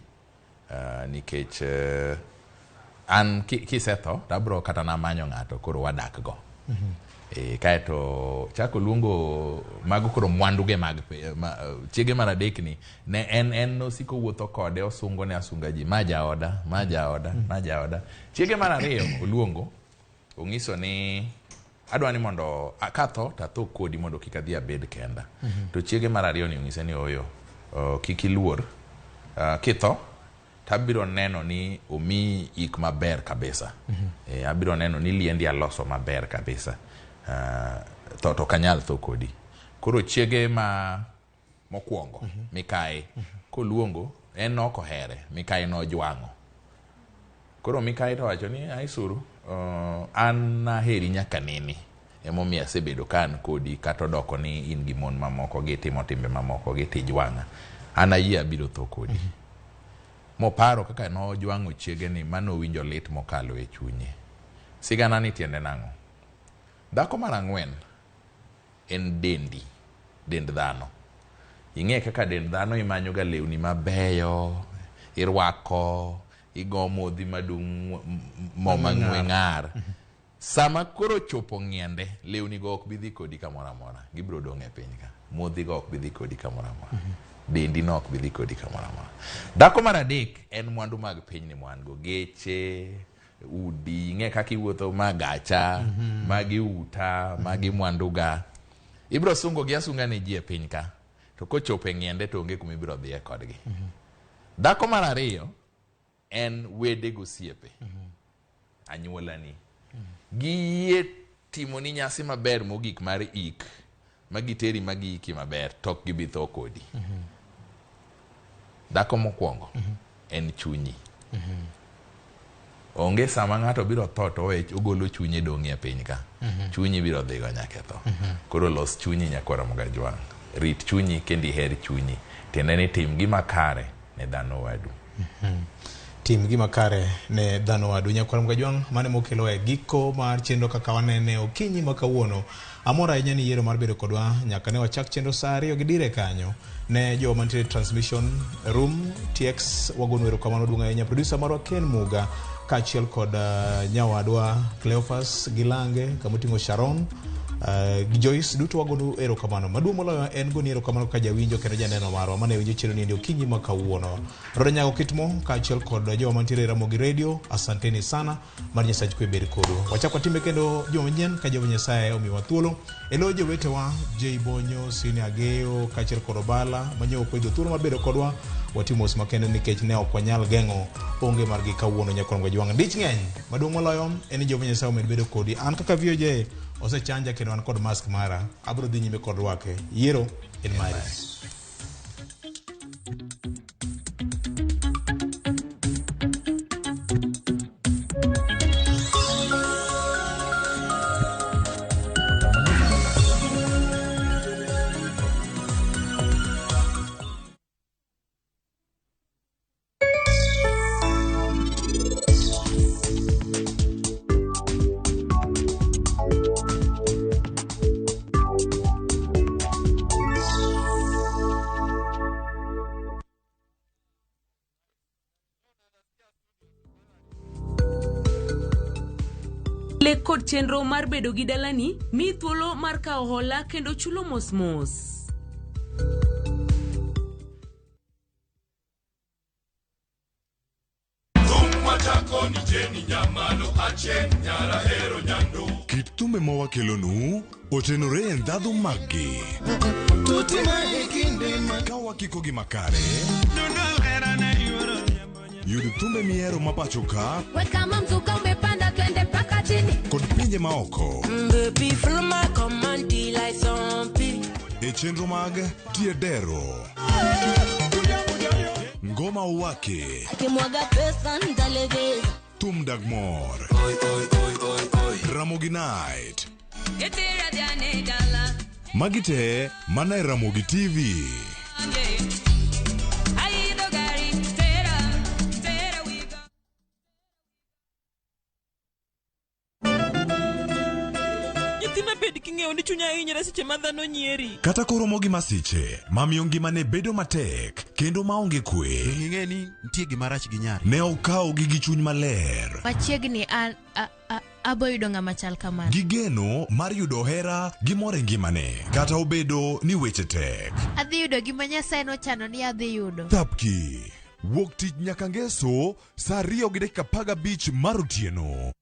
nikech an kisetho to abro kata namanyo ng'ato koro wadak go. Kaeto chako luongo mago koro mwanduge mag chiege mar 3 ni ne en nosiko wuotho kode, osungo ne asunga ji, ma jaoda, ma jaoda, ma jaoda. Chiege mar 2 oluongo, ong'iso ni Adwa ni mondo katho to atho kodi mondo kik adhi abed kenda. To chiege mar ariyo ni onyise ni ooyo, kik iluor. Kitho to abiro neno ni omiyi ik maber kabisa. Abiro neno ni liendi aloso maber kabisa. Tho to ok anyal tho kodi. Koro chiege ma mokwongo Mikayi koluongo en nok ohere, Mikayi nojwang'o. Koro Mikayi to wacho ni aisuru, an naheri nyaka nene. Emomiyo asebedo ka an kodi kata odoko ni in gi mon mamoko gitimo timbe mamoko gitijwang'a. An ayie abiro tho kodi. Moparo kaka nojwang'o chiege ni manowinjo lit mokalo e chunye. Sigana ni tiende nang'o? Dhako mar ang'wen en dendi, dend dhano. Ing'e kaka dend dhano imanyo ga lewni mabeyo, irwako, igo modhi madung' mo mang'we ng'ar. Sama koro chopo ng'iende, lewni go ok bi dhi kodi kamoro amora. Gibiro dong' e piny ka. Modhi go ok bi dhi kodi kamoro amora. Dendi no ok bi dhi kodi kamoro amora. Dhako mar adek en mwandu mag pinyni mwan go. Geche, udi, ing'e kaka iwuotho ma gacha, magi uta, magi mwandu ga. Ibiro sungo gi asunga ne ji e piny ka. To kochopo e ng'iende to onge kuma ibiro dhiye kodgi. Dhako mar ariyo en wede gosiepe. Anyuolani. Giyie timoni nyasi maber mogik mar ik, ma giteri ma giiki maber, to ok gibi tho kodi. Dhako mokwongo en chunyi. Onge sama ng'ato biro tho to owe ogolo chunye dong' e piny ka. Chunyi biro dhigo nyaka e tho. Koro los chunyi nyakwar Ramogi Ajwang'. Rit chunyi kendo iher chunyi. Tiende ni tim gima kare ne dhano wadu. Tim gima kare ne dhano wadu. Nyakwar Ramogi Ajwang', mano emokelo e giko mar chenro kaka wanene okinyi ma kawuono. Amor ahinya ni yiero mar bedo kodwa nyaka ne wachak chenro saa ariyo gi dire kanyo. Ne jowa mantiere e transmission room TX wagonu erokamano maduong' ahinya. Producer marwa Ken Muga kaachiel kod nyawadwa Cleophas Gilange kamoting'o Sharon gi Joyce duto wagonu erokamano. Maduong' moloyo en goni erokamano kaka jawinjo kendo janeno marwa mane winjo chenro niendi okinyi ma kawuono. Roda Nyago Kitmo kaachiel kod jowa mantiere e Ramogi Radio, asanteni sana. Mar Nyasach kwe bed kodu. Wachak watime kendo juma manyien ka Jehova Nyasaye omiwa thuolo. E lo jowetewa J Bonyo, Sini Ageyo kaachiel kod Obala manyo ok oyudo thuolo mar bedo kodwa. Watimo mos makende nikech ne ok wanyal geng'o onge margi kawuono nyakwar Ngwejwang'. Dich ng'eny maduong' moloyo en ni Jehova Nyasaye omed bedo kodi. An kaka VOJ osechanja kendo an kod mask mara. Abiro dhi nyime kod rwake. Yiero en mari. Lek kod chenro mar bedo gi dalani miyi thuolo mar kawo hola kendo chulo mos mos. Kit thumbe ma wakelonu otenore e ndhadhu maggi. Ka wakikogi makare, yud thumbe mihero ma pacho ka We kama mzuka umepanda twende mpaka chini. kod pinje maoko Baby, follow my command till I zombie. e chenro mag Tiedero. Ngoma Uwake, Akimwaga pesa nitalegeza. Thum Dag Mor, Ramogi Night. Magi te mana e Ramogi TV. Nyathina bed king'eyo ni chunya hinyre seche ma dhano nyieri. Kata koromo gi masiche mamiyo ngimane bedo matek kendo maonge kwe. Ing'e ni nitie gima rach gi nyari. Ne okawogi gi chuny maler. Machiegni an abo yudo ng'ama chal kamano. Gi geno mar yudo hera gi mor e ngimane kata obedo ni weche tek. Adhi yudo gima Nyasaye nochano ni adhi yudo. Thapki wuok tich nyaka ngeso saa 2:15 mar otieno.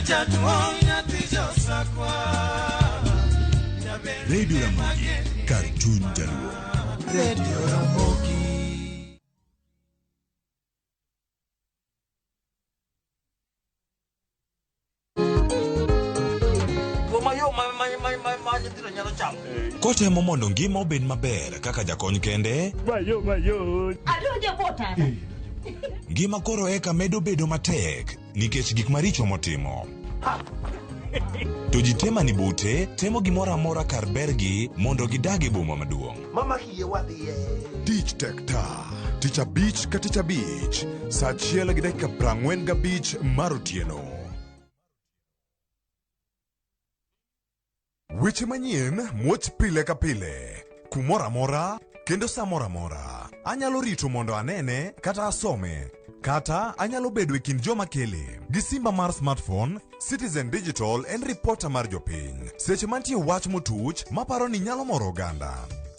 Radio Ramogi, kar chuny Jaluo. Radio Ramogi. Kotemo mondo ngima obed maber kaka jakony kende, ngima koro eka medo bedo matek nikech gik maricho motimo. To ji tema ni bute temo gimoro amora kar bergi mondo gidag e boma maduong'. Mama kiyie wadhiye. Tich tek ta. Tich abich ka tich abich, saa 1:45 mar otieno. Weche manyien muoch pile ka pile, kumoro amora kendo sa moro amora. Anyalo rito mondo anene kata asome, kata anyalo bedo e kind joma kele. Gi simba mar smartphone, Citizen Digital en ripota mar jopiny. Seche mantie wach motuch maparo ni nyalo moro oganda.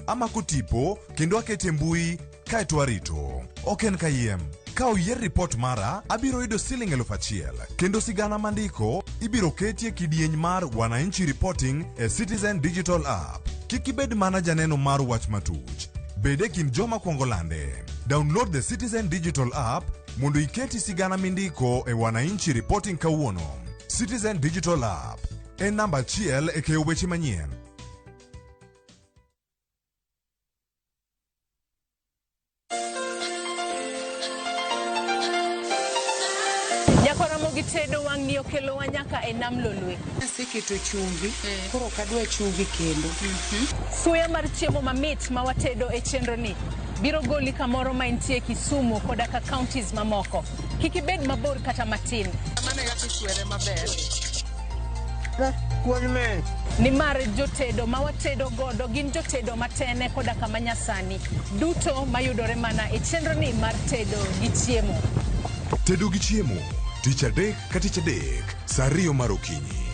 Amako tipo kendo akete mbui kaeto arito. Ok en kayiem. Ka oyier ripot mara, abiro yudo siling 1000 kendo sigana mandiko ibiro ketie kidieny mar Wananchi Reporting e Citizen Digital App. Kik ibed mana janeno mar wach matuch. Bed e kind joma kwongo lande. Download the Citizen Digital App mondo iketi sigana mindiko e Wananchi Reporting kawuono. Citizen Digital App en namba achiel e keyo weche manyien. Nyakwaramogi tedo wang'ni okelowa nyaka e nam Lolwe. Aseketo chumbi, koro ok adwa chumbi kendo. Suya mar chiemo mamit ma watedo e chenro ni biro goli kamoro ma intie Kisumu koda ka counties mamoko. Kik ibed mabor kata matin. Mano e kaka ichwere maber. Nimar jotedo ma watedo godo gin jotedo matene koda kama nyasani. Duto mayudore mana e chenro ni mar tedo gi chiemo. Tedo gi chiemo, tich adek ka tich adek, saa 2 mar okinyi.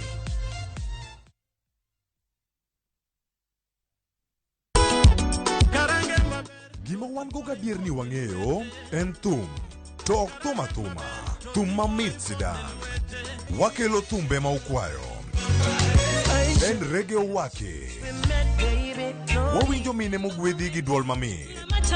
Gima wan go gadier ni wang'eyo en thum. To ok thum athuma, thum mamit sidang'. Wakelo thumbe ma ukwayo. En reggae owake. Wawinjo mine mogwedhi gi duol mamit.